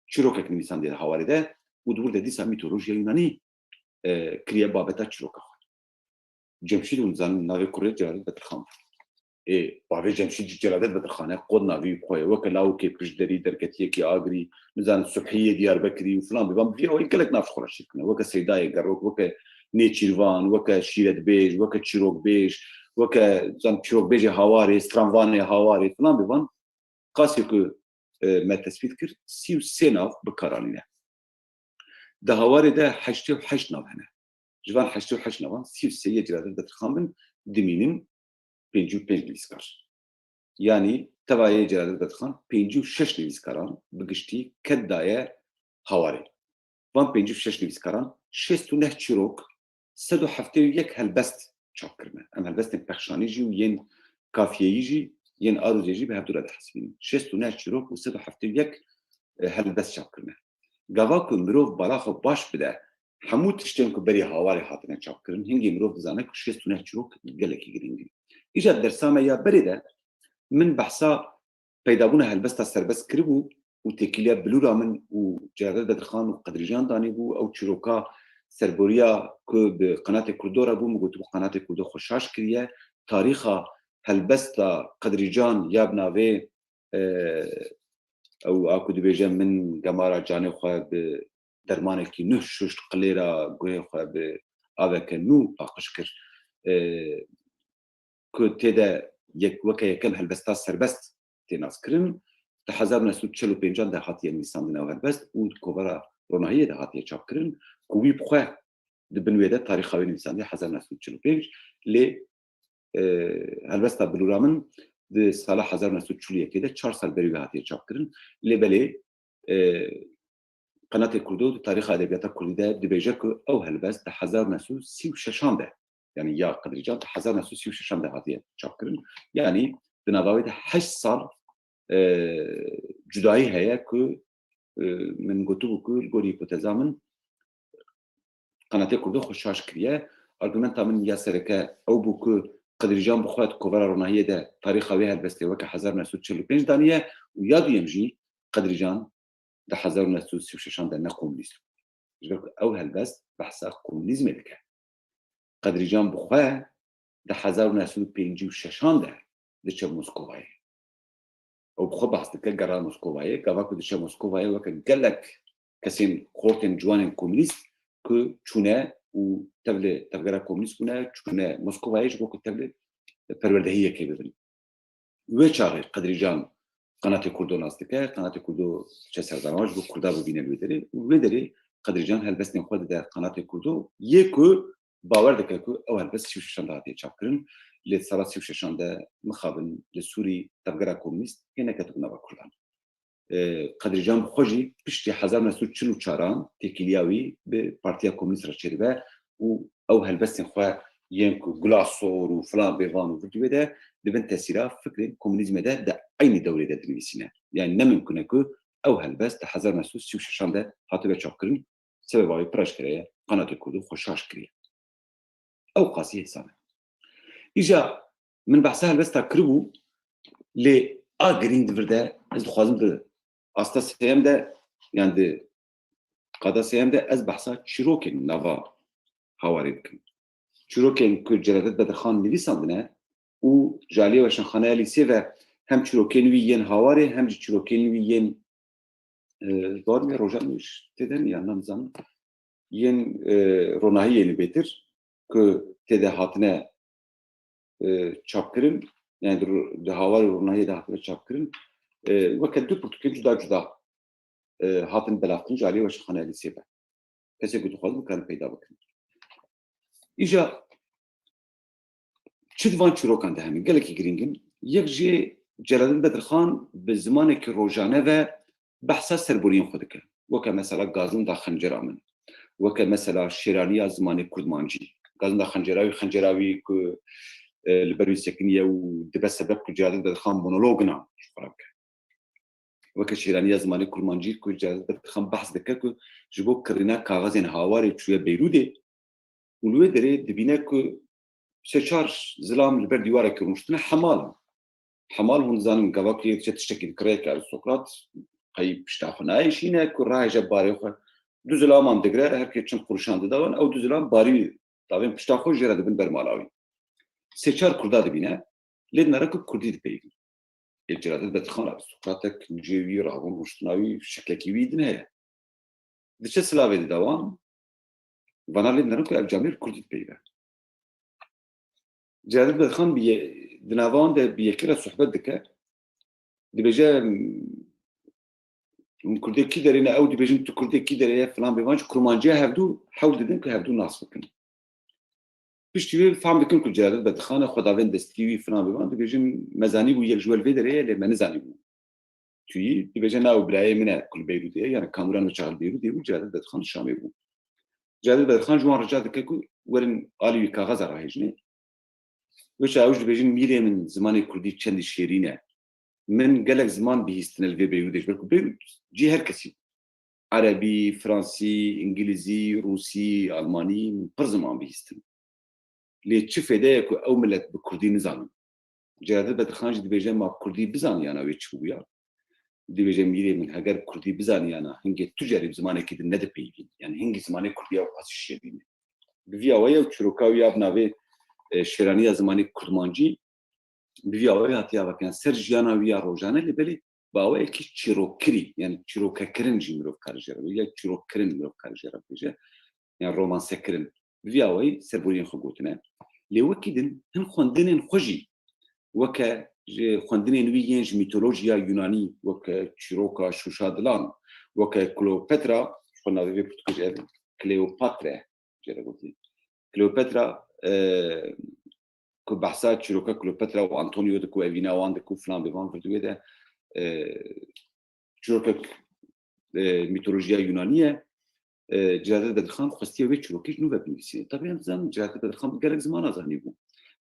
çîrokek nivîsandiye di hawarê de û di wir de dîsa mîtolojiya Yunanî, e, kiriye babeta çîroka xwe. Cemşîd, hûn dizanin navê kurê Celadet Bedirxan bû. Ê, bavê Cemşîd jî Celadet Bedirxan e, qod navî xwe ye. Weke lawikê piştderî, derketiyekî Agirî, nizanin Subhiyê Diyarbekirî û filan bêvan, bi vî awayî gelek nav ji xwe re çêdikine. Weke Seydayê Gerok, weke Nêçîrvan, weke şîretbêj, weke çîrokbêj, weke, zan, çîrokbêjê Hawarê, stranvanê Hawarê filan bêvan. Qasê ku, e, me tespît kir, sî û sê nav bi kar anîne. Di hawarê de heştê û heşt nav hene. Ji van heştê û heşt navan sî û sê yê Celadet Bedirxan bin, dimînin pêncî û pênc nivîskar. Yanî tevayê Celadet Bedirxan pêncî û şeş nivîskaran bi giştî ked daye hawarê. Van pêncî û şeş nivîskaran şêst û neh çîrok, sed û heftê û yek helbest çap kirine. Em helbestên pexşanî jî û yên kafiyeyî jî, yên arozê jî bi hevdû re dihesibînin. Şêst û neh çîrok û sed û heftê û yek, e, helbest çap kirine. Gava ku mirov bala xwe baş bide hemû tiştên ku berî hawarê hatine çapkirin, hingê mirov dizane ku şêst û neh çîrok gelekî girîng in. Îja dersa me ya berê de min behsa peydabûna helbesta serbest kiribû û têkiliya bilûra min û Celadet Bedirxan û Qedrîcan danîbû. Ew çîroka serboriya ku bi Qenatê Kurdo re bû, min gotibû Qenatê Kurdo xwe şaş kiriye. Tarîxa helbesta Qedrîcan ya bi navê, e, ew a ku dibêje, min gemara canê xwe bi dermanekî nuh şuşt, qilêra guhê xwe bi aveke nû paqij kir, e, ku tê de yek, weke yekem helbesta serbest tê naskirin. Di hezar û neh sed û çel û pêncan de hatiye nivîsandin ew helbest û di kovara Ronahiyê de hatiye çapkirin, ku wî bi xwe di bin wê de tarîxa wê nivîsandiye hezar û neh sed û çel û pênc, lê, e, helbesta Bilûra Min di sala hezar û neh sed û çil û yekê de, çar sal berî wê hatiye çapkirin. Lê belê, e, Qenatê Kurdo di tarîxa edebiyata kurdî de dibêje ku ew helbest di hezar û neh sed û sî û şeşan de, yanî ya Qedrîcan di hezar û neh sed û sî û şeşan de hatiye çapkirin. Yanî di nava wê de heşt sal, e, cudayî heye ku, e, min gotibû ku li gorî hîpoteza min Qenatê Kurdo xwe şaş kiriye. Argumenta min ya sereke ew bû ku Qedrîcan bi xwe di kovara Ronahiyê de tarîxa wê helbestê weke hezar û neh sed û çil û pênc daniye û ya duyem jî Qedrîcan di hezar û neh sed û sî û şeşan de ne komûnîst bû. Ji ber ku ew helbest behsa komûnîzmê dike. Qedrîcan bi xwe di hezar û neh sed û pêncî û şeşan de diçe Moskovayê. Ew bi xwe behs dike gera Moskovayê. Gava ku diçe Moskovayê weke gelek kesên xortên ciwanên komînîst ku çûne û tevlê tevgera komînîst bûne, çûne Moskovayê ji bo ku tevlê perwerdehiyekê bibin. Wê çaxê Qedrîcan Qenatê Kurdo nas dike, Qenatê Kurdo diçe serdana wan ji bo Kurda bibîne li wê derê. Û wê derê Qedrîcan helbestên xwe dide Qenatê Kurdo, yê ku bawer dike ku ew helbest sî û şeşan de hatiye çapkirin, lê di sala sî û şeşan de mixabin li Sûrî tevgera komînîst hê neketibû nava Kurdan. E, Qedrîcan bi xwe jî piştî hezar neh sed û çil û çaran têkiliya wî bi Partiya Komînîst re çêdibe û ew helbestên xwe yên ku Gula Sor û filan bêvan û vir di wê de di bin tesîra fikrên komînîzmê de di eynî dewrê de dinivîsîne. Yani ne mimkun e ku ew helbest di hezar neh sed û sî û şeşan de hatibe çapkirin, sebeba wê pir eşkere ye, Qenatê Kurdo xwe şaş kiriye. Ew qasî hêsan e. Îja min behsa helbesta kiribû, lê a girîng di vir de ez dixwazim di asta sêyem de, yan di qada sêyem de ez behsa çîrokên nava Hawarê dikim. Çîrokên ku Celadet Bedirxan nivîsandine û ji aliyê weşanxaneya lîsê ve hem çîrokên wî yên Hawarê hem jî çîrokên wî yên, e, ji bar me rojan tê de ya namizanin yên, e, ronahiyê li bêtir ku tê de hatine, e, çapkirin, yani di ro-, di Hawarê ronahiyê de hatine çapkirin, e, weke du pirtûkên cuda cuda, e, hatin belavkirin ji aliyê weşanxaneya lîsê ve. Kesê ku dixwazin bikarin peyda bikin. Îja çi di van çîrokan de hene? Gelekî girîng in. Yek jê Celadet Bedirxan bi zimanekî rojane ve behsa serboriyên xwe dike. Weke mesela Gazin da xencera min. Weke mesela şêraniya zimanê kurdmancî. Gazin da xencera wî, xencera wî ku, e, li ber wî sekiniye û dibe sebeb ku Celadet Bedirxan monologina ji xwe re bike. Weke şêraniya zimanê kurmancî ku Celadet Bedirxan behs dike ku ji bo kirîna kaxezên Hawarê çûye Beyrûdê û li wê derê dibîne ku sê çar zilam li ber dîwarekî rûniştine hemal in. Hemal hûn dizanin gava ku yek diçe tiştekî dikire yek aristokrat qey pişta xwe nayêşîne ku rahêje barê xwe du zilaman digire, her kê çend quruşan dide wan, ew du zilam barî davên pişta xwe jê re dibin ber mala wî. Sê çar kurda dibîne, lê dinere ku kurdî dipeyivî. Ê Celadet Bedirxan aristokratek, cihê wî, ravûn rûniştina wî, şeklekî wî din heye. Diçe silavê dide wan, vana lê dinere ku ev camêr kurdî dipeyive. Celadet Bedirxan bi ye-, di nava wan de bi yekî re sohbet dike. Dibêje, hûn kurdê kî derê ne? Ew dibêjin tu kurdê kî derê ye, filan bêvan, ji kurmanciya hevdû hewl didin ku hevdû nas bikin. Piştî wê fam dikin ku Celadet Bedirxan e, xwedavên destî wî filan bêvan, dibêjin me zanîbû yek ji we li vê derê ye, lê me nizanîbû. Tu yî, dibêje na ew birayê min e ku li Beyrûdê ye, yani Kamuran wê çax li Beyrûdê bû, Celadet Bedirxan li Şamê bû. Celadet Bedirxan ji wan rica dike ku werin alî wî kaxeza rahêjinê. Wê çax ew jî dibêjin mîrê min zimanê kurdî çendî şêrîn e. Min gelek ziman bihîstine li vê Beyrûdê ji ber ku Beyrûd cî her kesî. Erebî, fransî, îngilîzî, rûsî, almanî, min pir ziman bihîstin. Lê çi fêde ye ku ew milet bi kurdî nizanin? Celadet Bedirxan jî dibêje ma kurdî bizaniyana wê çi bûya? Dibêje mîrê min heger kurdî bizaniyana hingê tu carî bi zimanekî din nedipeyivîn. Yani hingî zimanê kurdî ew qasî şêrîn e. Bi vî awayî ew çîroka wî ya bi navê, e, Şêraniya Zimanê Kurdmancî, bi vî awayî hatiye avakirina ser jiyana wî ya rojane, lê belê bi awayekî çîrokkirî, yani çîrokekirin jî mirov kare jê re bêje, ya çîrokkirin mirov kare jê re bêje, yani romansekirin. Bi vî awayî serboriyên xwe gotine. Lê wekî din hin xwendinên xwe jî, weke ji xwendinên wî yên ji mîtolojiya Yunanî, weke çîroka Şûşa Dilan, weke Kleopatra, ji xwe navê vê pirtûkê jî ev Kleopatre jê re gotî. Kleopatra, e, ku behsa çîroka Kleopatra û Antonio dike û evîna wan dike û filan bêvan vir di wê de, e, çîrokek, e, mîtolojiya Yunanî ye. E, Celadet Bedirxan xwestiye wê çîrokê ji nû ve binivîsîne. Tabii em dizanin Celadet Bedirxan bi gelek zimana zanîbû.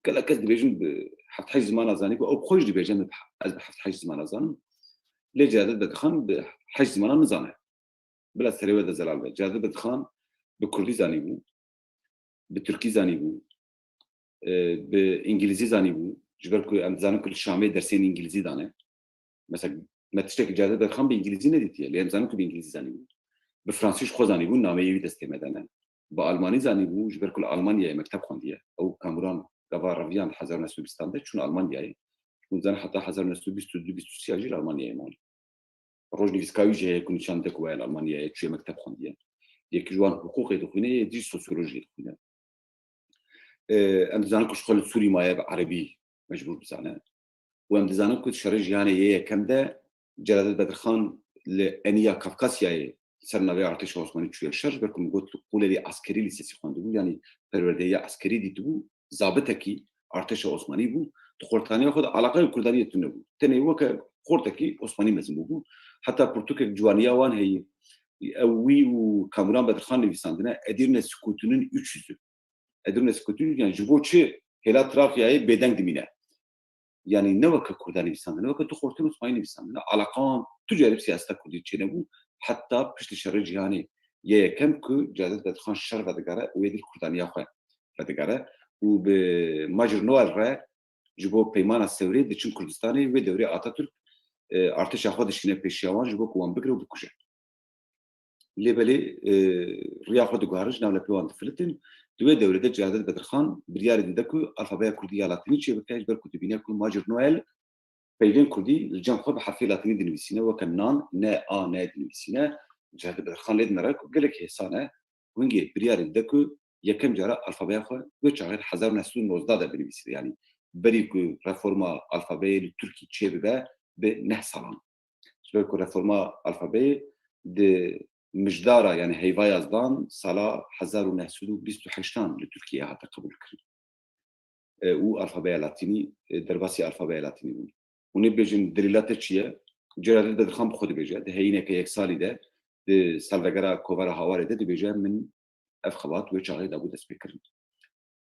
Gelek kes dibêjin bi heft heşt zimana zanîbû. Ew bi xwe jî dibêje min bi, ez bi heft heşt zimana zanim. Lê Celadet Bedirxan bi heşt zimana nizane. Bila serê we de zelal be. Celadet Bedirxan bi kurdî zanîbû, bi tirkî zanîbû, e, bi îngilîzî zanîbû. Ji ber ku em dizanin ku li Şamê dersên îngilîzî dane. Mesela me tiştekî Celadet Bedirxan bi îngilîzî nedîtiye, lê em zanin ku bi îngilîzî zanîbû. Bi fransî ji xwe zanîbû, nameyê wî destê me de ne. Bi almanî zanîbû, ji ber ku li Almanyayê mekteb xwendiye. Ew Kamuran gava reviyan di hezar neh sed û bîstan de çûn Almanyayê. Hûn zanin heta hezar û neh sed û bîst û du bîst û sê jî li Almanyayê man. Rojnivîska wî jî heye ku nîşan dide ku waya li Almanyayê çûye mekteb xwendiye. Yekî ji wan hiqûqê dixwîne, yê dî sosyolojiyê dixwîne. Em dizanin ku ji xwe li Sûrî maye, bi erebî mecbûr bizane. Û em dizanin ku di şerê cîhanê yê yekem de Celadet Bedirxan li eniya Kafkasyayê ser navê artêşa Osmanî çûye şer, ji ber ku min got li qûlelî eskerî lîsesî xwendibû, yanî perwerdehiya eskerî dîtibû, zabitekî artêşa Osmanî bû, di xortaniya xwe de eleqe bi kurdaniyê tune bû. Tenê weke xortekî Osmanî mezin bûbû. Heta pirtûkek ciwaniya wan heye, ew wî û Kamuran Bedirxan nivîsandine, Edirne Sukûtûnun üç yüzü. Edirne Sukûtûnun, yani ji bo çi hêla Trakyayê bêdeng dimîne? Yani ne weke Kurda nivîsandine, weke du xortên Osmanî nivîsandine. Eleqa wan tu carî bi siyaseta Kurdî çênebû. Heta piştî şerê cîhanê yê yekem ku Celadet Bedirxan şer vedigere û êdî kurdaniya xwe vedigere. Û bi Major Noel re ji bo peymana Sewrê diçin Kurdistanê, wê dewrê Atatürk, e, artêşa xwe dişîne pêşiya wan ji bo ku wan bigire û bikuje. Lê belê, e, riya xwe diguherin, ji nav lepê wan difilitin. Di wê dewrê de Celadet Bedirxan biryarê dide ku alfabeya kurdî ya latînî çêbike, ji ber ku dibîne ku Major Noel peyvên kurdî li cem xwe bi herfê latînî dinivîsîne, weke nan, N A N dinivîsîne. Celadet Bedirxan lê dinere ku gelek hêsan e. Hingê biryarê dide ku yekem cara alfabeya xwe wê çaxê di hezar û neh sed û nozdeh de binivîsîne. Yanî berî ku reforma alfabeyê li Tirkî çêbibe bi neh salan. Ji ber ku reforma alfabeyê di mijdara, yani heyvaya zidan, sala hezar û neh sed û bîst û heştan li Tirkiyeyê hate qebûlkirin. E, û alfabeya latînî, e, derbasî alfabeya latînî bûn. Hûn ê bêjin, delîla te çi ye? Celadet Bedirxan bi xwe dibêje, di heyîneke yek salî de, di salvegera Kovara Hawarê de dibêje, min ev xebat wê çaxê dabû destpêkirin.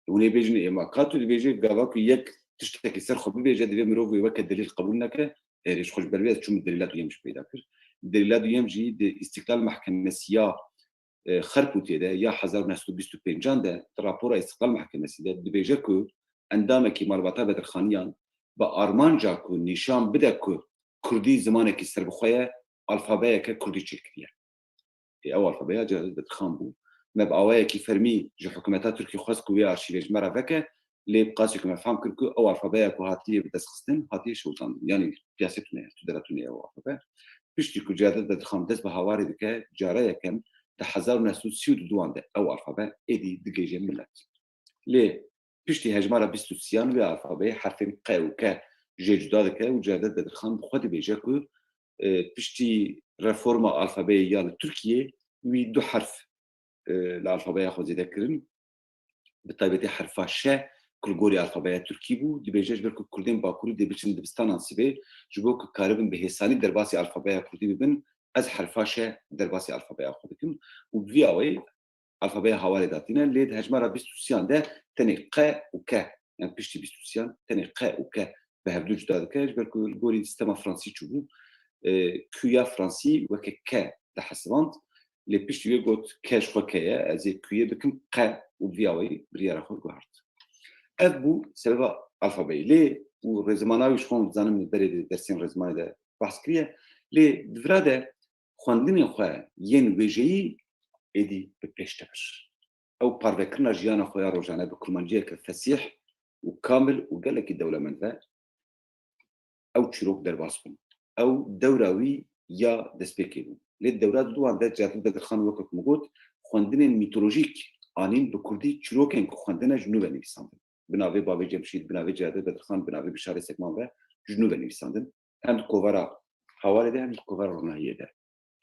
Hûn ê bêjin, ê ma ka tu dibêjî, gava ku yek tiştekî ser xwe bibêje, divê mirov wê weke delîl qebûl neke. Erê, ji xwe ji ber wê ez çûm delîla duyem jî peyda kir. Delîla duyem jî di Îstiklal Mehkemesiya, e, Xerpûtê de ya hezar û neh sed û bîst û pêncan de di rapora Îstiklal Mehkemesî de dibêje ku endamekî malbata Bedirxaniyan bi armanca ku nîşan bide ku kurdî zimanekî serbixwe ye, alfabeyeke kurdî çêkiriye. Ê, ew alfabeya Celadet Bedirxan bû. Me bi awayekî fermî ji hikûmeta Tirkî xwest ku wê arşîvê ji me re veke, lê bi qasî ku me fehm kir ku ew alfabeya ku hatiye bi dest xistin, hatiye şewitandin. Yanî piyasê tune ye, tu dera tune ye ew alfabe. Piştî ku Celadet Bedirxan dest bi Hawarê dike, cara yekem di hezar û neh sed û sî û duan de ew alfabe êdî digihêje milet. Lê piştî hejmara bîst û sêyan wê alfabeyê herfên qe û ke jê cuda dike û Celadet Bedirxan bi xwe dibêje ku, e, piştî reforma alfabeyê ya li Tirkiyê wî du herf, e, li alfabeya xwe zêde kirin. Bi taybetî herfa şe ku li gorî alfabeya tirkî bû, dibêje ji ber ku kurdên bakurî dê biçin dibistanan sibê, ji bo ku karibin bi hêsanî derbasî alfabeya kurdî bibin, ez herfa şe derbasî alfabeya xwe dikim û bi vî awayî alfabeya Hawarê datîne, lê di hejmara bîst û sêyan de tenê qe û ke, yani piştî bîst û sêyan tenê qe û ke bi hevdû cuda dike, ji ber ku li gorî sîstema fransî çûbû, e, Q ya fransî weke ke dihesiband, lê piştî wê got ke ji xwe ke ye, ez ê Q'yê bikim qe û bi vî awayî biryara xwe guhert. Ev bû sebeba alfabeyê. Lê û rêzimana wî ji xwe dizanim min berê di dersên rêzimanê de behs kiriye. Lê di vira de xwendinên xwe yên wêjeyî êdî bi pêş dibir. Ew parvekirina jiyana xwe ya rojane bi kurmanciyeke fesîh û kamil û gelekî dewlemend ve ew çîrok derbas bûn. Ew dewra wî ya destpêkê bû. Lê di dewra duduwan de Celadet Bedirxan weke ku min got, xwendinên mîtolojîk anîn bi kurdî çîrokên ku xwendine ji nû ve nivîsandin. Bi navê Bavê Cemşîd, bi navê Celadet Bedirxan, bi navê Bişarê Sekman ve ji nû ve nivîsandin. Hem di kovara Hawarê de hem di kovara Ronahiyê de.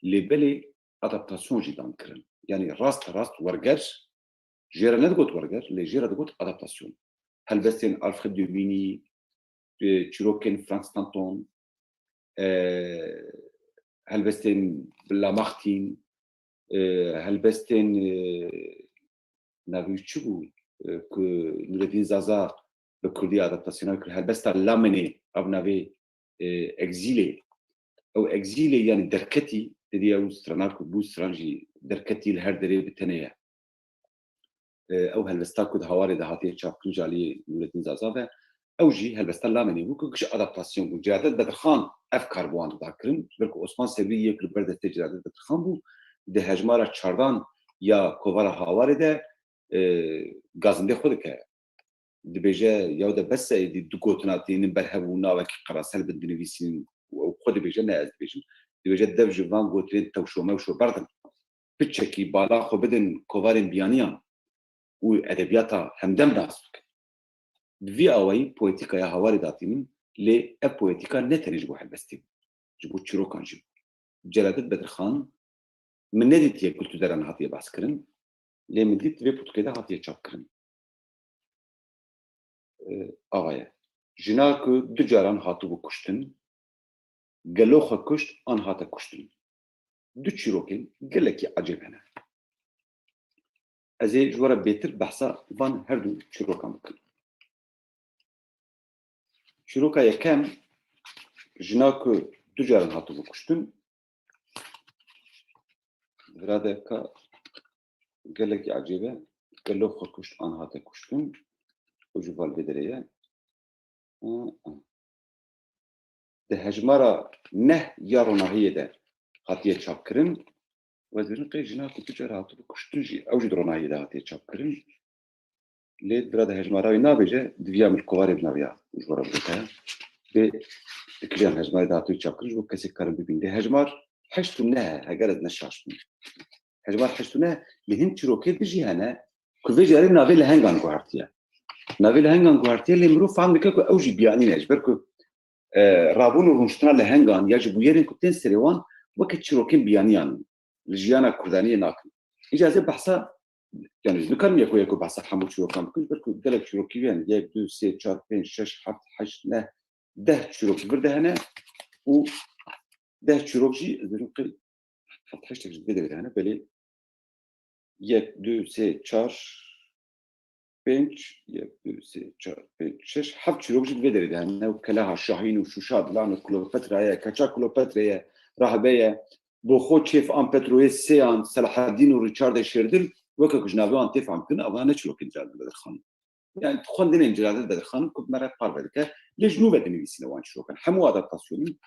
Lê belê adaptasyon jî dan kirin. Yanî rast rast werger, jê re nedigot werger, lê jê re digot adaptasyon. Helbestên Alfred de Vigny, e, çîrokên Frank Stanton, e, helbestên Lamartine, e, helbestên, e, navê wî çi bû, e, ku Nureddîn Zaza bi kurdî adaptasyona kir, helbesta Lamenê, ev navê, e, Exîlê. Ew Exîlê, yanî derketî, didî ew strana ku bû stran jî derketî, li her derê bi tenê ye. E, ew helbesta ku di Hawarê de hatiye çapkirin ji aliyê Nureddîn Zaza ve, ew jî helbesta Lamenê bû ku giş adaptasyon bû. Celadet Bedirxan ev kar bi wan dida kirin. Ji ber ku Osman Sebrî yek li ber destê Celadet Bedirxan bû, di hejmara çardan ya kovara Hawarê de, e, gazindê xwe dike. dibêje, yaw de bes e, êdî du gotina tênin ber hev û navekî qerasel bin dinivîsînin û ew xwe dibêje, ne ez dibêjim. Dibêje dev ji van gotinên tewşo mewşo berdin. Piçekî bala xwe bidin kovarên biyaniyan û edebiyata hemdem nas bikin. Bi vî awayî poetîkaya hawarê datînin, lê ev poetîka ne tenê ji bo helbestê bû, ji bo çîrokan jî bû. Celadet Bedirxan, min nedîtiye ku li tu deran hatiye behs kirin, lê min dît vê pirtûkê de hatiye çap kirin. E, ava ye. Jina ku du caran hatibû kuştin, gelo xwe kuşt an hate kuştin. Du çîrokên gelekî ecêb hene. Ez ê ji we re bêtir behsa van her du çîrokan bikim. Çîroka yekem, jina ku du caran hatibû kuştin, vira de ka gelekî ecêb e, gelo xwe kuşt an hate kuştin, û ji val vê derê ye. Di hejmara neh ya ronahiyê de hatiye çapkirin. Wezîrin qey jina ku tu cara hatibû kuştin jî, ew jî di ronahiyê de hatiye çapkirin. Lê bira di hejmara wî nabêje, diviya min kovarê bi naviya ji we re bigota. Lê di kiliyan hejmarê de hatibû çapkirin, ji bo kesê karin bibîn. Lê hejmar heşt û neh e, heger ez ne şaş bim. Hejmar heşt û neh, lê hin çîrokê din jî hene, ku vê carê navê lehengan guhertiye. Navê lehengan guhertiye, lê mirov fehm dike ku ew jî biyanî ne. Ji ber ku, e, rabûn û rûniştina lehengan ya ji bûyerên ku tên serê wan weke çîrokên biyaniyan li jiyana kurdaniyê nakin. Îca ez ê behsa, yani, ez nikarim yeko yeko behsa hemû çîrokan bikim, ji ber ku gelek çîrokî hene, yek, du, sê, çar, pênc, şeş, heft, heşt, neh, deh çîrok li vir de hene û deh çîrok jî, ez dibêjim qey heft heştek ji vê derê de hene, belê yek, du, sê, çar, pênc, yek, du, sê, çar, pênc, şeş, heft çîrok jî di vê derê de hene. Ew Keleha Şahîn û Şûşa Dilan û Kleopatra ye, Keça Kleopatra ye, Rahbe ye, Boxo Çêf an Petroyê Sêyan, Selahaddîn û Rîçardê Şêrdil, weke ku ji navê wan tê fehmkirin, ava ne çîrokên Celadet Bedirxan in. Yani xwendinên Celadet Bedirxan in ku me re parve dike, lê ji nû ve dinivîsîne wan çîrokan. Hemû adaptasyonî.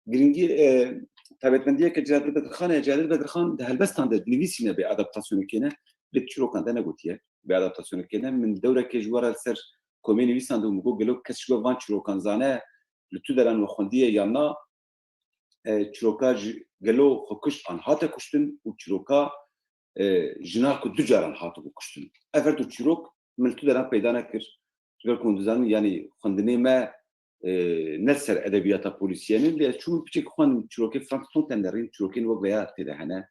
Girîngî, e, taybetmendiyeke Celadet Bedirxan e. Celadet Bedirxan di helbestan de dinivîsîne bê adaptasyonekê ne, lê di çîrokan de negotiye bê adaptasyonekê ne. Min dewrekê ji we re li ser komê nivîsand û min got, gelo kes ji we van çîrokan zane, li tu deran we xwendiye yan na? E, çîroka ji gelo xwe kuşt an hate kuştin û çîroka, e, jina ku du caran hatibû kuştin. Ev her du çîrok min li tu deran peyda nekir. Ji ber ku hûn dizanin, yanî xwendinê me, e, ne li ser edebiyata polîsiyê ne, lê ez çûm piçek xwend çîrokên Frank Sontag nerîn, çîrokên wek veya tê de hene.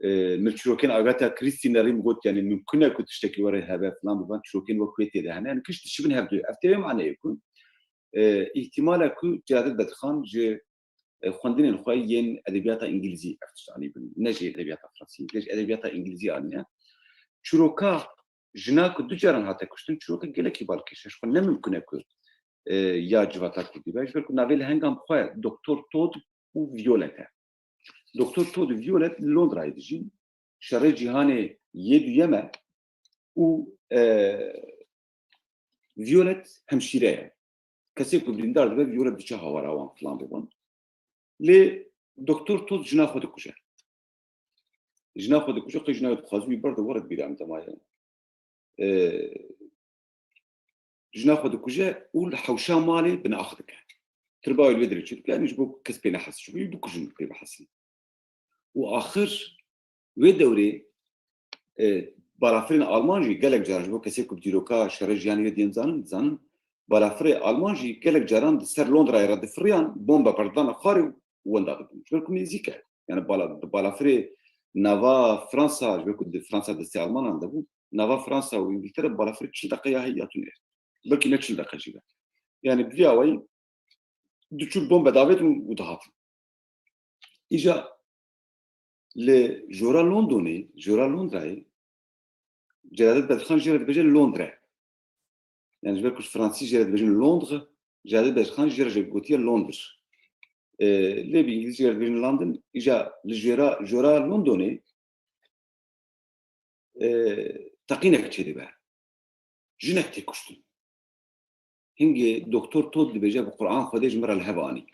E, min çîrokên Agatha Christie nerîn got, yanî mimkun e ku tiştekî were hebe filan, bi van çîrokên wek wê tê de hene. Yanî kişt dişibin hevdu. Ev tê wê maneyê ku, e, îhtimal e ku Celadet Bedirxan ji, e, xwendinên xwe yên edebiyata îngilîzî ev tişt anîbin. Ne jî edebiyata fransî, ne jî edebiyata îngilîzî aniye. Çîroka jina ku du caran hate kuştin, çîroka gelekî balkêş e. Ji xwe ne mimkun e ku, e, ya civata kurdî be. Ji ber ku navê lehengan bi xwe Doktor Todd û Violet e. Doktor Todd û Violet li Londrayê dijîn. Şerê Cîhanê yê duyem e û, e, Violet hemşîre ye. Kesê ku birîndar dibe, Violet diçe hawara wan filan bê wan. Lê Doktor Todd jina xwe dikuje. Jina xwe dikuje, qey jina wê dixwaze wî berde, were dibîre em dema ye. E, jina xwe dikuje û li hewşa malê binax dike. Tirba wê li wê derê çêdike, yanî ji bo kes pê nehes, ji bo wî bikujin pê bihesin. Û axir wê dewrê, e, balafirên Alman jî gelek caran, ji bo kesê ku bi dîroka şerê jiyanê wê diyên zanin, dizanin, balafirê Alman jî gelek caran di ser Londrayê re difiriyan, bombe berdana xwarê û wenda dibûn. Ji ber ku nêzîk e. Yani bala-, balafirê nava Fransa, ji ber ku di Fransa destê Almanan de bû, nava Fransa û Îngiltere balafirê çil deqe ya heyî ya tune. Belkî ne çil deqe jî be. Yani bi vî awayî diçûn bombe davêtin û dihatin. Îja li jora Londonê, jora Londrayê, Celadet Bedirxan jê re dibêje Londre. Yani ji ber ku fransî jê re dibêjin Londres, Celadet Bedirxan jê re jê gotiye Londr. E, lê bi îngilîzî jê re dibêjin London. Îja li jêra, jora Londonê, e, teqînek çêdibe. Jinek tê kuştin. Hingê Doktor Todd dibêje, bi Quran Xwedê ji min re li hev anî.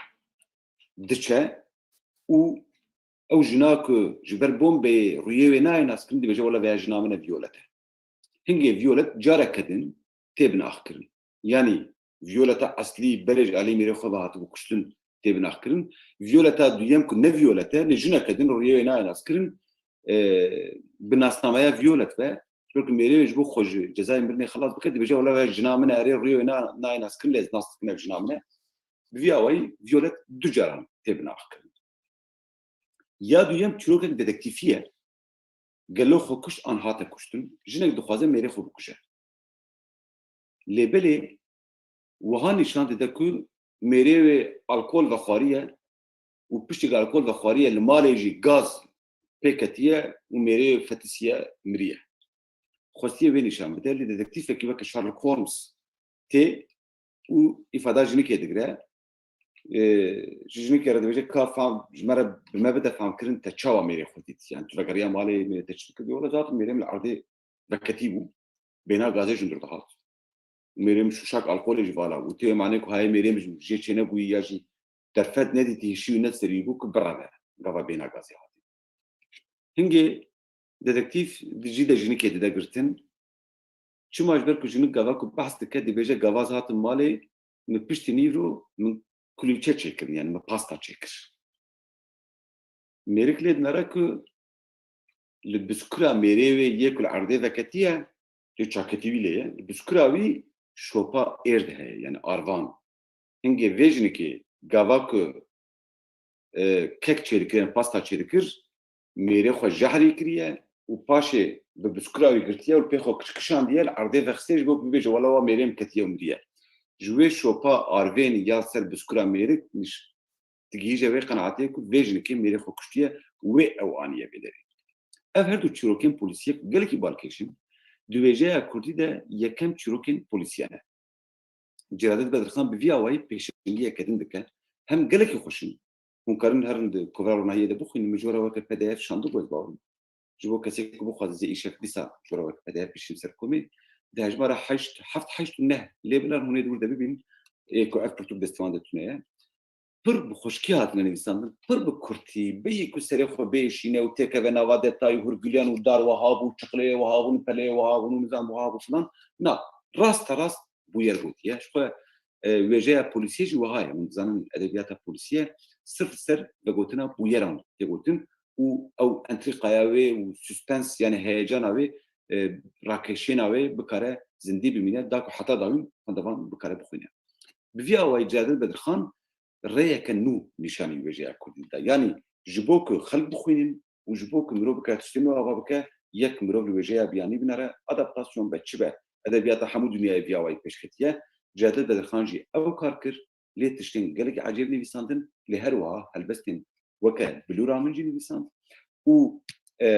Diçe û ew jina ku ji ber bombeyê rûyê wê nayê naskirin, dibêje, wela veya jina min e, Violet e. Hingê Violet careke din tê binaxkirin. Yanî viyoleta eslî berê ji alî mêrê xwe ve hatibû kuştin tê binaxkirin. Viyoleta duyem ku ne viyolete, ne jineke din rûyê wê nayê naskirin, e, bi nasnameya viyolet ve, ji ber ku mêrê wê ji bo xwe ji cezayê mirinê xelas bike, dibêje, wela ev jina min e, erê rûyê wê na-, nayê naskirin, lê ez nas dikim ev jina min e. Bi vî awayî viyolet du caran tê binaxkirin. Ya duyem çîrokek dedektîfî ye. Gelo xwe kuşt an hate kuştin? Jinek dixwaze mêrê xwe bikuje. Lê belê wiha nîşan dide ku mêrê wê alkol vexwariye û piştî ku alkol vexwariye li malê jî gaz pê ketiye û mêrê wê fetisiye, miriye. Xwestiye vê nîşan bide, lê dedektîfekî weke Sherlock Holmes tê û îfada jinikê digire. Ee, ji jinikê re dibêje, ka fam, ji me re, bi me bide famkirin te çawa mêrê xwe dît. Yani tu vegeriya malê mêrê te çi dikir? Wele zaten mêrê min li erdê veketî bû. Bêhna gazê ji hundir dihat. Mêrê min şûşak alkolê jî vala bû. Tê manê ku hayê mêrê min jê çênebûyî ya jî derfet nedîtî, hişî û net serî bû ku bireve. Gava bêhna gazê hatî. Hingê dedektîf di jî de jinikê dide girtin. Çima? Ji ber ku jinik gava ku behs dike, dibêje, gava ez hatim malê, min piştî nîvro min kulîlçe çêkirin, yani min pasta çêkir. Mêrik lê dinere ku li biskura mêrê wê yê ku li erdê veketiye, yê çaketî wî lê ye, li biskura wî şopa êrd heye, yani arvan. Hingê vê jinikê gava ku, e, kek çêdikir, yani pasta çêdikir, mêrê xwe jehrî kiriye û paşê bi biskura wî girtiye û pê xwe kiş-, kişandiye, li erdê vexistê ji bo bibêje, wela wa mêrê min ketiye û miriye. Ji wê şopa arvên ya ser biskura mêrik nîş-, digihîje wê qenaetê ku vê jinikê mêrê xwe kuştiye û wê ew aniye vê derê. Ev her du çîrokên polîsiyê ku gelekî balkêş in, di wêjeya kurdî de yekem çîrokên polîsiyê ne. Celadet Bedirxan bi vî awayî pêşengiyeke din dike. Hem gelekî xweş in. Hûn karin herin di kovara ronahiyê de bixwînin, min ji we re weke P D F şandibo, ez bawer im. Ji bo kesê ku bixwaze zê îşev dîsa ji we re weke P D F bişînim ser komê, di hejmara heşt, heft, heşt û neh lê bilan hûn ê di wir de bibînin, ê ku ev pirtûk destê wan de tune ye. Pir bi xweşkî hatine nivîsandin, pir bi kurtî, bêyî ku serê xwe bêşîne û têkeve nava detayî û hurgiliyan û dar wiha bû, çiqleyê wiha bûn, peleyê wiha bûn û nizam wiha bû filan. Na, rasterast bûyer gotiye. Ji xwe, e, wêjeya polîsiyê jî wiha ye. Hûn dizanin edebiyata polîsiyê sirf li ser vegotina bûyeran tê gotin û ew entrîqaya wê û suspens, yani heyecana wê, e, rakêşêna wê bikare zindî bimîne, da ku heta dawîn xwendevan bikare bixwîne. Bi vî awayî Celadet Bedirxan rêyeke nû nîşanî wêjeya kurdî dida. Yanî ji bo ku xelk bixwînin û ji bo ku mirov bikare tiştê nû ava bike, yek mirov li wêjeya biyanî binere, adaptasyon be çi be, edebiyata hemû dinyayê vî awayî pêş ketiye. Celadet Bedirxan jî ew kar kir, lê tiştên gelekî ecêb nivîsandin, lê her wiha helbestên weke Bilûra Min jî nivîsand û, e,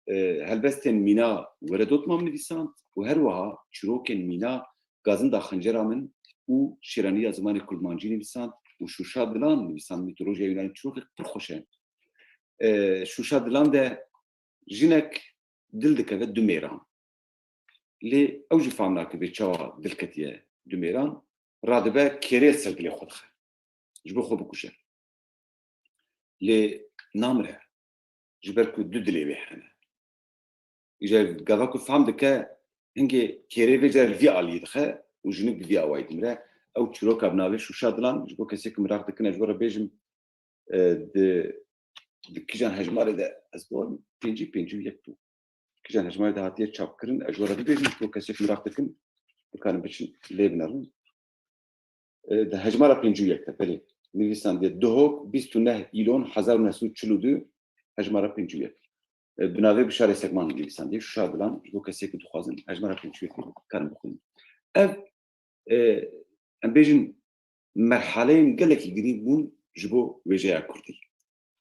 e, helbestên mîna Weredotmam nivîsand û her wiha çîrokên mîna Gazinda Xencera Min û Şêraniya Zimanê Kurdmancî nivîsand û Şûşa Dilan nivîsand, mîtolojiya Yunanî, çîrokek pir xweş e. E, Şûşa Dilan de jinek dil dikeve du mêran. Lê ew jî fam nake vê çawa dil ketiye du mêran, radibe kêrê li ser dilê xwe dixe. Ji bo xwe bikuje. Lê namire. Ji ber ku du dilê wê hene. Îcar gava ku fam dike, hingê kêrê vê cara li vî aliyê dixe û jinik bi vî awayî dimire. Ew çîroka bi navê Şûşa Dilan, ji bo kesê ku miraq dikin, ez ji we re bêjim, e, di, di kîjan hejmarê de, ez bawer im pêncî, pêncî û yek bû. Kîjan hejmarê de hatiye çapkirin, ez ji we re bibêjim, ji bo kesê ku miraq dikin, bikarin biçin lê binerin. E, di hejmara pêncî û yek de, belê, nivîsandiye, Duhok, bîst û neh Îlon hezar û neh sed û çil û du, hejmara pêncî û yek. E, bi navê Bişarê Sekman nivîsandiye, Şûşa Dilan, ji bo kesê ku dixwazin hejmara pêncî û yek bikarin bixwînin. Ev, e, em bêjin, merhaleyên gelekî girîng bûn ji bo wêjeya kurdî.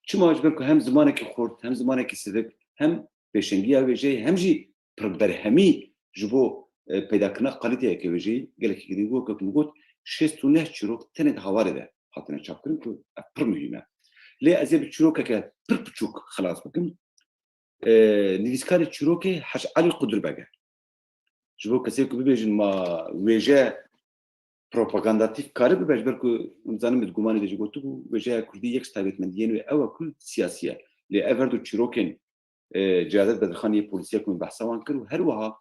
Çima? Ji ber ku hem zimanekî xurt, hem zimanekî sivik, hem pêşengiya wêjeyê, hem jî pir berhemî ji bo, e, peydakirina kalîteyeke wêjeyî gelekî girîng bû. Weke ku min got, şêst û neh çîrok tenê di hawarê de hatine çapkirin ku ev pir muhîm e. Lê ez ê bi çîrokeke pir piçûk xilas bikim. E, nivîskarê çîrokê Hec Elî Qudurbeg e. Ji bo kesê ku bibêjin ma wêje propagandatîf kare bibe, ji ber ku hûn dizanin, min di gumanê de jî gotibû, wêjeya kurdî yek ji taybetmendiyên wê ew e ku siyasî ye. Lê ev her du çîrokên, e, Celadet Bedirxan yê polîsiyê ku min behsa wan kir û her wiha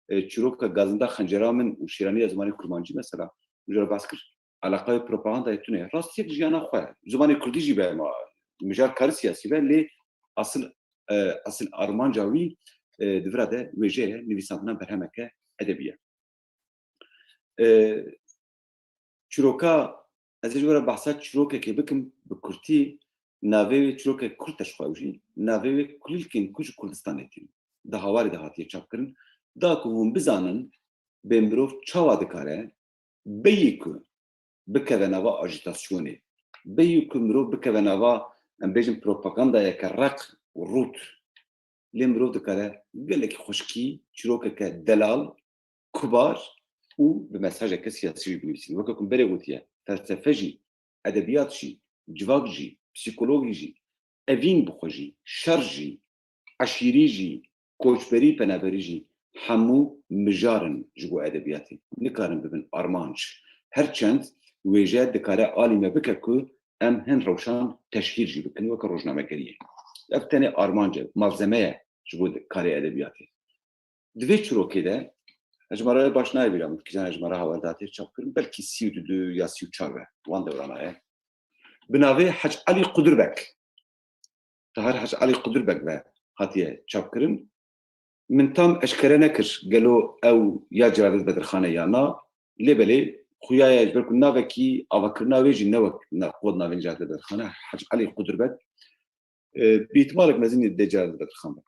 e, çîroka Gazinda Xencera Min û Şêraniya Zimanê Kurmancî mesela, min jê re behs kir, eleqa wê propagandayê tune ye. Rastiyek jiyana xwe ye. Zimanê kurdî jî be, ma mijar karî siyasî be, lê asil, e, asil armanca wî, e, di vira de wêje ye, nivîsandina berhemeke edebî ye. E, çîroka, ez ê ji we re behsa çîrokekê bikim, bi kurtî, navê wê çîrokek kurt e ji xwe ew jî, navê wê Kulîlkên Ku ji Kurdistanê Tên. Di Hawarê de hatiye çapkirin. Da ku hûn bizanin, bê mirov çawa dikare, bêyî ku bikeve nava ajîtasyonê, bêyî ku mirov bikeve nava, em bêjin, propagandayeke req û rût. Lê mirov dikare gelekî xweşikî çîrokeke delal, kubar û bi mesajeke siyasî jî binivîsîn. Weke ku min berê gotiye, felsefe jî, edebiyat jî, civak jî, psîkologî jî, evîn bi xwe jî, şer jî, eşîrî jî, koçberî, penaberî jî hemû mijar in ji bo edebiyatê. Nikarin bibin armanc. Her çend wêje dikare alî me bike ku em hin rewşan teşhîr jî bikin weke rojnamegeriyê. Ev tenê armanc e, malzeme ye ji bo karê edebiyatê. Di vê çîrokê de, ez ji me re baş nayê bîra min, kîjan ji me re hawar datê çap kirin, belkî sî û du ya sî û çar be, wan dewrana ye. Bi navê Hec Elî Qudurbek. Tahir Hec Elî Qudurbek ve hatiye çapkirin. Min tam eşkere nekir gelo ew ya Celadet Bedirxan e ya na. Lê belê xuya ye, ji ber ku navekî avakirina wê jî ne wek na-, qod navên Celadet Bedirxan e, Hec Elî Qudurbek. E, bi îhtimalek mezin dê Celadet Bedirxan be.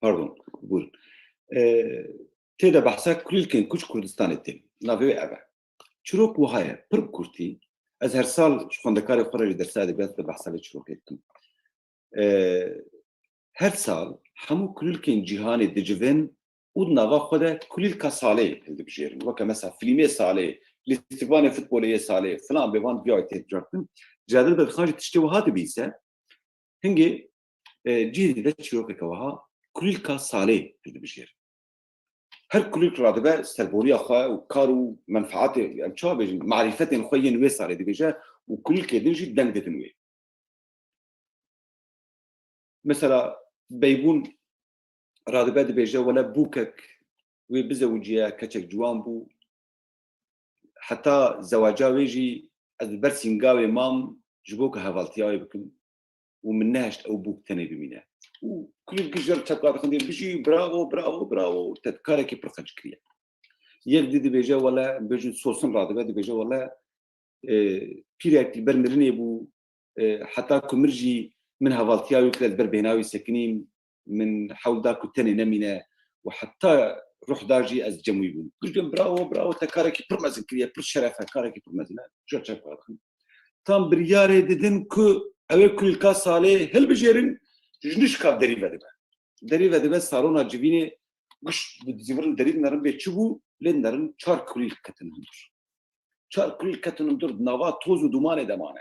Pardon, bûr. E, tê de behsa Kulîlkên Ku ji Kurdistanê Tên. Navê wê ev e. Çîrok wiha ye, pir bi kurtî. Ez her sal ji xwendekarê xwe re jî dersa edebiyatê de behsa vê çîrokê dikim. E, her sal hemû kulîlkên cîhanê dicivin û di nava xwe de kulîlka salê hildibijêrin. Weke mesela filmê salê, lîstikvanê futbolê yê salê, filan bêvan viya wê tê hilbijartin. Celadet Bedirxan jî tiştê wiha dibîse, hingê, e, cihê dî de çîrokeke wiha kulîlka salê hildibijêrin. Her kulîlk radibe serboriya xwe û kar û menfaatê, em çawa bêjin, marîfetên xwe yên wê salê dibêje û kulîlkê din jî deng didin wê. Mesela Beybûn radibe dibêje, wele bûkek wê bizewiciye, keçek ciwan bû. Heta zewaca wê jî ez li ber sînga wê mam ji bo ku hevaltiya wê bikim û min nehişt ew bûk tenê bimîne. Û kulîlk ji ber çepka dixin dê, bijî, bravo, bravo, bravo, te karekî pir qenc kiriye. Yek dî dibêje, wele, bêjin Sosin radibe, dibêje, wele, e, pîrek li ber mirinê bû, e, heta ku mir jî min hevaltiya wî kir, ez ber bêhna wî sekinîm, min hewl da ku tenê nemîne û heta ruh da jî ez cem wî bûm. Gişt, bravo, bravo, te karekî pir mezin kiriye, pir şeref e, karekî pir mezin e. Ji çepka dixin. Tam biryarê didin ku ew ê kulîlka salê hilbijêrin, ji nişka derî vedibe. Derî vedibe salona civînê, gişt, bi zivirin derî dinerin bê çi bû, lê dinerin çar kulîlk ketin hundir. Çar kulîlk ketin hundir, di nava toz û dumanê de mane.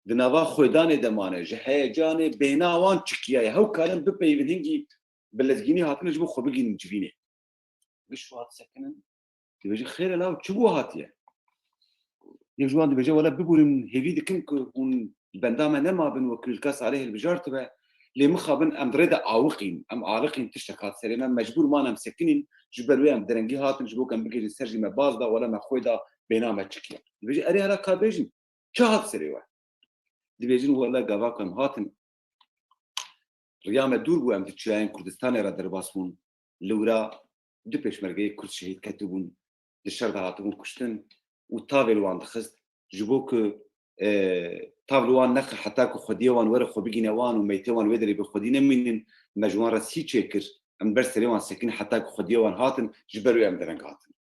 Di nava xwedanê de mane, ji heyecanê bêhna wan çikiyaye. Hew karin bipeyivin, hingî bi lezgînî hatine ji bo xwe bigihînin civînê. Gişt hat sekinin, dibêjin, xêr e law, çi bo hatiye? Yek ji wan dibêje, wele biborîm, hêvî dikim ku hûn li benda me nemabin û kulîlka salê hilbijartibe, lê mixabin em di rê de awiqîn, em aliqîn, tiştek hat serê me, mecbûr man em sekinîn, ji ber wê em derengî hatin, ji bo ku em bigihîjin ser jî me baz da, wele me xwê da, bêhna me çikiye. Dibêje, erê, hela ka bêjin, çi hat serê we? Dibêjin, wele gava ku em hatin, riya me dûr bû, em di çiyayên Kurdistanê re derbas bûn. Li wira du pêşmergeyê Kurd şehîd ketibûn, di şer de hatibûn kuştin û tavê li wan dixist, ji bo ku, e, tav li wan nexe heta ku xwediyê wan were xwe bigîne wan û meytê wan wê derê bê xwedî nemînin, me ji wan re sî çêkir, em ber serê wan sekin heta ku xwediyê wan hatin, ji ber wê em dereng hatin.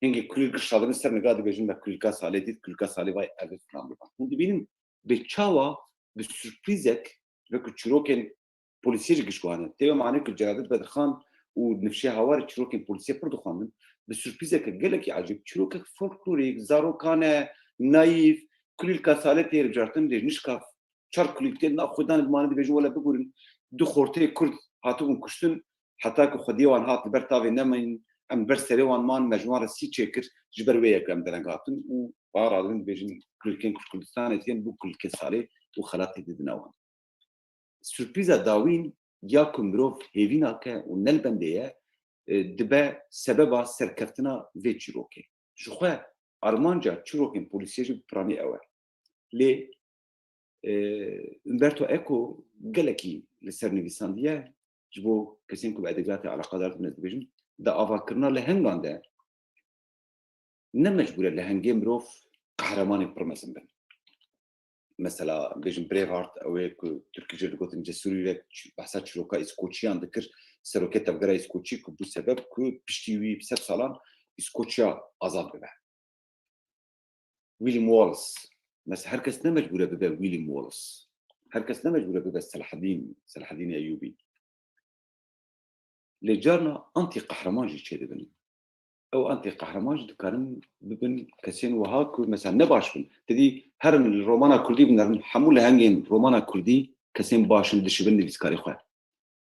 Hingê kulîlk gişt radibin ser niga, dibêjin, me kulîlka salê dît, kulîlka salê vay ev e filan biban. Hûn dibînin bê çawa bi surprîzek, wekî çîrokên polîsiyê jî gişt guhane. Tê ve mane ku Celadet Bedirxan û nifşê Hawarê çîrokên polîsiyê pir dixwendin. Bi surprîzeke gelekî ecêb, çîrokek folklorîk, zarokane, naîf, kulîlka salê tê hilbijartin, lê nişka çar kulîlk tên nav xwedanê dimane, dibêjin, wele bigorin, du xorteyê Kurd hatibûn kuştin, heta ku xwediyê wan hat li ber tavê nemîn, em ber serê wan man, me ji wan re sî çêkir, ji ber wê ye ku em dereng hatin û wan radibin dibêjin kulîlkên Kurd Kurdistanê tên bû kulîlkê salê û xelatê didine wan. Surprîza dawîn ya ku mirov hêvî nake û ne li bendê ye, e, dibe sebeba serkeftina vê çîrokê. Ji xwe armanca çîrokên polîsiyê jî bi piranî ew e. Lê, e, Umberto Eco gelekî li ser nivîsandiye, ji bo kesên ku bi edebiyatê eleqedar dibin, ez dibêjim, di avakirina lehengan de ne mecbûr e lehengê mirov qehremanên pir mezin bin. Mesela, bêjin Braveheart, ew ê ku Tirkî jê digotin Cesur Yürek, ç-, behsa çîroka Îskoçiyan dikir, serokê tevgera Îskoçî ku bû sebeb ku piştî wî sed salan Îskoçya azad bibe. William Wallace, mesela her kes ne mecbûr e bibe William Wallace. Her kes ne mecbûr e bibe Selahaddin, Selahaddin Eyyubi. Lê carna antîqehreman jî çêdibin. Ew antîqehreman jî dikarin bibin kesên wiha ku mesela ne baş bin. Te dî herin li romana kurdî binerin, hemû lehengên romana kurdî kesên baş in, dişibin nivîskarê xwe.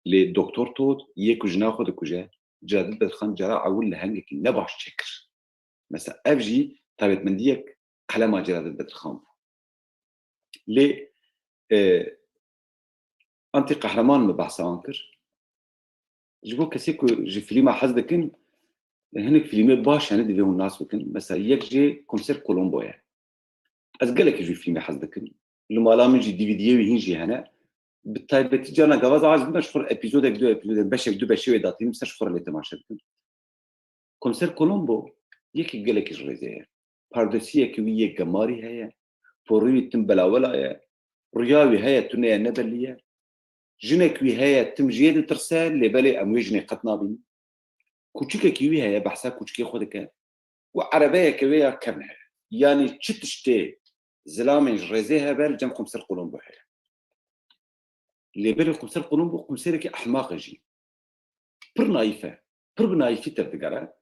Lê Doktor Todd yê ku jina xwe dikuje, Celadet Bedirxan cara ewil lehengekî ne baş çêkir. Mesela ev jî taybetmendiyek qelema Celadet Bedirxan bû. Lê, e, antîqehreman min behsa wan kir. Ji bo kesê ku ji fîlma hez dikin, hinek fîlmê baş hene divê hûn nas bikin. Mesela yek jê Komiser Colombo ye. Ez gelekî ji wî fîlmê hez dikim. Li mala min jî D V D'yê wî hîn jî hene. Bi taybetî carna gava ez aciz bim, ji xwe re epîzodek, du epîzodek, beşek, du beşê wê datînim ser, ji xwe re lê temaşe bikim. Komiser Colombo yekî gelekî ji rêzê ye. Pardesiyekî wî yê gemarî heye. Porê wî tim belawela ye. Riya wî heye, tune ye, ne belî ye. Jinek wî heye, tim jê ditirse, lê belê em wê jinê qet nabînin. Kûçikekî wî heye, behsa kûçikê xwe dike. Û erebeyeke wê ya kevn heye. Yanî çi tiştê zilamên ji rêzê hebe li cem Komiser Colombo heye. Lê belê Komiser Colombo komiserekî ehmaq e jî. Pir naîf e. Pir bi naîfî tevdigere.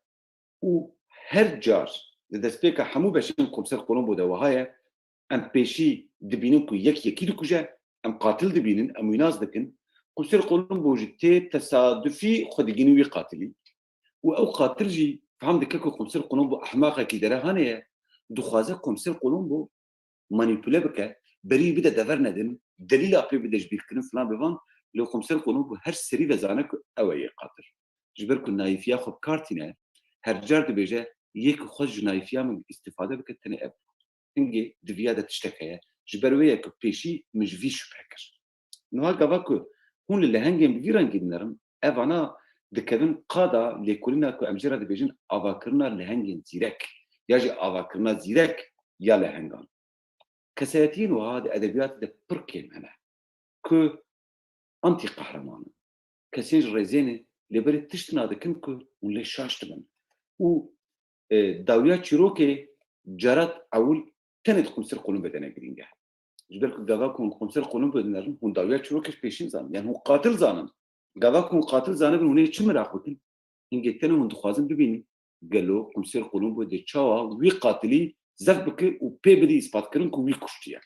Û her car di destpêka hemû beşên Komiser Colombo de wiha ye, em pêşî dibînin ku yek yekî dikuje, em qatil dibînin, em wî nas dikin. Komiser Colombo jî tê tesadufî xwe digihînin wî qatilî. Û ew qatil jî fam dike ku Komiser Colombo ehmaqekî derehanê ye, dixwaze Komiser Colombo manîpule bike, berî bide dever nedin, delîla pê bide ji bîrkirin filan bevan, lê Komiser Colombo her serî ve zane ku ew e yê qatil. Ji ber ku naîfiya xwe bi kar tîne, her car dibêje, yê ku xwest ji naîfiya min îstîfade bike tenê ev. Hingê di viya de tiştek heye. Ji ber wê ye ku pêşî min ji vî şubhe kir. Niha gava ku hûn li lehengên bi vî rengî dinerin, evana dikevin qada lêkolîna ku em jê re dibêjin avakirina lehengên zîrek, ya jî avakirina zîrek ya lehengan. Kesayetiyên wiha di edebiyatê de pir kêm hene ku antîqehreman in. Kesên ji rêzê ne, lê belê tiştina dikin ku hûn lê şaş dibin. Û, e, dawiya çîrokê carat ewil tenê di Komiser Colombo de ne girîng e. Ji ber ku gava ku hûn Komiser Colombo dinerin, hûn dawiya çîrokê ji pêşîn zanin. Yani hûn qatil zanin. Gava ku hûn qatil zanibin, hûn ê çi miraq bikin? Hingê tenê hûn dixwazin bibînin, gelo Komiser Colombo dê çawa wî qatilî zeft bike û pê bidî îspatkirin ku wî kuştiye.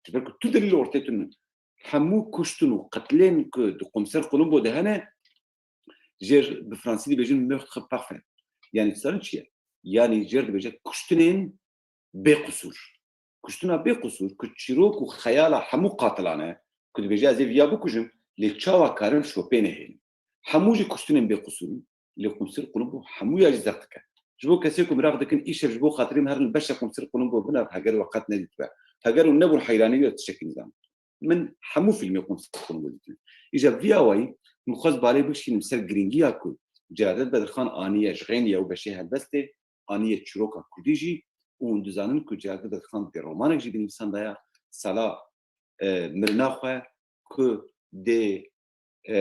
Ji ber ku tu delîl ortê tune. Hemû kuştin û qetlên ku di Komiser Colombo de hene, jêr bi fransî dibêjin meurtre parfait. Yani zanin çi ye? Yani jêr dibêje kuştinên bê qusûr. Kuştina bê qusûr ku çîrok û xeyala hemû qatilan e, ku dibêje ez ê viya bikujim, lê çawa karim şopê nehêlim. Hemû jî kuştinên bê qusûr in, lê Komiser Colombo hemûya jî zeft dike. Ji bo kesê ku miraq dikin, îşev ji bo xatirê min herin li beşa Komiser Colombo bine, heger we qet nedîtibe. Heger hûn nebûn heyranî wî, ez tiştekî nizanim. Min hemû fîlmê Komiser Colombo dîtin. Îja vî awayî min xwest balê bikişînim ser girîngiya ku Celadet Bedirxan aniye ji xêniye û beşê helbestê, aniye çîroka kurdî jî û hûn dizanin ku Celadet Bedirxan dê romanek jî binivîsandaya sala, e, mirina xwe ku dê, e,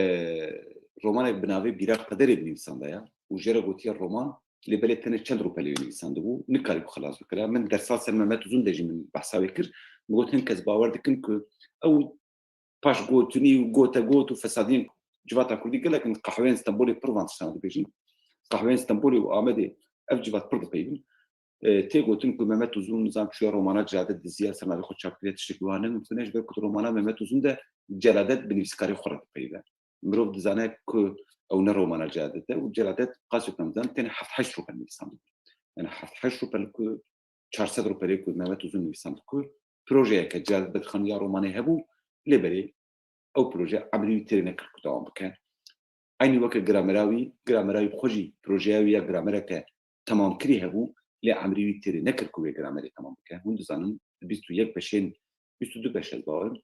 romanek bi navê Bîra Qederê binivîsandaya û jê re gotiye roman, lê belê tenê çend rûpelê wê nivîsandibû, nikarîbû xelas bikira. Min dersa ser Mehmet Uzun de jî min behsa wê kir. Min got hin kes bawer dikin ku ew paşgotinî û gotegot û fesadiyên civata kurdî gelek in, qehweyên Stenbolê pir van tiştan dibêjin. Qehweyên Stenbolê û Amedê ev civat pir dipeyivin. E, tê gotin ku Mehmet Uzun nizam çûye romana Celadet diziya ser navê xwe çap kiriye, tiştekî wiha ne mimkun e, ji ber ku di romana Mehmet Uzun de Celadet bi nivîskarê xwe re dipeyive. Mirov dizane ku ew ne romana Celadet e û Celadet qasê ku em dizanin tenê heft heşt rûpel nivîsandibû. Yani heft heşt rûpel ku çar sed rûpelê ku Mehmet Uzun nivîsand ku projeyeke Celadet Bedirxan ya romanê hebû, lê belê ew proje emelî wî têrê nekir ku dewam bike. Eynî weke gramera wî, gramera wî bi xwe jî projeya wî ya gramereke temamkirî hebû, lê emrî wî têrê nekir ku wê gramerê temam bike. Hûn dizanin, bîst û yek beşên, bîst û du beş ez bawerim,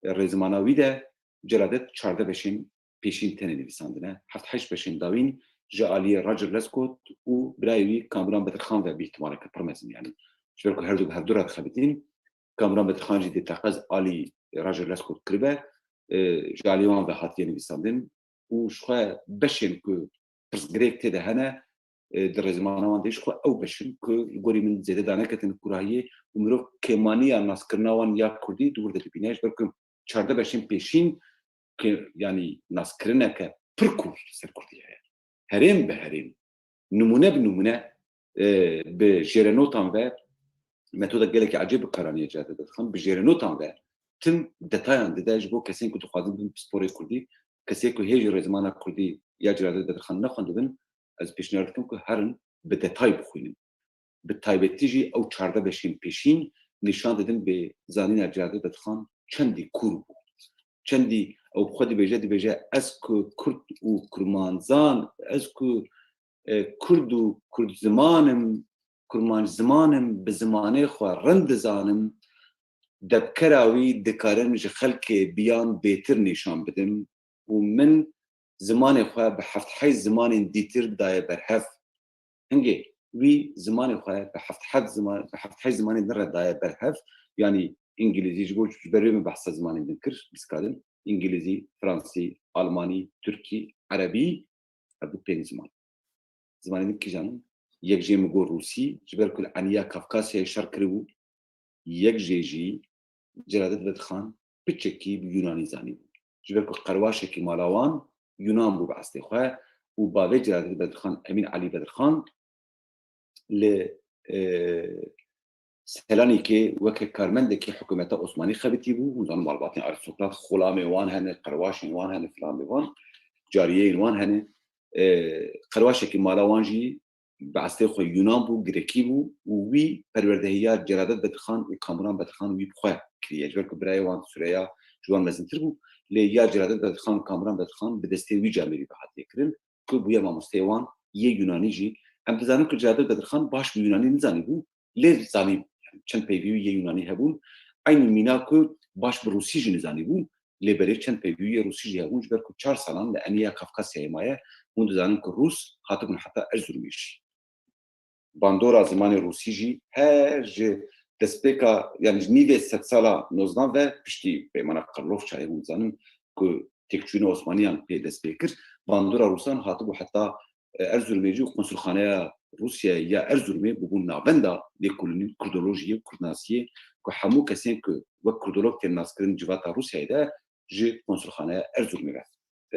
rêzimana wî de Celadet çardeh beşên pêşîn tenê nivîsandine. Heft heşt beşên dawîn ji aliyê Roger Lescot û birayê wî Kamuran Bedirxan ve bîhtimaleke pir mezin, yanî ji ber ku her du bi hevdu re dixebitîn, Kamuran Bedirxan jî dê teqez alî Roger Lescot kiribe, e, ji alî wan ve hatiye nivîsandin û ji xwe beşên ku pirsgirêk tê de hene, e, di rêzimana wan de ji xwe ew beş in ku li gorî min zêde daneketin kurahiyê û mirov kêmaniya naskirina wan ya kurdî di wir de dibîne. Ji ber ku çardeh beşên pêşîn ke, yanî naskirineke pir kûr li ser kurdî heye. Herêm bi herêm, nimûne bi nimûne, e, bi jêrenotan ve, metoda gelekî ecêb bi kar aniye Celadet Bedirxan, bi jêrenotan ve tim detayan dide ji bo kesên ku dixwazin bin pisporê kurdî, kesê ku hê ji rêzimana kurdî ya Celadet Bedirxan nexwendibin, ez pêşniyar dikim ku herin bi detay bixwînin. Bi taybetî jî ew çardeh beşên pêşîn nîşan didin bê zanîna Celadet Bedirxan çendî kûr bû. Çendî ew bi xwe dibêje, dibêje, ez ku kurd û kurmancan, ez ku, e, kurd û kurdziman im, kurmancziman im, bi zimanê xwe rind dizanim, debkera wî dikarim ji xelkê biyan bêtir nîşan bidim û min zimanê xwe bi heft heyş zimanên dîtir daye berhev. Hingê wî zimanê xwe bi heft heft ziman, bi heft heyş zimanên din re daye berhev, yanî îngilîzî, ji bo, ji ber wê min behsa zimanên din kir, bîskadin, îngilîzî, fransî, almanî, tirkî, erebî, ev du pênc ziman. Zimanên din kîjan in? Yek jê min got rûsî, ji ber ku li eniya Kafkasyayê şer kiribû, yek jê jî Celadet Bedirxan piçekî bi yunanî zanîbû. Ji ber ku qerwaşekî mala wan yunan bû bi eslê xwe û bavê Celadet Bedirxan, Emîn Elî Bedirxan, li, e, Selanikê weke karmendekî hikûmeta Osmanî xebitî bû. Hûn zanin malbatên arîstokrat, xulamê wan hene, qerwaşên wan hene, filan bê wan, cariyeyên wan hene. E, qerwaşekî mala wan jî bi eslê xwe Yunan bû, Grekî bû û wî perwerdehiya Celadet Bedirxan û Kamuran Bedirxan wî bi xwe kiriye. Ji ber ku birayê wan Sureya ji wan mezintir bû, lê ya Celadet Bedirxan û Kamuran Bedirxan bi destê wî camêrî ve hatiye kirin, ku bûye mamosteyê wan yê Yunanî jî. Em dizanin ku Celadet Bedirxan baş bi Yunanî nizanîbû, lê zanî çend peyvî wî yê Yunanî hebûn. Eynî mîna ku baş bi Rûsî jî nizanîbû, lê berê çend peyvî yê Rûsî jî hebûn, ji ber ku çar salan li eniya Kafkasyayê maye. Hûn dizanin ku Rûs hatibûn heta Erzurumê jî. Bandora zimanê Rûsî jî her ji destpêka, yanî ji nîvê sedsala nozdeh ve piştî Peymana Karlofçayê hûn dizanin ku têkçûna Osmaniyan pê dest pê kir. Bandora Rûsan hatibû heta, e, Erzurumê jî û konsulxaneya Rûsyayê ya Erzurumê bûbû navenda lêkolînên kurdolojiyê û kurdnasiyê ku hemû kesên ku wek kurdolog tên naskirin civata Rûsyayê de ji konsulxaneya Erzurumê ve,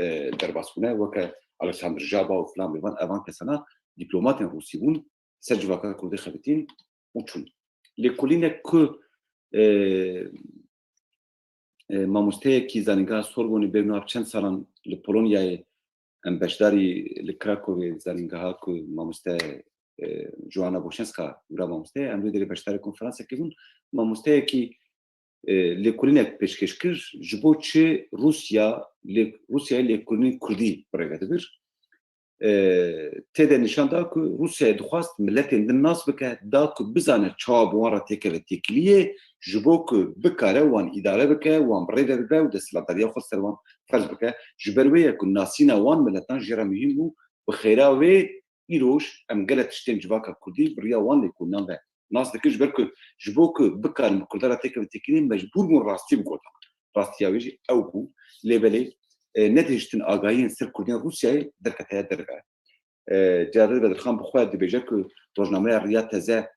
e, derbas bûne, weke Alexander Jaba û filan bêvan, evan kesana dîplomatên Rûsî bûn, ser civaka Kurdî xebitîn û çûn. Lêkolînek ku, e, e, mamosteyekî zanîngeha Sorbonê bê nav çend salan li Polonyayê em beşdarî li Krakowê zanîngeha ku mamoste, e, Joanna Boşenska wira mamoste ye, em wê derê beşdarî konferansekê bûn. Mamosteyekî, e, lêkolînek pêşkêş kir, ji bo çi Rûsya, lê, Rûsyayê lêkolînên Kurdî birêve dibir. E, tê de nîşan da ku Rûsyayê dixwast miletên din nas bike, da ku bizane çawa bi wan re têkeve têkiliyê, ji bo ku bikare wan îdare bike, wan bi rê ve bibe û desthilatdariya xwe ser wan ferz bike. Ji ber wê ye ku nasîna wan miletan jê re muhîm bû. Bi xêra wê îroj em gelek tiştên civaka Kurdî bi riya wan lêkolînan ve nas dikin, ji ber ku, ji bo ku bikarin bi Kurdan re têkevin têkiliyê, mecbûr bûn rastî bigotin. Rastiya wê jî ew bû. Lê belê, e, nedihiştin agahiyên ser Kurdên Rûsyayê derketiye derve. E, Celadet Bedirxan bi xwe dibêje ku rojnameya Riya Teze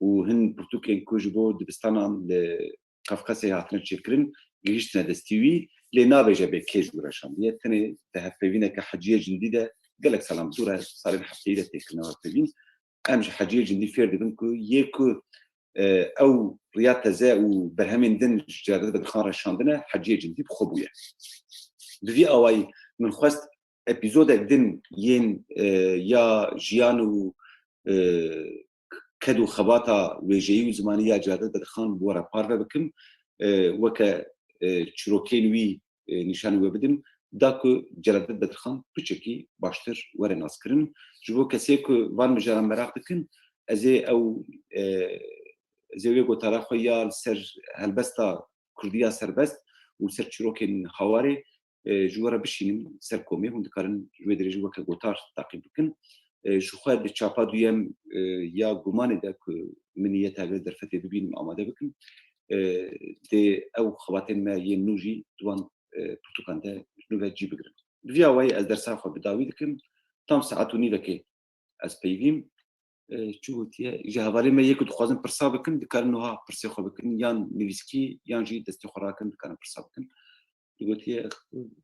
û hin pirtûkên ku ji bo dibistanan li Kafkasyayê hatine çêkirin, gihiştine destî wî, lê nabêje bê kê ji wî re şandiye. Tenê di hevpeyvîneke Heciyê Cindî de gelek salan bi dû re, salên hefteyî de tê kirine hevpeyvîn. Em ji Heciyê Cindî fêr dibin ku yê ku, e, ew Riya Teze û berhemên din ji Celadet Bedirxan re şandine, Heciyê Cindî bi xwe bûye. Bi vî awayî min xwest epîzodek din yên, e, ya jiyan û, e, ked û xebata wêjeyî û zimanî ya Celadet Bedirxan bi we re parve bikim. E, weke, e, çîrokên wî, e, nîşanî we bidim. da ku Celadet Bedirxan piçekî baştir were naskirin. Ji bo kesê ku van mijaran meraq dikin, ez ê ew, e, ez ê wê gotara xwe ya li ser helbesta Kurdiya serbest û li ser çîrokên Hawarê, e, ji we re bişînim ser komê, hûn dikarin ji wê derê jî weke gotar taqîb bikin. E, ji xwe di çapa duyem, e, ya Gumanê de ku min niyeta vê derfetê bibînim, amade bikim. E, dê ew xebatên me yên nû jî di wan, e, pirtûkan de ji nû ve cî bigirin. Bi vî awayî ez dersa xwe bi dawî dikim. Tam saet û nîvekê ez peyvîm. E, çi gotiye? Ji hevalên me yê ku dixwazin pirsa bikin, dikarin wiha pirsê xwe bikin, yan nivîskî, yan jî destê xwe rakin, dikarin pirsa bikin. Gotiye,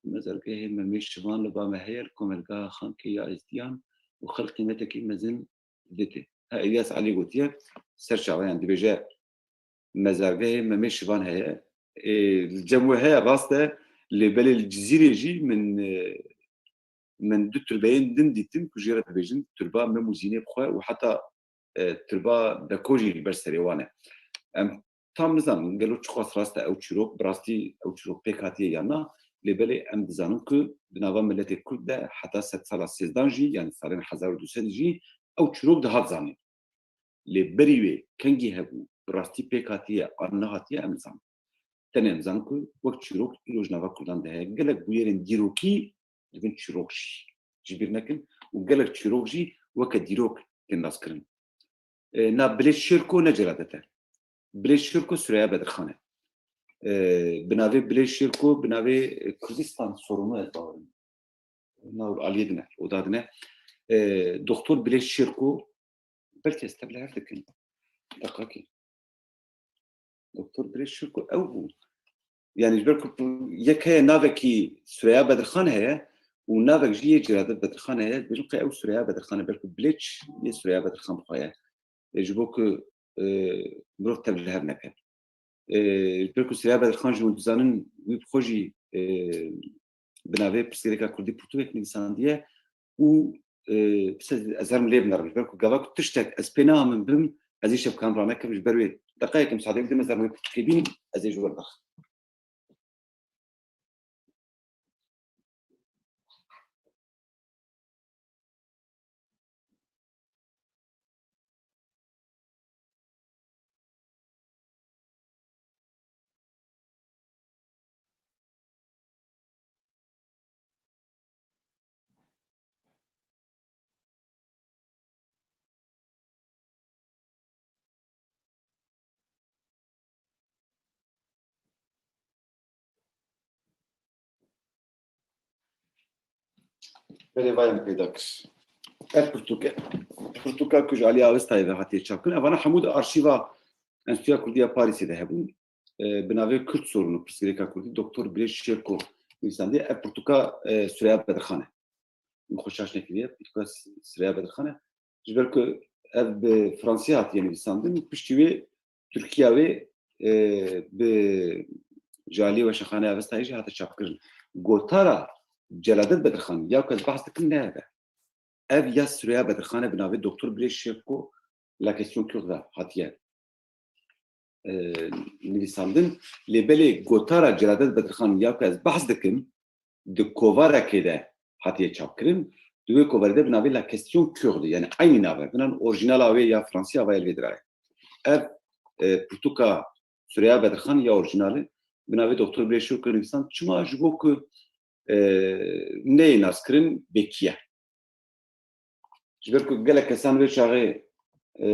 mezargehê Memê Şivan li ba me heye, li komelgeha Xankê ya Êzdiyan û xil qîmetekî mezin didê. Ha, Îlyas Elî gotiye, ser çawa, yani dibêje, mezargehê Memê Şivan heye. Ê, li cem wê heye, rast e, lê belê li Cizîrê jî min, e, min du turbeyên din dîtin ku jê re dibêjin turba Mem û Zînê bi xwe û heta, e, turba Beko jî li ber serê wan e. Em tam nizanin gelo çiqas rast e ew çîrok, bi rastî ew çîrok pêk hatiye yan na, lê belê em dizanin ku di nava miletê Kurd de heta sedsala sêzdan jî, yanî salên hezar û du sed jî ew çîrok dihat zanîn. Lê berî wê kengî hebû, bi rastî pêk hatiye an nehatiye, em nizanin. Tenê em zanin ku wek çîrok îro ji nava Kurdan de heye. Gelek bûyerên dîrokî dibin çîrok jî ji bîr nekin û gelek çîrok jî weke dîrok tên naskirin. E, na Bilêt Şêrko ne Celadet e. Bilêt Şêrko Süreyya Bedirxan e. E, bi navê Bilêt Şêrko, bi navê, e, Kurdistan Sorunu ez bawerim. Nav aliyê din e, oda din e. E, Doktor Bilêt Şêrko, belkî ez tev li hev dikim. Deqakê. Doktor Bilêt Şêrko ew bû. Yani ji ber ku yek heye navekî Süreyya Bedirxan heye û navek jî yê Celadet Bedirxan heye. Dibêjin qey ew Süreyya Bedirxan e, belkî Bilêt yê Süreyya Bedirxan bi xwe ye. E, ji bo ku, e, mirov tev li hev neke. E, ji ber ku Süreyya Bedirxan jî hûn dizanin, wî bi xwe jî, e, bi navê Pirsgirêka Kurdî pirtûkek nivîsandiye û, e, pis ez, ez herim lê binerim. Ji ber ku gava ku tiştek ez pê nahemim bim, ez ê şevkan ranekim, ji ber wê deqeyek misadê bidin, ez herim wê pirtûkê bînim, ez ê ji we re bixim. Belê, vayên peyda kir. Ev pirtûk e. Pirtûka ku ji alî Avestayê ve hatiye çapkirin. Evana hemû di arşîva Enstitûya Kurdî ya Parîsê de hebûn. E, bi navê Kürt Sorunu, Pirsgirêka Kurdî, Doktor Bilêt Şêrko nivîsandiye. Ev pirtûka, e, Süreyya Bedirxan e. Min xwe şaş nekiriye, pirtûka S-, Süreyya Bedirxan e. Ji ber ku ev bi fransî hatiye nivîsandin, piştî wê Tirkiya wê, e, bi ji alî Weşanxaneya Avestayê jî hate çapkirin. Gotara Celadet Bedirxan ya ku ez behs dikim ne ev e. Ev ya Süreyya Bedirxan e bi navê Doktor Bilêt Şêrko, La Question Kurde ve hatiye, e, nivîsandin. Lê belê gotara Celadet Bedirxan ya ku ez behs dikim, di kovarekê de hatiye çapkirin. Di wê kovarê de bi navê La Question Kurde, yani eynî nav e. Binan orîjinala wê ya fransî a va yê li vê dirayê. Ev, e, pirtûka Süreyya Bedirxan ya orîjinal e. Bi navê Doktor Bilêt Şêrko nivîsand. Çima? Ji bo ku, e, neyê naskirin bê kî ye. Ji ber ku gelek kesan vê çaxê, e,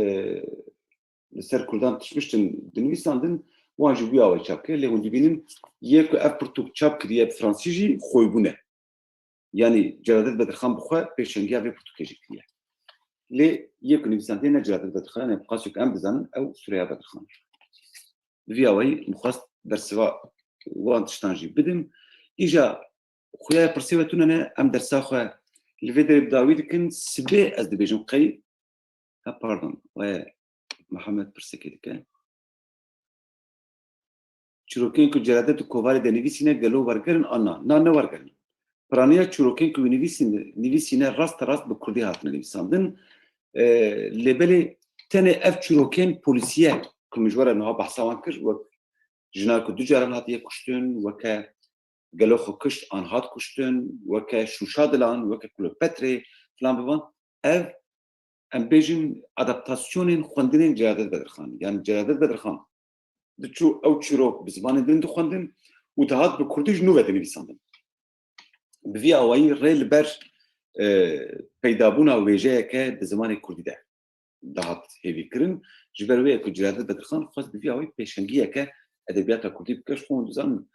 li ser Kurdan tişt biştin dinivîsandin, wan jî bûya wê çap kir. Lê hûn dibînin, yê ku ev pirtûk çap kiriye bi fransî jî xoybûn e. Yanî Celadet Bedirxan bi xwe pêşengiya vê pirtûkê jî kiriye. Lê yê ku nivîsandiye ne Celadet Bedirxan e, bi qasî ku em bizanin, ew Süreyya Bedirxan e. Bi vî awayî min xwest bersiva wan tiştan jî bidim. Îja xuya pirsê we tune ne, em dersa xwe li vê derê bi dawî dikin. Sibê ez dibêjim qey, ha, pardon, we Mihemed pirsekê dike. Çîrokên ku Celadet di kovarê de nivîsîne gelo wergerin an na? Na, ne wergerin. Piraniya çîrokên ku wî nivîsîne, nivîsîne raste rast bi kurdî hatine nivîsandin. E, lê belê tenê ev çîrokên polîsiye ku min ji we re niha behsa wan kir, wek jina ku du caran hatiye kuştin, weke gelo xwe kuşt, an hat kuştin, weke Şûşa Dilan, weke Kleopetrê, filan bivan. Ev, em bêjin, adaptasyonên xwendinên Celadet Bedirxan. Yani Celadet Bedirxan diçû ew çîrok bi zimanên din dixwendin û dihat bi kurdî ji nû ve dinivîsandin. Bi vî awayî rê li ber, e, peydabûna wêjeyeke di zimanê kurdî de dihat hêvîkirin. Ji ber wê ye ku Celadet Bedirxan xwest bi vî awayî pêşengiyeke edebiyata kurdî bike. Ji xwe hûn dizanin,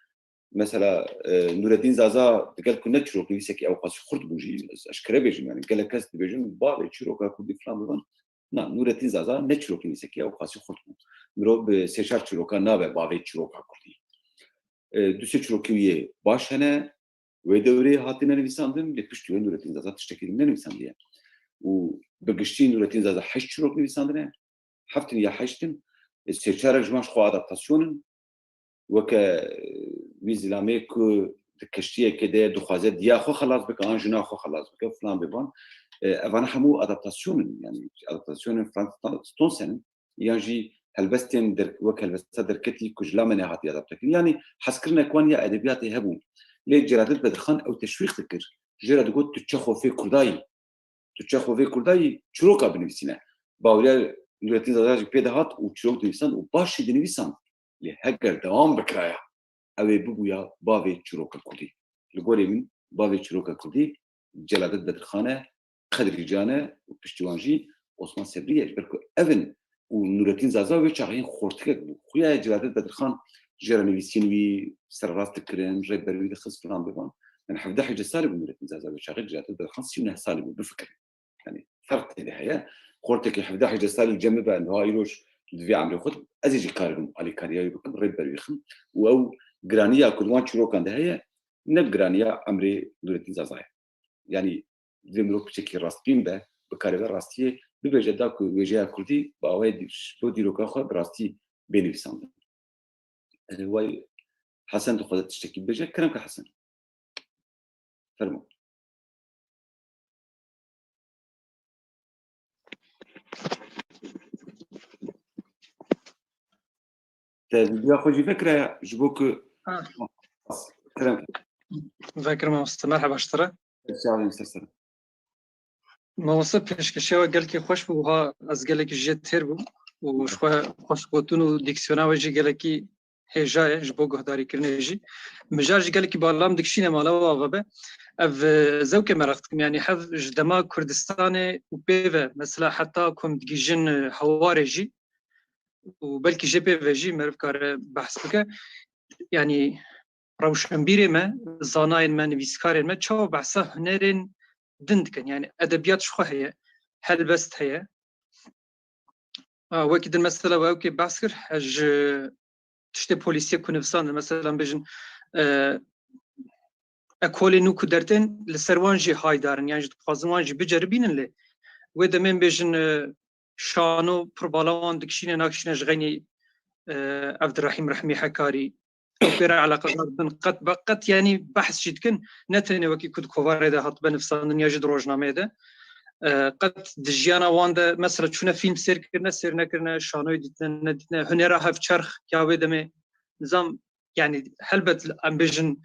mesela, e, Nûreddîn Zaza digel ku ne çîroknivîsekî ew qasî xurt bû jî, ez eşkere bêjim, yani gelek kes dibêjin bavê çîroka kurdî filan bivan. Na, Nûreddîn Zaza ne çîroknivîsekî ew qasî xurt bû. Mirov bi sê çar çîroka nabe bavê çîroka kurdî. E, du sê çîrokî wî yê baş hene, wê dewrê hatine nivîsandin, lê piştî wê Nûreddîn Zaza tiştekî din nenivîsandiye. Û bi giştî Nûreddîn Zaza heşt çîrok nivîsandine, heftin ya heştin, e, sê çarek ji wan ji xwe adaptasyon in. Weke, e, wî zilamê ku di keştiyekê de dixwaze diya xwe xelas bike, an jina xwe xelas bike, filan bêvan. E, evana hemû adaptasyon in, yani adaptasyonên Franz Sta-, Stonsen in, yan jî helbestên der-, wek helbesta derketî ku ji Lamenê hatiye adaptekirin. Yani hezkirinek wan ya edebiyatê hebû. Lê Celadet Bedirxan ew teşwîq dikir. Jê re digot, tu çaxo fê kurdayî. Tu çaxo vê kurdayî çîroka binivîsîne. Baweriya Nûreddîn Zaza jî pê dihat û çîrok dinivîsand û baş jî dinivîsand. Lê heger dewam bikiraya, ew ê bibûya bavê çîroka kurdî. Li gorê min bavê çîroka kurdî Celadet Bedirxan e, Qedrî Can e û piştî wan jî Osman Sebrî ye. Ji ber ku ev in û Nûreddîn Zaza wê çaxê hin xortikek bû. Xuya ye Celadet Bedirxan jê re nivîsîn wî sererast dikirin, rêber wî dixist filan bêvan. Yani hevdeh hevdeh salî bû Nûreddîn Zaza wê çaxê, Celadet Bedirxan sî û neh salî bû, bifikirin. Yani ferq tê de heye. Xortekî hevdeh hevdeh salî li cem min be, niha îroj li vê emrê xwe de, ez ê jî karibim alîkariya wî bikim, rêber wî bixim. Û ew giraniya ku li wan çîrokan de heye, ne giraniya emrê Nûreddîn Zaza ye. Yani divê mirov piçekî rastbîn be, bikare ve rastiyê bibêje, da ku wêjeya kurdî bi awayê dî-, ji bo dîroka xwe bi rastî bê nivîsandin. E, way Hesen dixwaze tiştekî bibêje, kerem ke Hesen. Fermo. Te vîdyoya xwe jî vekiraya ji bo ku Ha. Kerem. Vekir mamoste, merheba ji te re. Çavên ser ser. Mamoste, pêşkêşiya we gelekî xweş bû, wiha ez gelekî jê têr bûm û ji xwe xweşgotin û dîksiyona we jî gelekî hêja ye ji bo guhdarîkirinê jî. Mijar jî gelekî balam dikişîne mala we ava be. Ev, e, zewkê meraq dikim, yanî hev ji dema Kurdistanê û pê ve, mesela heta ku em digihîjin, e, hewarê jî û belkî jê pê ve jî meriv kare behs bike. Yanî rewşenbîrê me, zanayên me, nivîskarên me çawa behsa hunerên din dikin? Yanî edebiyat ji xwe heye, helbest heye. Ha, wekî din mesela we ewkê behs kir, he, ji tiştê polîsiyê ku nivîsandin, mesela bêjin, e, ekolê nû ku dertên li ser wan jî haydar in, yan jî dixwazin wan jî biceribînin lê wê demên bêjin, e, şano pir bala wan dikişîne, nakişîne ji xeynî, e, Evdirehîm Rehmî Hekarî, ew pê re eleqedar bin, qet be qet, yanî behs jî dikin, ne tenê wekî ku di kovarê de hatibe nivîsandin ya jî di rojnameyê de. E, qet di jiyana wan de, mesela çûne fîlm sêr kirine, sêr nekirine, şanoyê dîtine, nedîtine, hunera hevçerx ya wê demê, nizam, yanî helbet em bêjin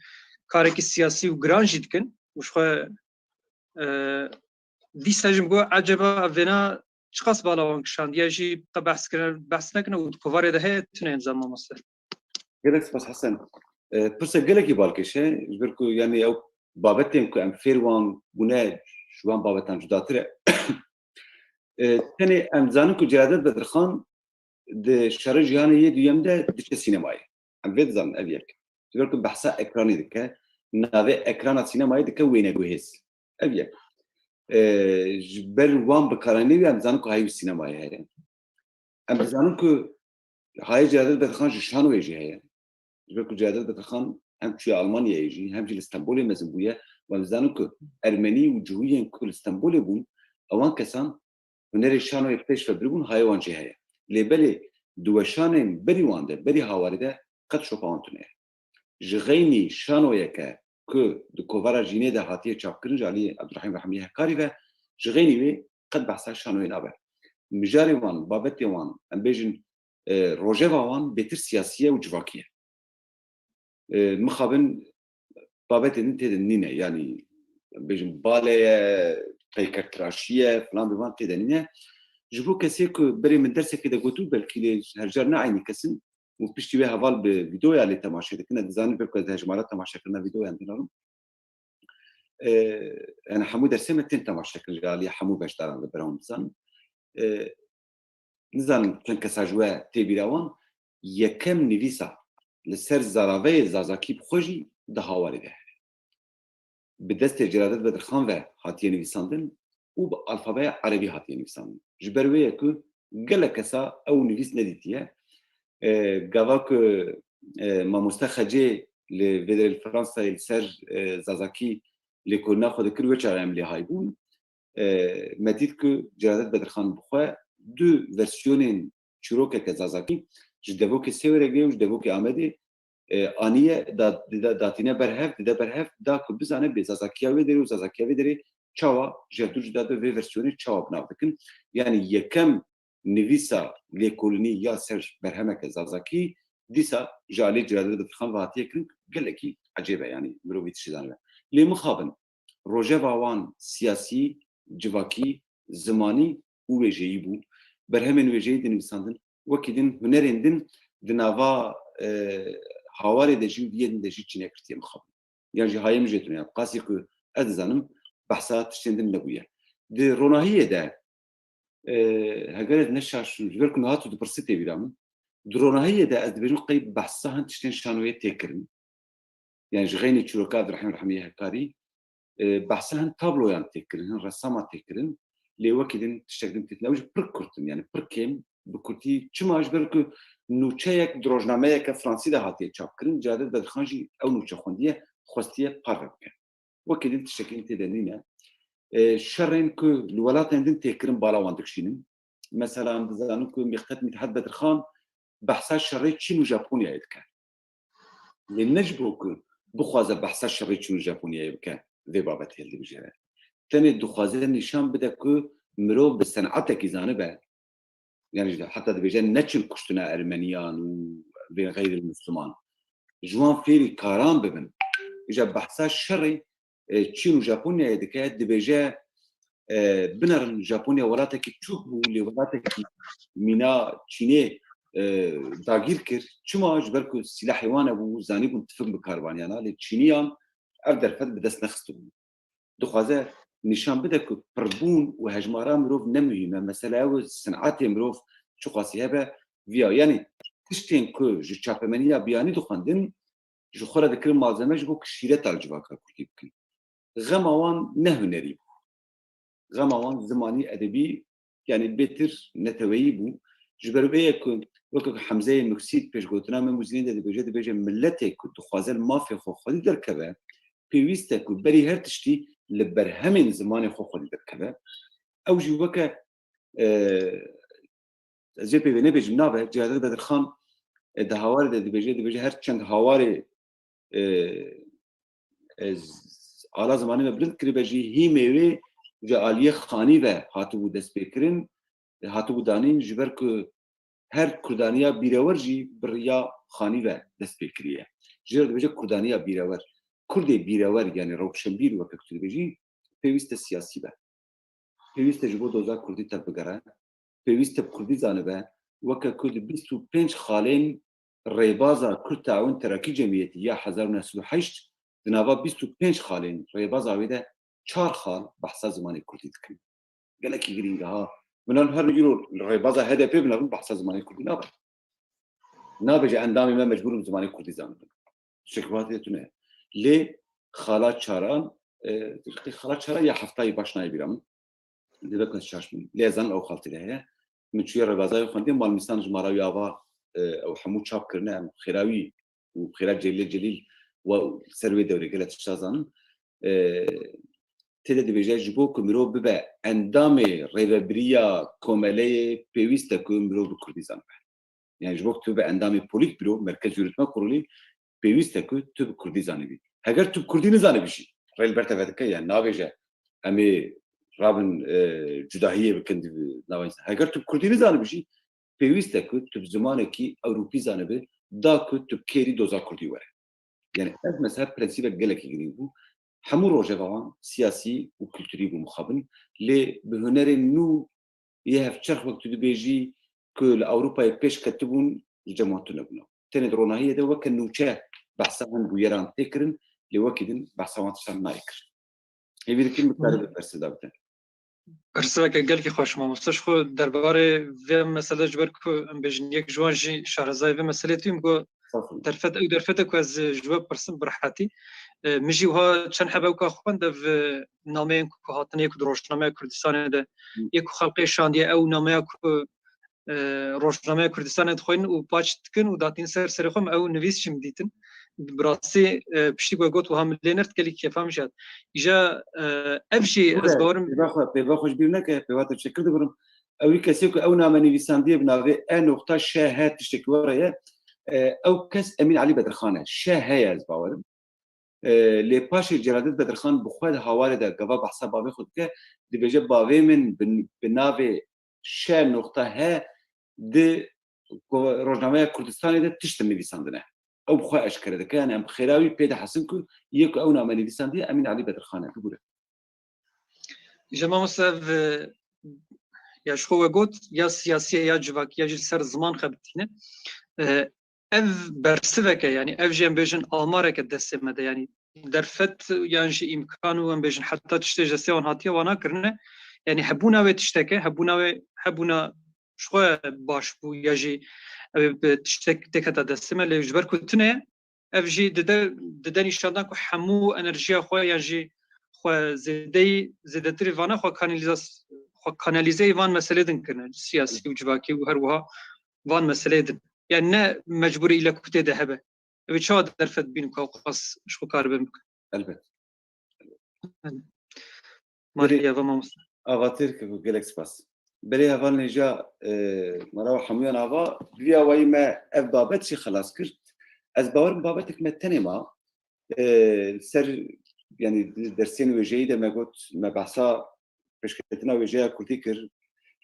karekî siyasî û giran jî dikin û ji xwe, e, dîsa jî min got, eceba ev vêna çiqas bala wan kişandiye jî qe behs kirine, behs nekirine û di kovarê de heye, tune ye, nizam mamoste. Gelek spas Hesen. E, pirsa gelekî balkêş e. Ji ber ku, yanî ew babetên ku em fêr wan bûne, ji wan babetan cudatir e. E, tenê em dizanin ku Celadet Bedirxan di Şerê Cîhanê yê Duyem de diçe sînemayê. Em vê dizanin, ev yek. Ji ber ku behsa ekranê dike, navê ekrana sînemayê dike wêneguhêz. Ev yek. E, ji ber wan bikaranînê wî em dizanin ku hayî wî sînemayê heye. Em dizanin ku hayê Celadet Bedirxan ji şanoyê jî heye. Ji ber ku Celadet Bedirxan hem çûye Almanyayê jî, hem jî li Stenbolê mezin bûye. Wan dizanin ku Ermenî û Cihûyên ku li Stenbolê bûn, ewan kesan hunerê şanoyê pêş ve biribûn, hayê wan jî heye. Lê belê di weşanên berî wan de, berî hawarê de qet şopa wan tune ye. Ji xeynî şanoyeke ku di kovara Jînê de hatiye çapkirin ji alî Ebdurehîm Rehmî Hekarî ve, ji xeynî wê qet behsa şanoyê nabe. Mijarê wan, babetê wan, em bêjin, e, rojeva wan bêtir siyasî ye û civakî ye. E, mixabin babetên din tê de nîne. Yanî bêjin bale ye, peykertiraşî ye, filan bi van tê de nîne. Ji bo kesê ku berê min dersekê de gotû, belkî lê her car ne eynî kesin û piştî wê heval bi vîdeoya lê temaşe dikin. Ez dizanim belkî ez hejmara temaşekirina vîdeoyan dinarim. E, yani hemû dersê me tên temaşekirin, ji alî hemû beşdaran li ber wan bizan. E, nizanim çend kesa ji we tê bîra wan, yekem nivîsa li ser zaraveyê zazakî bi xwe jî di hawarê de heye. Bi destê Celadet Bedirxan ve hatiye nivîsandin û bi alfabeya erebî hatiye nivîsandin. Ji ber wê ye ku gelek kesa ew nivîs nedîtiye. E, gava ku, e, mamoste Xecê li vê derê li Fransayê li ser, e, zazakî lêkolîna xwe dikir, wê çaxa em lê hay bûn. E, me dît ku Celadet Bedirxan bi xwe du versiyonên çîrokeke zazakî ji devokê Sêwregê û ji devokê Amedê, e, aniye, da-, dide, datîne ber hev, dide ber hev, da ku bizane bê zazakiya wê derê û zazakiya vê derê çawa ji hevdu cuda dibe, vê versiyonê çawa bi nav dikin. Yanî yekem nivîsa lêkolînî ya ser berhemeke zazakî dîsa ji alî Celadet Bedirxan ve hatiye kirin, gelekî ecêb e, yanî mirov vî tiştî zanibe. Lê mixabin, rojeva wan siyasî, civakî, zimanî û wêjeyî bû. Berhemên wêjeyî dinivîsandin, wekî din hunerên din di nava, e, hawarê de jî û di yê din de jî çînekirtiye mixabin. Yan jî hayê min jê tune ye. Qasî ku ez dizanim, behsa tiştên din nebûye. Di ronahiyê de, e, heger ez ne şaş bim, ji ber ku niha tu dipirsî tê bîra min, di ronahiyê de ez dibêjim qey behsa hin tiştên şanoyê tê kirin. Yani ji xeynî çîroka Abdurrahîm Rehmî Hekarî, e, behsa hin tabloyan tê kirin, hin resama tê kirin. Lê wekî din tiştek din têtine. Ew jî pir kurt in, yani pir kêm, bi kurtî. Çima? Ji ber ku nûçeyek di rojnameyeke fransî de hatiye çapkirin, Celadet Bedirxan jî ew nûçe xwendiye, xwestiye parve bike. Wekî din tiştekî din tê de nîne. E, şerên ku li welatên din tê kirin bala wan dikişînin. Mesela em dizanin ku Mîqdet Mîthat Bedirxan behsa şerê Çîn û Japonyayê dike. Lê ne ji bo ku bixwaze behsa şerê Çîn û Japonyayê bike, vê babetê hildibijêre. Tenê dixwaze nîşan bide ku mirov bi senatekî zanibe, yani ji, heta dibêje neçin kuştina ermeniyan û vê xeyrî musliman. Ji wan fêrî karan bibin. Îja behsa şerê, e, Çîn û Japonyayê dike, dibêje, e, binerin Japonya welatekî çûk bû, lê welatekî mîna Çînê, e, dagîr kir. Çima? Ji ber ku sîlehê wan hebû, zanîbûn tifik bi kar baniyana, lê Çîniyan ev derfet bi dest nexistibûn. Dixwaze nîşan bide ku pirbûn û hejmara mirov ne muhîm e. Mesele ew e, sinetê mirov çiqasî hebe, viya. Yanî tiştên ku ji çapemeniya biyanî dixwendin, ji xwe re dikirin malzeme ji bo ku şîreta li civaka kurdî bikin. Xema wan ne hunerî bû. Xema wan zimanî, edebî, yanî bêtir neteweyî bû. Ji ber vê ye ku weke ku Hemzeyê Muksî di pêşgotina Mem û Zînê de dibêje, dibêje, miletê ku dixwaze li mafê xwe xwedî derkeve, pêwîst e ku berî her tiştî li berhemên zimanê xwe xwedî derkeve. Ew jî weke, e, ez ê pê vê nebêjim, nabe, Celadet Bedirxan, e, di hawarê de dibêje, dibêje her çend hawarê, e, e, z-, ala zimanê me bilind kiribe jî, hîmê wê ji aliyê Xanî ve hatibû destpêkirin, e, hatibû danîn, ji ber ku her kurdaniya bîrewer jî bi riya Xanî ve dest pê kiriye. Ji re dibêje kurdaniya bîrewer. Kurdê bîrewer, yanî rewşenbîr weke ku tu dibêjî, pêwîst e siyasî be. Pêwîst e ji bo doza kurdî tevbigere. Pêwîst e bi kurdî zanibe. Weke ku di bîst û pênc xalên rêbaza Kurd Taawun Terakî Cemiyetî ya hezar û neh sed û heşt, di nava bîst û pênc xalên rêbaza wê de çar xal behsa zimanê kurdî dikin. Gelekî girîng e ha. Minan her îro rêbaza H D P binavin behsa zimanê kurdî nabe. Nabe ji endamê me mecbûr im zimanê kurdî zanibim. Şikvatê tune. Lê xala çaran, e, xala çaran ya heftayî baş nayê bîra min. Dibe ku ez şaş bim. Lê ez zanim ew xaltî de heye. Min çûye rêbaza wê xwendiye, mal mîsan ji mara wî ava, e, ew hemû çap kirine, em xêra wî û xêra Celîlê Celîl û ser wê dewrê gelek tişta zanin. E, tê de dibêje, ji bo ku mirov bibe endamê rêvebiriya komeleyê, pêwîst e ku mirov bi kurdî zanibe. Yani ji bo ku tu bibe endamê polîtburo, Merkez Yürütme Kurulu, pêwîst e ku tu bi kurdî zanibî. Heger tu bi kurdî nizanibî jî, rê li ber te vedike, yani nabêje em ê rabin, e, cudahiyê bikin di nava însan. Heger tu bi kurdî nizanibî jî, pêwîst e ku tu bi zimanekî ewropî zanibe, da ku tu bi kêrî doza kurdî were. Yani ev mesela prensîbek gelekî girîng bû. Hemû rojeva wan siyasî û kulturî bû mixabin. Lê bi hunerên nû yê hevçerx wek tu dibêjî ku li Ewropayê pêş ketibûn, li cem wan tune bûne. Tenê di ronahiyê de weke nûçe behsa hin bûyeran tê kirin, lê wekî din behsa wan tiştan nayê kirin. Hêvî dikim bikare bi bersivda bide. Bersiveke gelkî xweş mamoste. Ji xwe derbarê vê mesele ji ber ku em bêjin yek ji wan jî şarezayê vê meselê tî, min got derfet, ew derfete ku ez ji we pirsim bi rehetî. E, min jî wiha çend hebe weka xwend ev, e, nameyên ku hatine yek di rojnameya Kurdistanê de, yek ku xelqê şandiye ew nameya ku e, rojnameya Kurdistanê dixwînin û paç dikin û datîn ser serê xwe, min ew nivîs jî min dîtin. Bi rastî, e, piştî ku got wiha min lê nert, gelî kêfa min jî hat. Îja, e, ev jî ez bawerim. Pêva xwe, pêva xwe ji bîr neke, pêva te çêkir dibirim. Ew wî kesê ku ew name nivîsandiye bi navê E nokta Ş H tiştekî were ye. E, ew kes Emîn Elî Bedirxan e. Ş H ye ez bawerim. E, lê paşê Celadet Bedirxan bi xwe di hawarê de gava behsa bavê xwe dike, dibêje bavê min bi, bi navê Ş nokta H di ko-, rojnameya Kurdistanê de tişt nivîsandine. Ew bi xwe eşkere dike, yani em bi xêra wî pê dihesin ku yê ku ew name nivîsandiye Emîn Elî Bedirxan e. Bigure. Ji mamoste ev, e, ya ji xwe we got, ya siyasî ye, ya civakî, ya jî li ser ziman xebitîne. E, ev bersivek e, yanî ev jî em bêjin amarek e destê me de, yanî derfet yan jî îmkan û em bêjin heta tiştê ji destê wan hatiye wana kirine. Yanî hebûna wê tiştek e, hebûna wê, hebûna ji xwe baş bû ya jî ew ê bi tiştek têketa destê me, lê ji ber ku tune ye, ev jî dide, dide nîşandan ku hemû enerjiya xwe yan jî xwe zêdeyî, zêdetirî vana xwe kanalîzas-, xwe kanalîzeyî van meselê din kirine, siyasî û civakî û her wiha van meseleyê din. Yani ne mecbûrî île ku tê de hebe. Ew ê çawa derfet bîn ku ew qas ji xwe karibe bikin? Elbet. Belê. Mariya ve mamoste. Avatêr ke gelek spas. Belê hevalên hêja, e, mera we hemûyan ava, bi vî awayî me ev babet jî xelas kir. Ez bawerim babetek me tenê ma, e, ser, yani di dersên wêjeyî de me got, me behsa pêşketina wêjeya kurdî kir.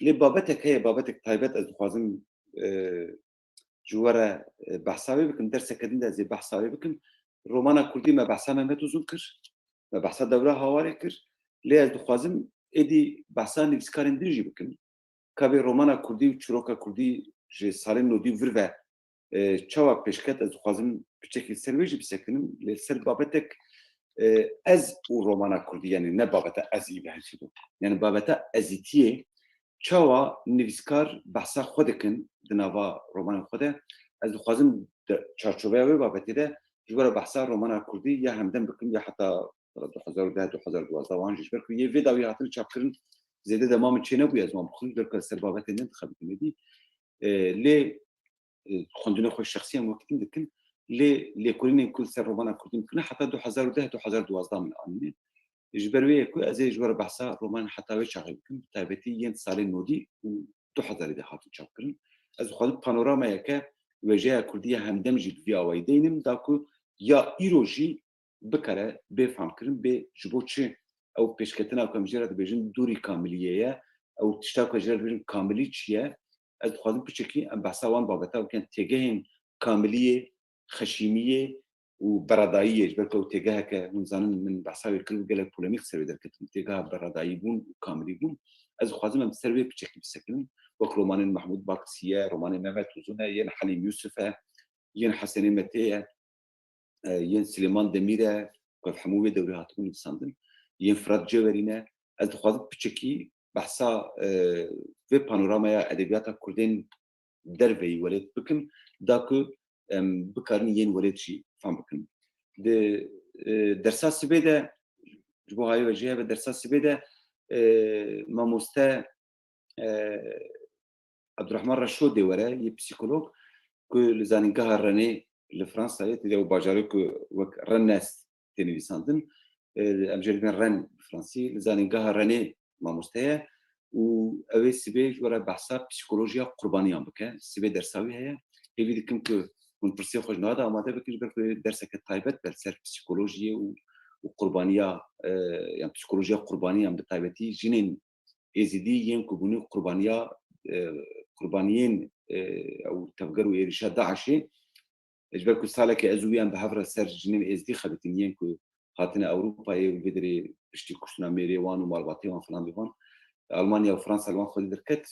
Lê babetek heye, babetek taybet ez dixwazim, e, ji we re, e, behsa wê bikim, derseke din de ez ê behsa wê bikim. Romana kurdî me behsa Mehmet Uzun kir, me behsa dewra Hawarê kir. Lê ez dixwazim êdî behsa nivîskarên din jî bikim. Ka vê romana kurdî û çîroka kurdî ji salên nodî û vir ve, e, çawa pêşket, ez dixwazim piçekî li ser wê jî bisekinim. Lê li ser babetek, e, ez û romana kurdî, yani ne babeta ez î be her çi do. Yani babeta ezîtiyê, çawa nivîskar behsa xwe dikin di nava romanên xwe de. Ez dixwazim di çarçoveya wê babetê de ji we re behsa romana kurdî ya Hemdem bikim ya heta du hezar û deh, du hezar û duwazdeh wan jî, ji ber ku yê vê dawî hatine çapkirin zêde dema min çênebûye ez wan bixwînim, ji ber ku ez ser babetên din dixebitim êdî. E, lê, e, xwendina xwe şexsî em wekî din dikin, lê lêkolînên ku li ser romana kurdî min kirine heta du hezar û deh, du hezar û duwazdeh min anîne. Ji ber wê ye ku ez ê ji we re behsa romanên heta wê çaxê bikim, bi taybetî yên salên nodî û du hezarî de hatin çapkirin. Ez dixwazim panorameyeke wêjeya kurdî ya Hemdem jî bi vî awayî deynim, da ku ya îro jî bikare bê famkirin, bê ji bo çi ew pêşketina ku em jê re dibêjin dûrî kamiliyê ye, ew tişta ku jê re dibêjin kamilî çi ye. Ez dixwazim piçekî em behsa wan babeta bikin, têgehên kamiliyê, xeşîmiyê û beredayiyê, ji ber ku ew têgeheke hûn zanin min behsa wê kir û gelek polemîk ser wê derketin. Têgeha beredayî bûn û kamilî bûn. Ez dixwazim em ser wê piçekî bisekinin. Wek romanên Mehmûd Baksî ye, romanên Mehmet Uzun e, yên Helîm Yusuf e, yên Hesenê Metê ye, e, yên Silêman Demîr e, ku ev hemû wê dewrê hatibûn nivîsandin, yên Firat Cewerî ne. Ez dixwazim piçekî behsa, e, vê panoramaya edebiyata kurdên derveyî welêt bikim, da ku em bikarin yên welêt jî fam bikin. Di, e, dersa sibê de, ji bo hayê we jê hebe, dersa sibê de, e, mamoste, e, Abdurrahman Reşo dê were, yê psîkolog, ku li Zanîngeha Renê li Fransayê, tê de ew bajarê ku wek Rennes tê nivîsandin, e, em jê dibên Ren bi fransî, li Zanîngeha Renê mamoste ye û ew ê sibê ji we re behsa psîkolojiya qurbaniyan bike. Sibê dersa wî heye. Hêvî dikim ku hûn pirsê xwe ji niha de amade bikin, ji ber ku derseke taybet be li ser psîkolojiyê û, û qurbaniya, e, yan psîkolojiya qurbaniyan, bi taybetî jinên Êzidî yên ku bûne qurbaniya, e, qurbaniyên, e, ew tevger û êrîşa DAIŞê. Ji ber ku salekê ez û wî em bi hev re ser jinên êzdî xebitîn yên ku hatine Ewropayê û vê derê piştî kuştina mêrê wan û malbatê wan filan bê van. Almanya û Fransa li wan xwedî derket.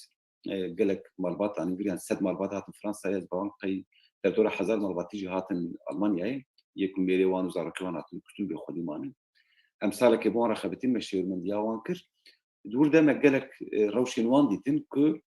E, gelek malbat anî viriyan sed malbat hatin Fransayê, ez bawan qey derdora hezar malbatî jî hatin Almanyayê. Yê ku mêrê wan û zarokê wan hatin kuştin bê xwedî manin. Em salekê bi wan re xebitîn me şêwirmendiya wan kir. Di wir de me gelek, e, rewşên wan dîtin ku,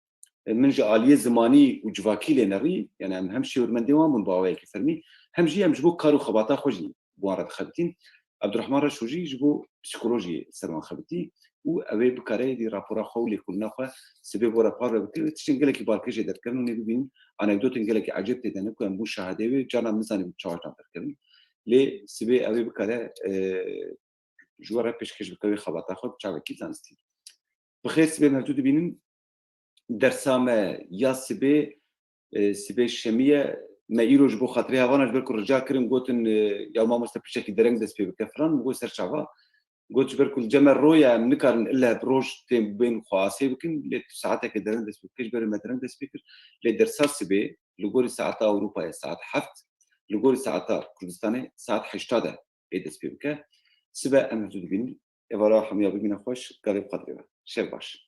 e, min ji aliyê zimanî û civakî lê nerî, yani em hem şêwirmendê wan bûn bi awayekî fermî, hem jî em ji bo kar û xebata xwe jî bi wan re dixebitîn. Abdurrahman Reşo jî ji bo psîkolojiyê ser wan xebitî û ew ê bikare êdî rapora xwe û lêkolîna xwe sibê bo re parve bike. Tiştên gelekî balkêş jê derkevin, hûn ê bibînin anekdotên gelekî ecêb tê de ne ku em bûn şahidê wê, carna min zanîbû çawa çawa derkevin. Lê sibê ew ê bikare, e, ji we re pêşkêş bike wê xebata xwe bi çavekî zanistî. Bi xêr sibê me tu dibînin. Dersa me ya sibê, e, sibê şemî ye. Me îro ji bo xatirê hevanan ji ber ku rica kirin, gotin, e, ya mamoste piştekî dereng dest pê bike filan. Min got ser çava. Got ji ber ku li cem me ro ye, em nikarin ille bi roj têm bên xwe asê bikin. Lê tu saeteke dereng dest pê bike, ji ber me dereng dest pê kir. Lê dersa sibê li gorî saeta Ewropayê saet heft, li gorî saeta Kurdistanê saet heşta de ê dest pê bike. Sibe em hevdû dibînin. Êvara hemiya bimîne xweş, gavê bi xatirê ve. Şev baş.